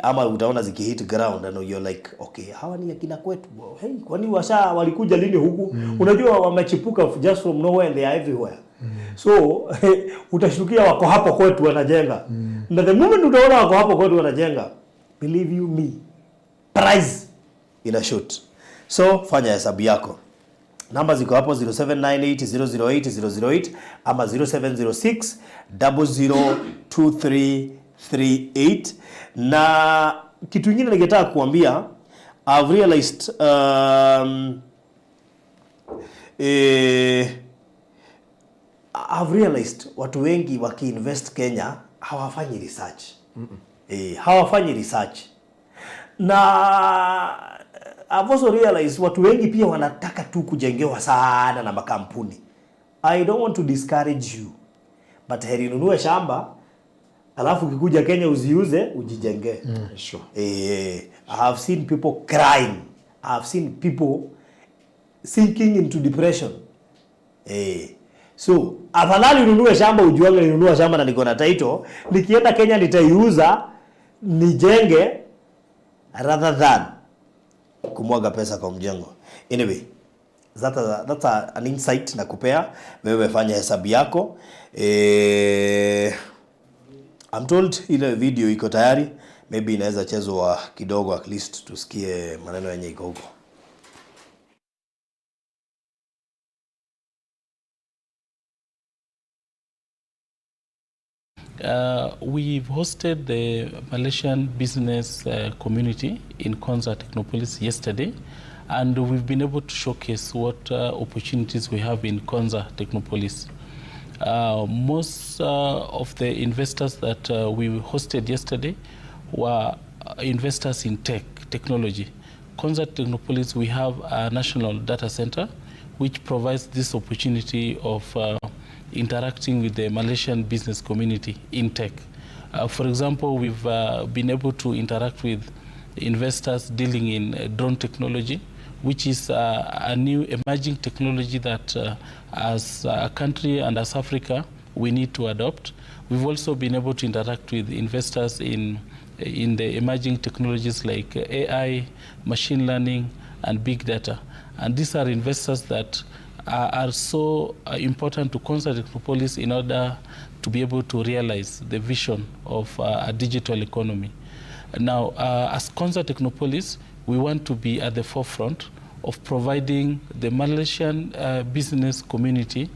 Ama utaona zikihit ground and you're like, "Okay, hawa ni akina kwetu. Hey, kwani washa walikuja lini huku?" Unajua wamechipuka just from nowhere and they are everywhere. So utashtukia wako hapo kwetu wanajenga. Na the moment utaona wako hapo kwetu wanajenga, believe you me, price ina shoot. So fanya hesabu yako. Namba ziko hapo, 0798 008 008 ama 0706 002338. Na kitu ingine ningetaka kuambia, I've realized watu wengi wakiinvest Kenya hawafanyi research. Hawafanyi research. Na I've also realized watu wengi pia wanataka tu kujengewa sana na makampuni. I don't want to discourage you, but heri ununue shamba alafu ukikuja Kenya uziuze ujijengee. I have seen people crying. I have seen people sinking into depression. So afadhali ununue shamba ujuange ninunua shamba na niko na title, nikienda Kenya nitaiuza nijenge, rather than kumwaga pesa kwa mjengo. Anyway, that's an insight na kupea wewe, fanya hesabu yako. I'm told ile video iko tayari, maybe inaweza chezwa kidogo, at least tusikie maneno yenye iko huko. We've hosted the Malaysian business community in Konza Technopolis yesterday, and we've been able to showcase what opportunities we have in Konza Technopolis. Most of the investors that we hosted yesterday were investors in tech, technology. Konza Technopolis, we have a national data center which provides this opportunity of interacting with the Malaysian business community in tech. For example, we've been able to interact with investors dealing in drone technology, which is a new emerging technology that as a country and as Africa, we need to adopt. We've also been able to interact with investors in the emerging technologies like AI, machine learning, and big data. And these are investors that are so important to Konza Technopolis in order to be able to realize the vision of a digital economy. Now, as Konza Technopolis, we want to be at the forefront of providing the Malaysian business community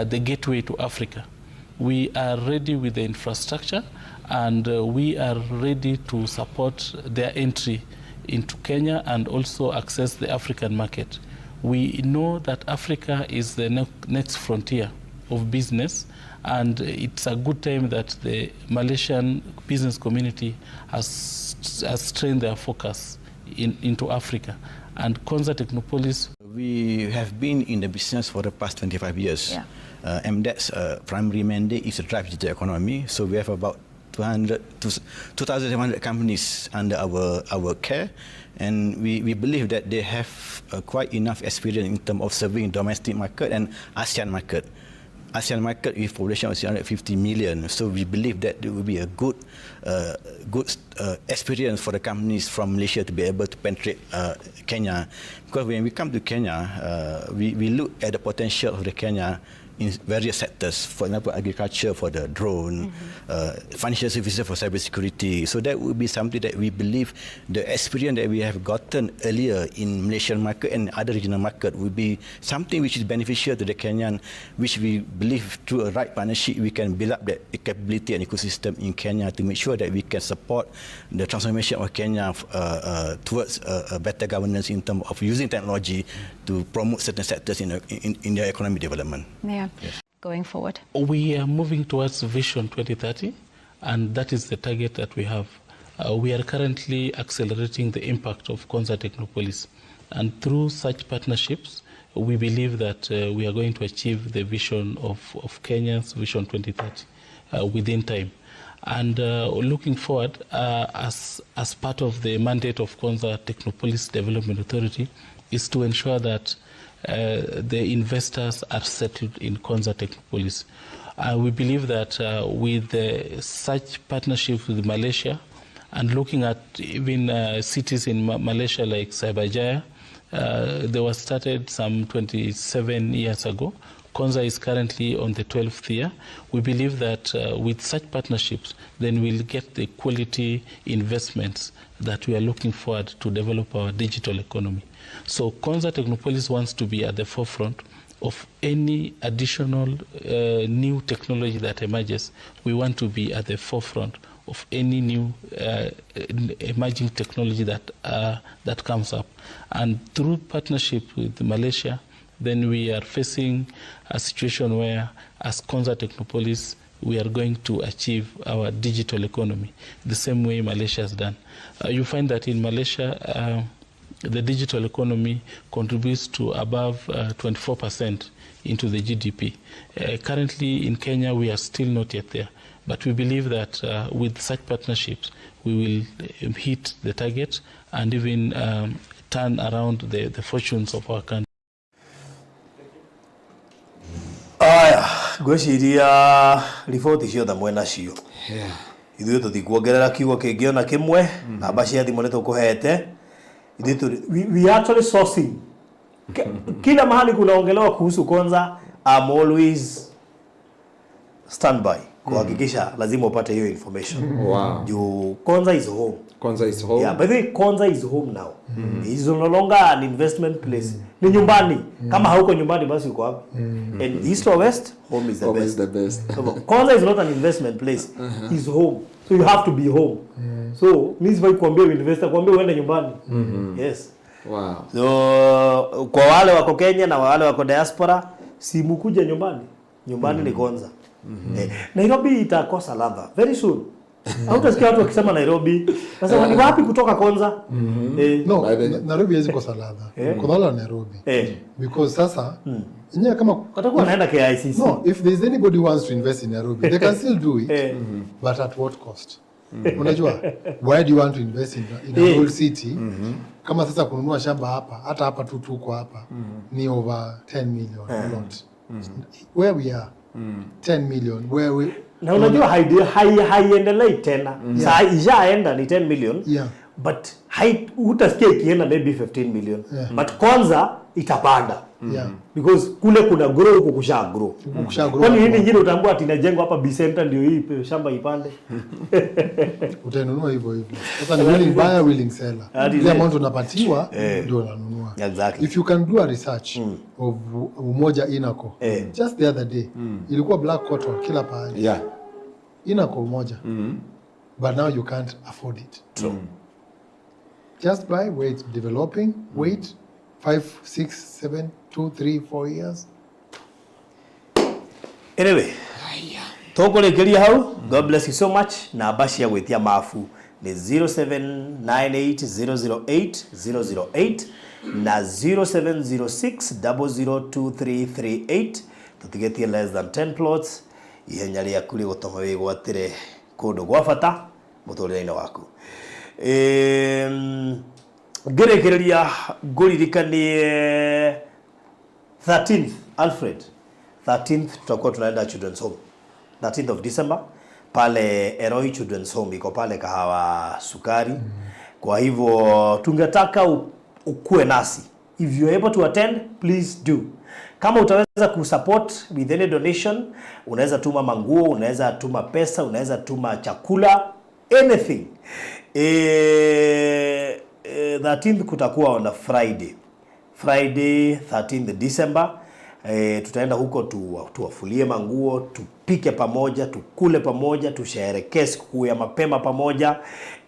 the gateway to Africa. We are ready with the infrastructure and we are ready to support their entry into Kenya and also access the African market. We know that Africa is the next frontier of business, and it's a good time that the Malaysian business community has trained their focus into Africa. And Konza Technopolis. We have been in the business for the past 25 years. Yeah. MDEC's primary mandate is to drive digital economy. So we have about 2,700 companies under our care. And we believe that they have quite enough experience in terms of serving domestic market and ASEAN market. ASEAN market with population of 650 million. So we believe that it will be a good experience for the companies from Malaysia to be able to penetrate Kenya. Because when we come to Kenya, we look at the potential of the Kenya in various sectors. For example, agriculture for the drone, financial services for cybersecurity. So that would be something that we believe the experience that we have gotten earlier in Malaysian market and other regional market will be something which is beneficial to the Kenyan, which we believe through a right partnership we can build up that capability and ecosystem in Kenya to make sure that we can support the transformation of Kenya towards a better governance in terms of using technology to promote certain sectors in their economic development. Yeah. Yes. Going forward. We are moving towards Vision 2030, and that is the target that we have. We are currently accelerating the impact of Konza Technopolis, and through such partnerships, we believe that we are going to achieve the vision of Kenya's Vision 2030 within time. And looking forward, as part of the mandate of Konza Technopolis Development Authority, is to ensure that the investors are settled in Konza Technopolis. We believe that with such partnership with Malaysia, and looking at even cities in Malaysia like Cyberjaya, they were started some 27 years ago. Konza is currently on the 12th year. We believe that with such partnerships, then we'll get the quality investments that we are looking forward to develop our digital economy. So Konza Technopolis wants to be at the forefront of any additional new technology that emerges. We want to be at the forefront of any new emerging technology that comes up. And through partnership with Malaysia, then we are facing a situation where, as Konza Technopolis, we are going to achieve our digital economy the same way Malaysia has done. You find that in Malaysia, the digital economy contributes to above 24% into the GDP. Currently in Kenya, we are still not yet there. But we believe that with such partnerships, we will hit the target and even turn around the fortunes of our country. Aya, ngwĩciria riboti ciothe mwena cio. Ithuĩ tũtikuongerera kiugo kĩngĩ ona kĩmwe, namba cia thimũ nĩ tũkũhete. Ithuĩ We are actually sourcing. Kila mahali kunaongelewa kuhusu Konza, I'm always standby kuhakikisha lazima upate hiyo information. Juu Konza is home. Konza is home. Yeah, by the way, Konza is home now. It's no longer an investment place. Ni nyumbani. Kama hauko nyumbani basi uko wapi? And east or west, home is the Home best. is the best. So, Konza is not an investment place. It's home. So you have to be home. So, mimi sifai kuambia investor, kuambia uende nyumbani. Yes. Wow. So, kwa wale wako Kenya na wale wako diaspora, si mkuja nyumbani. Nyumbani ni Konza. Nairobi itakosa ladha very soon. Hautasikia watu wakisema Nairobi. Sasa ni wapi kutoka Konza? No, By the- Nairobi haiwezi kosa ladha. Kuna wale wa Nairobi. Because sasa yenyewe kama Watakuwa wanaenda KICC. No, if there's anybody who wants to invest in Nairobi, they can still do it, but at what cost? Unajua, why do you want to invest in a whole city? Kama sasa kununua shamba hapa, hata hapa tu tuko hapa, ni over 10 million a lot. Where we are, 10 million, where we Na unajua haiendelei tena. Saa ishaenda ni 10 million. But hutasikia ikienda maybe 15 million. But Konza itapanda. Because kule kuna grow, huku kusha grow. Huku kusha grow. Kwani nini nyingine utaambiwa ati inajengwa hapa B Center ndio hii shamba ipande? Utainunua hivyo hivyo. Sasa ni willing buyer, willing seller. That is Ile it. amount unapatiwa ndio unanunua. If you can do a research of Umoja Inako, just the other day, ilikuwa black cotton kila pahali. Inako Umoja. But now you can't afford it. True. Just buy, wait, developing, wait 5, 6, 7, 2, 3, 4 years. Anyway, tũkũrĩkĩria hau. God bless you so much. Namba cia gwĩtia mabu Nĩ 0798008008 na 0706002338. Tũtigĩtie less than 10 plots. Ihenya rĩaku rĩgũtũma wĩgwatĩre kũndũ gwa bata mũtũrĩre-inĩ waku. Ngĩrĩkĩrĩria ngũririkanie 13th, Alfred, 13th tutakuwa tunaenda Children's Home, 13th of December pale Eroi Children's Home, iko pale Kahawa Sukari. Kwa hivyo tungetaka ukue nasi. If you're able to attend, please do. Kama utaweza kusupport with any donation, unaweza tuma manguo, unaweza tuma pesa, unaweza tuma chakula, anything. 13th kutakuwa on a Friday. Friday 13th December. Tutaenda huko tuwafulie manguo, tupike pamoja, tukule pamoja, tusherehekee sikukuu ya mapema pamoja,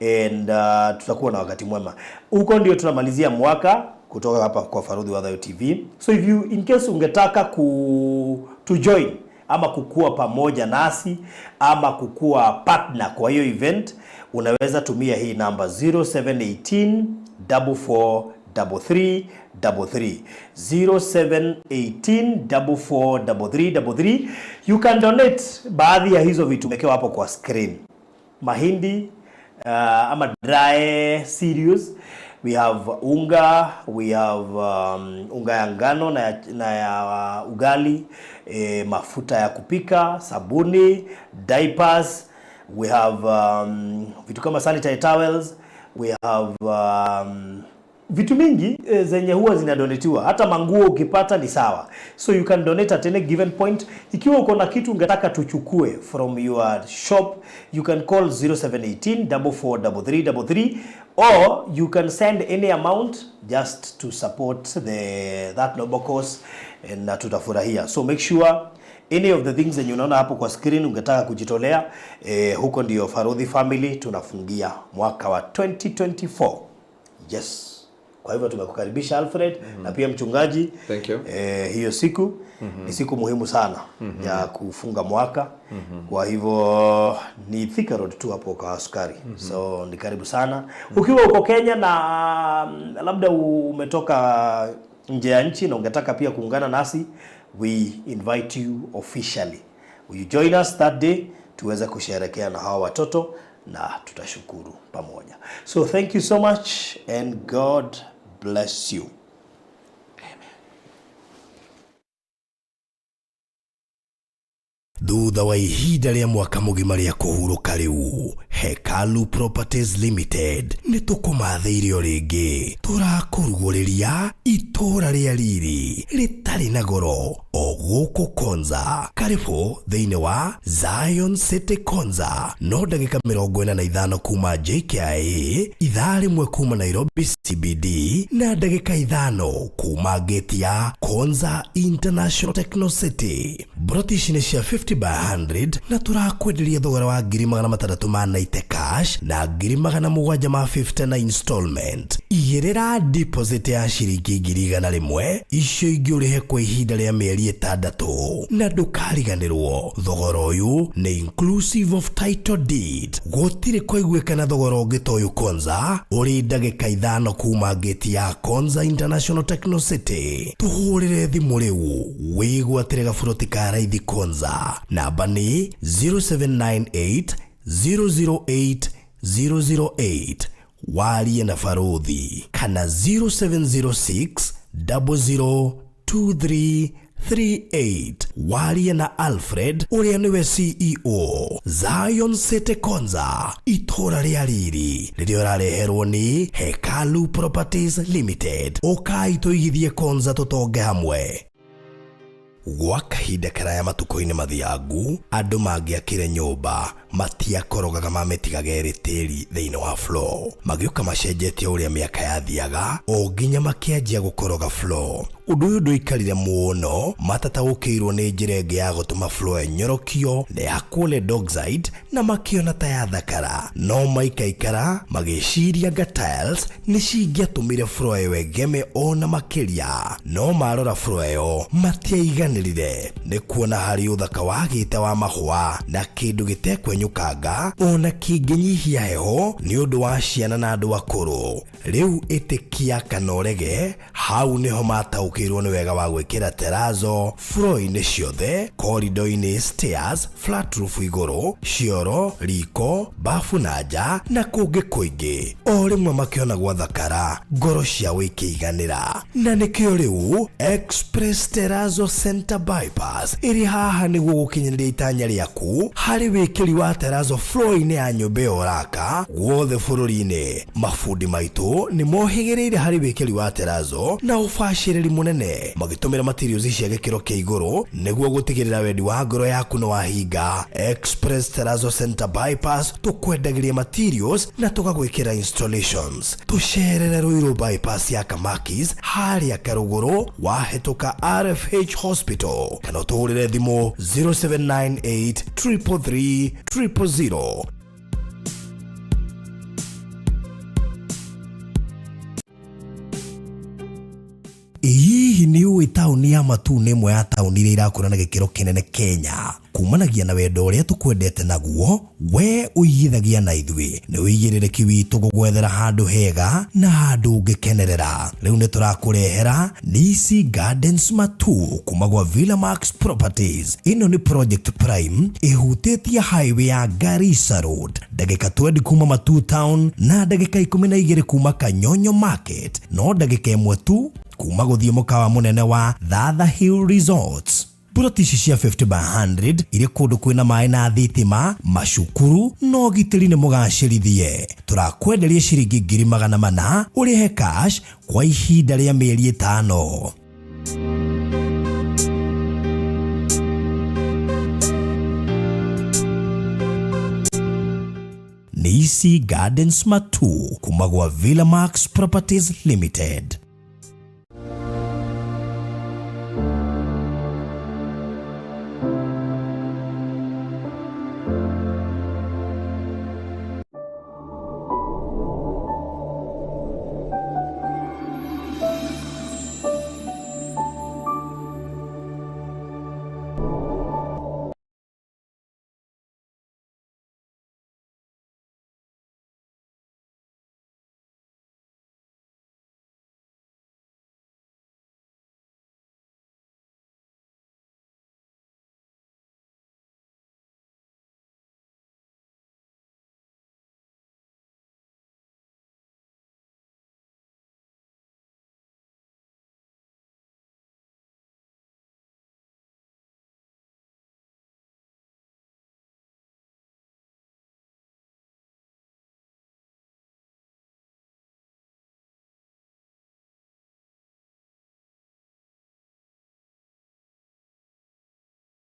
and tutakuwa na wakati mwema. Huko ndio tunamalizia mwaka kutoka hapa kwa Farodhi wa Thayo TV. So if you, in case ungetaka to join ama kukua pamoja nasi ama kukua partner kwa hiyo event, unaweza tumia hii namba 0718 44 33 33, 0718 44 33 33. You can donate baadhi ya hizo vitu mekewa hapo kwa screen: mahindi ama dry cereals, we have unga, we have unga ya ngano na ya ugali, mafuta ya kupika, sabuni, diapers, we have vitu kama sanitary towels, we have vitu mingi zenye huwa zinadonatiwa. Hata manguo ukipata ni sawa. So you can donate at any given point. Ikiwa uko na kitu ungetaka tuchukue from your shop, you can call 0718 443333 or you can send any amount just to support that noble cause, na tutafurahia. So make sure any of the things zenye unaona hapo kwa screen ungetaka kujitolea, huko ndio Farodhi family tunafungia mwaka wa 2024. Yes. Kwa hivyo tumekukaribisha, Alfred, na pia mchungaji. Thank you. Hiyo siku ni siku muhimu sana ya kufunga mwaka. Kwa hivyo ni Thika Road tu hapo kwa Sukari. So ni karibu sana. Ukiwa uko Kenya na labda umetoka nje ya nchi na ungetaka pia kuungana nasi, we invite you officially. Will you join us that day tuweze kusherehekea na hawa watoto na tutashukuru pamoja. So thank you so much and God bless you. Thutha wa ihinda rĩa mwaka mũgima rĩa kũhurũka, rĩu Hekalu Properties Limited nĩ tũkũmathĩire o rĩngĩ. Tũrakũrugũrĩria itũũra rĩa riri rĩtarĩ na goro o gũkũ Konza. Karibu thĩinĩ wa Zion City Konza, no ndagĩka 45 kuma JKIA, ithaa 1 kuma Nairobi CBD na ndagĩka 5 kuma gate ya Konza International Techno City. Broti ici nĩ cia 50 by 100 na tũrakwenderia thogora wa 690,000 cash na 750,000 na installment. Igĩrĩra deposit ya ciringi 100,000, icio ingĩ ũrĩhe kwa ihinda rĩa mĩeri 6, na ndũkariganĩrwo thogora ũyũ nĩ inclusive of title deed. Gũtirĩ kũiguĩkana thogora ũngĩ ta ũyũ Konza, ũrĩ ndagĩka 5 kuma gate ya Konza International Techno City. Tũhũrĩre thimũ rĩu wĩgwatĩre gaburoti ka raithi Konza. Namba nĩ 0798 008 008, warie na Farodhi, kana 0706 002338, warie na Alfred ũrĩa nĩwe CEO. Zion City Konza, itũra rĩa riri rĩrĩa ũrareherwo nĩ Hekalu Properties Limited. Ũkai tũigithie Konza, tũtonge hamwe. Gwa kahinda karaya matukũ-inĩ mathiangu, andũ mangĩakire nyũmba matiakorogaga, mamĩtigaga ĩrĩ tĩri thĩinĩ wa floor. Magĩũka macenjetie ũrĩa mĩaka yathiaga o nginya makĩanjia gũkoroga floor. Ũndũ ũyũ ndũikarire mũno matataũkĩirwo nĩ njĩra ĩngĩ ya gũtũma floor ĩnyorokio na ya lead oxide, na makĩona ta yathakara, no maikaikara magĩciria nga tiles nĩ cingĩatũmire floor ĩyo ĩgeme ona makĩria. No marora floor ĩyo matiaiganĩrire nĩ kuona harĩ ũthaka wagĩte wa mahũa na kĩndũ gĩtekwenyorokio. kũmenyũkanga ona kĩngĩnyihia heho nĩ ũndũ wa ciana na andũ akũrũ. Rĩu ĩtĩkia kana ũrege, hau nĩho mataũkĩirwo nĩ wega wa gwĩkĩra terazo floor-inĩ ciothe, corridor-inĩ, stairs, flat roof igũrũ, cioro, riko, bafu na nja na kũngĩ kũingĩ. O rĩmwe makĩona gwathakara, ngoro ciao ikĩiganĩra. Na nĩkĩo rĩu Express Terrazzo Center Bypass ĩrĩ haha nĩguo gũkinyanĩria itanya rĩaku harĩ wĩkĩri wa terrazzo floor-inĩ ya nyũmba ĩyo ũraka guothe bũrũri-inĩ. Mabundi maitũ nĩ mohĩgĩrĩire harĩ wĩkĩri wa terrazzo na ũbacĩrĩri mũnene magĩtũmĩra materials cia gĩkĩro kĩa igũrũ nĩguo gũtigĩrĩra wendi wa ngoro yaku nĩ wahinga. Express Terrazzo Center Bypass tũkwendagĩria materials na tũgagwĩkĩra installations. Tũcerere Ruiru Bypass ya Kamakis harĩa Karũgũrũ wahĩtũka RFH Hospital kana ũtũhũrĩre thimũ 0798 333 000. Hihi nĩ ũĩ taũni ya Matuu nĩ ĩmwe ya taũni iria irakũra na gĩkĩro kĩnene Kenya kumanagia na wendo ũrĩa tũkwendete naguo we ũigithagia na ithuĩ nĩ ũigĩrĩrĩki witũ gũgwethera handũ hega na handũ ũngĩkenerera. Rĩu nĩ tũrakũrehera Nisi Gardens Matuu kuma gwa Villa Max Properties. Ĩno nĩ project prime ĩhutĩtie highway ya Garissa Road, ndagĩka 20 kuma Matuu town na ndagĩka 12 kuma Kanyonyo Market, no ndagĩka 1 tu kuma gũthiĩ mũkawa mũnene wa Thatha Hill Resorts. Ploti ici cia 50 by 100 irĩ kũndũ kwĩna maĩ na thitima, macukuru na ũgitĩri nĩ mũgacĩrithie. Tũrakwenderia ciringi 400,000 ũrĩhe cash kwa ihinda rĩa mĩeri 5. Nisi Gardens Matuu kuma gwa Villa Max Properties Limited.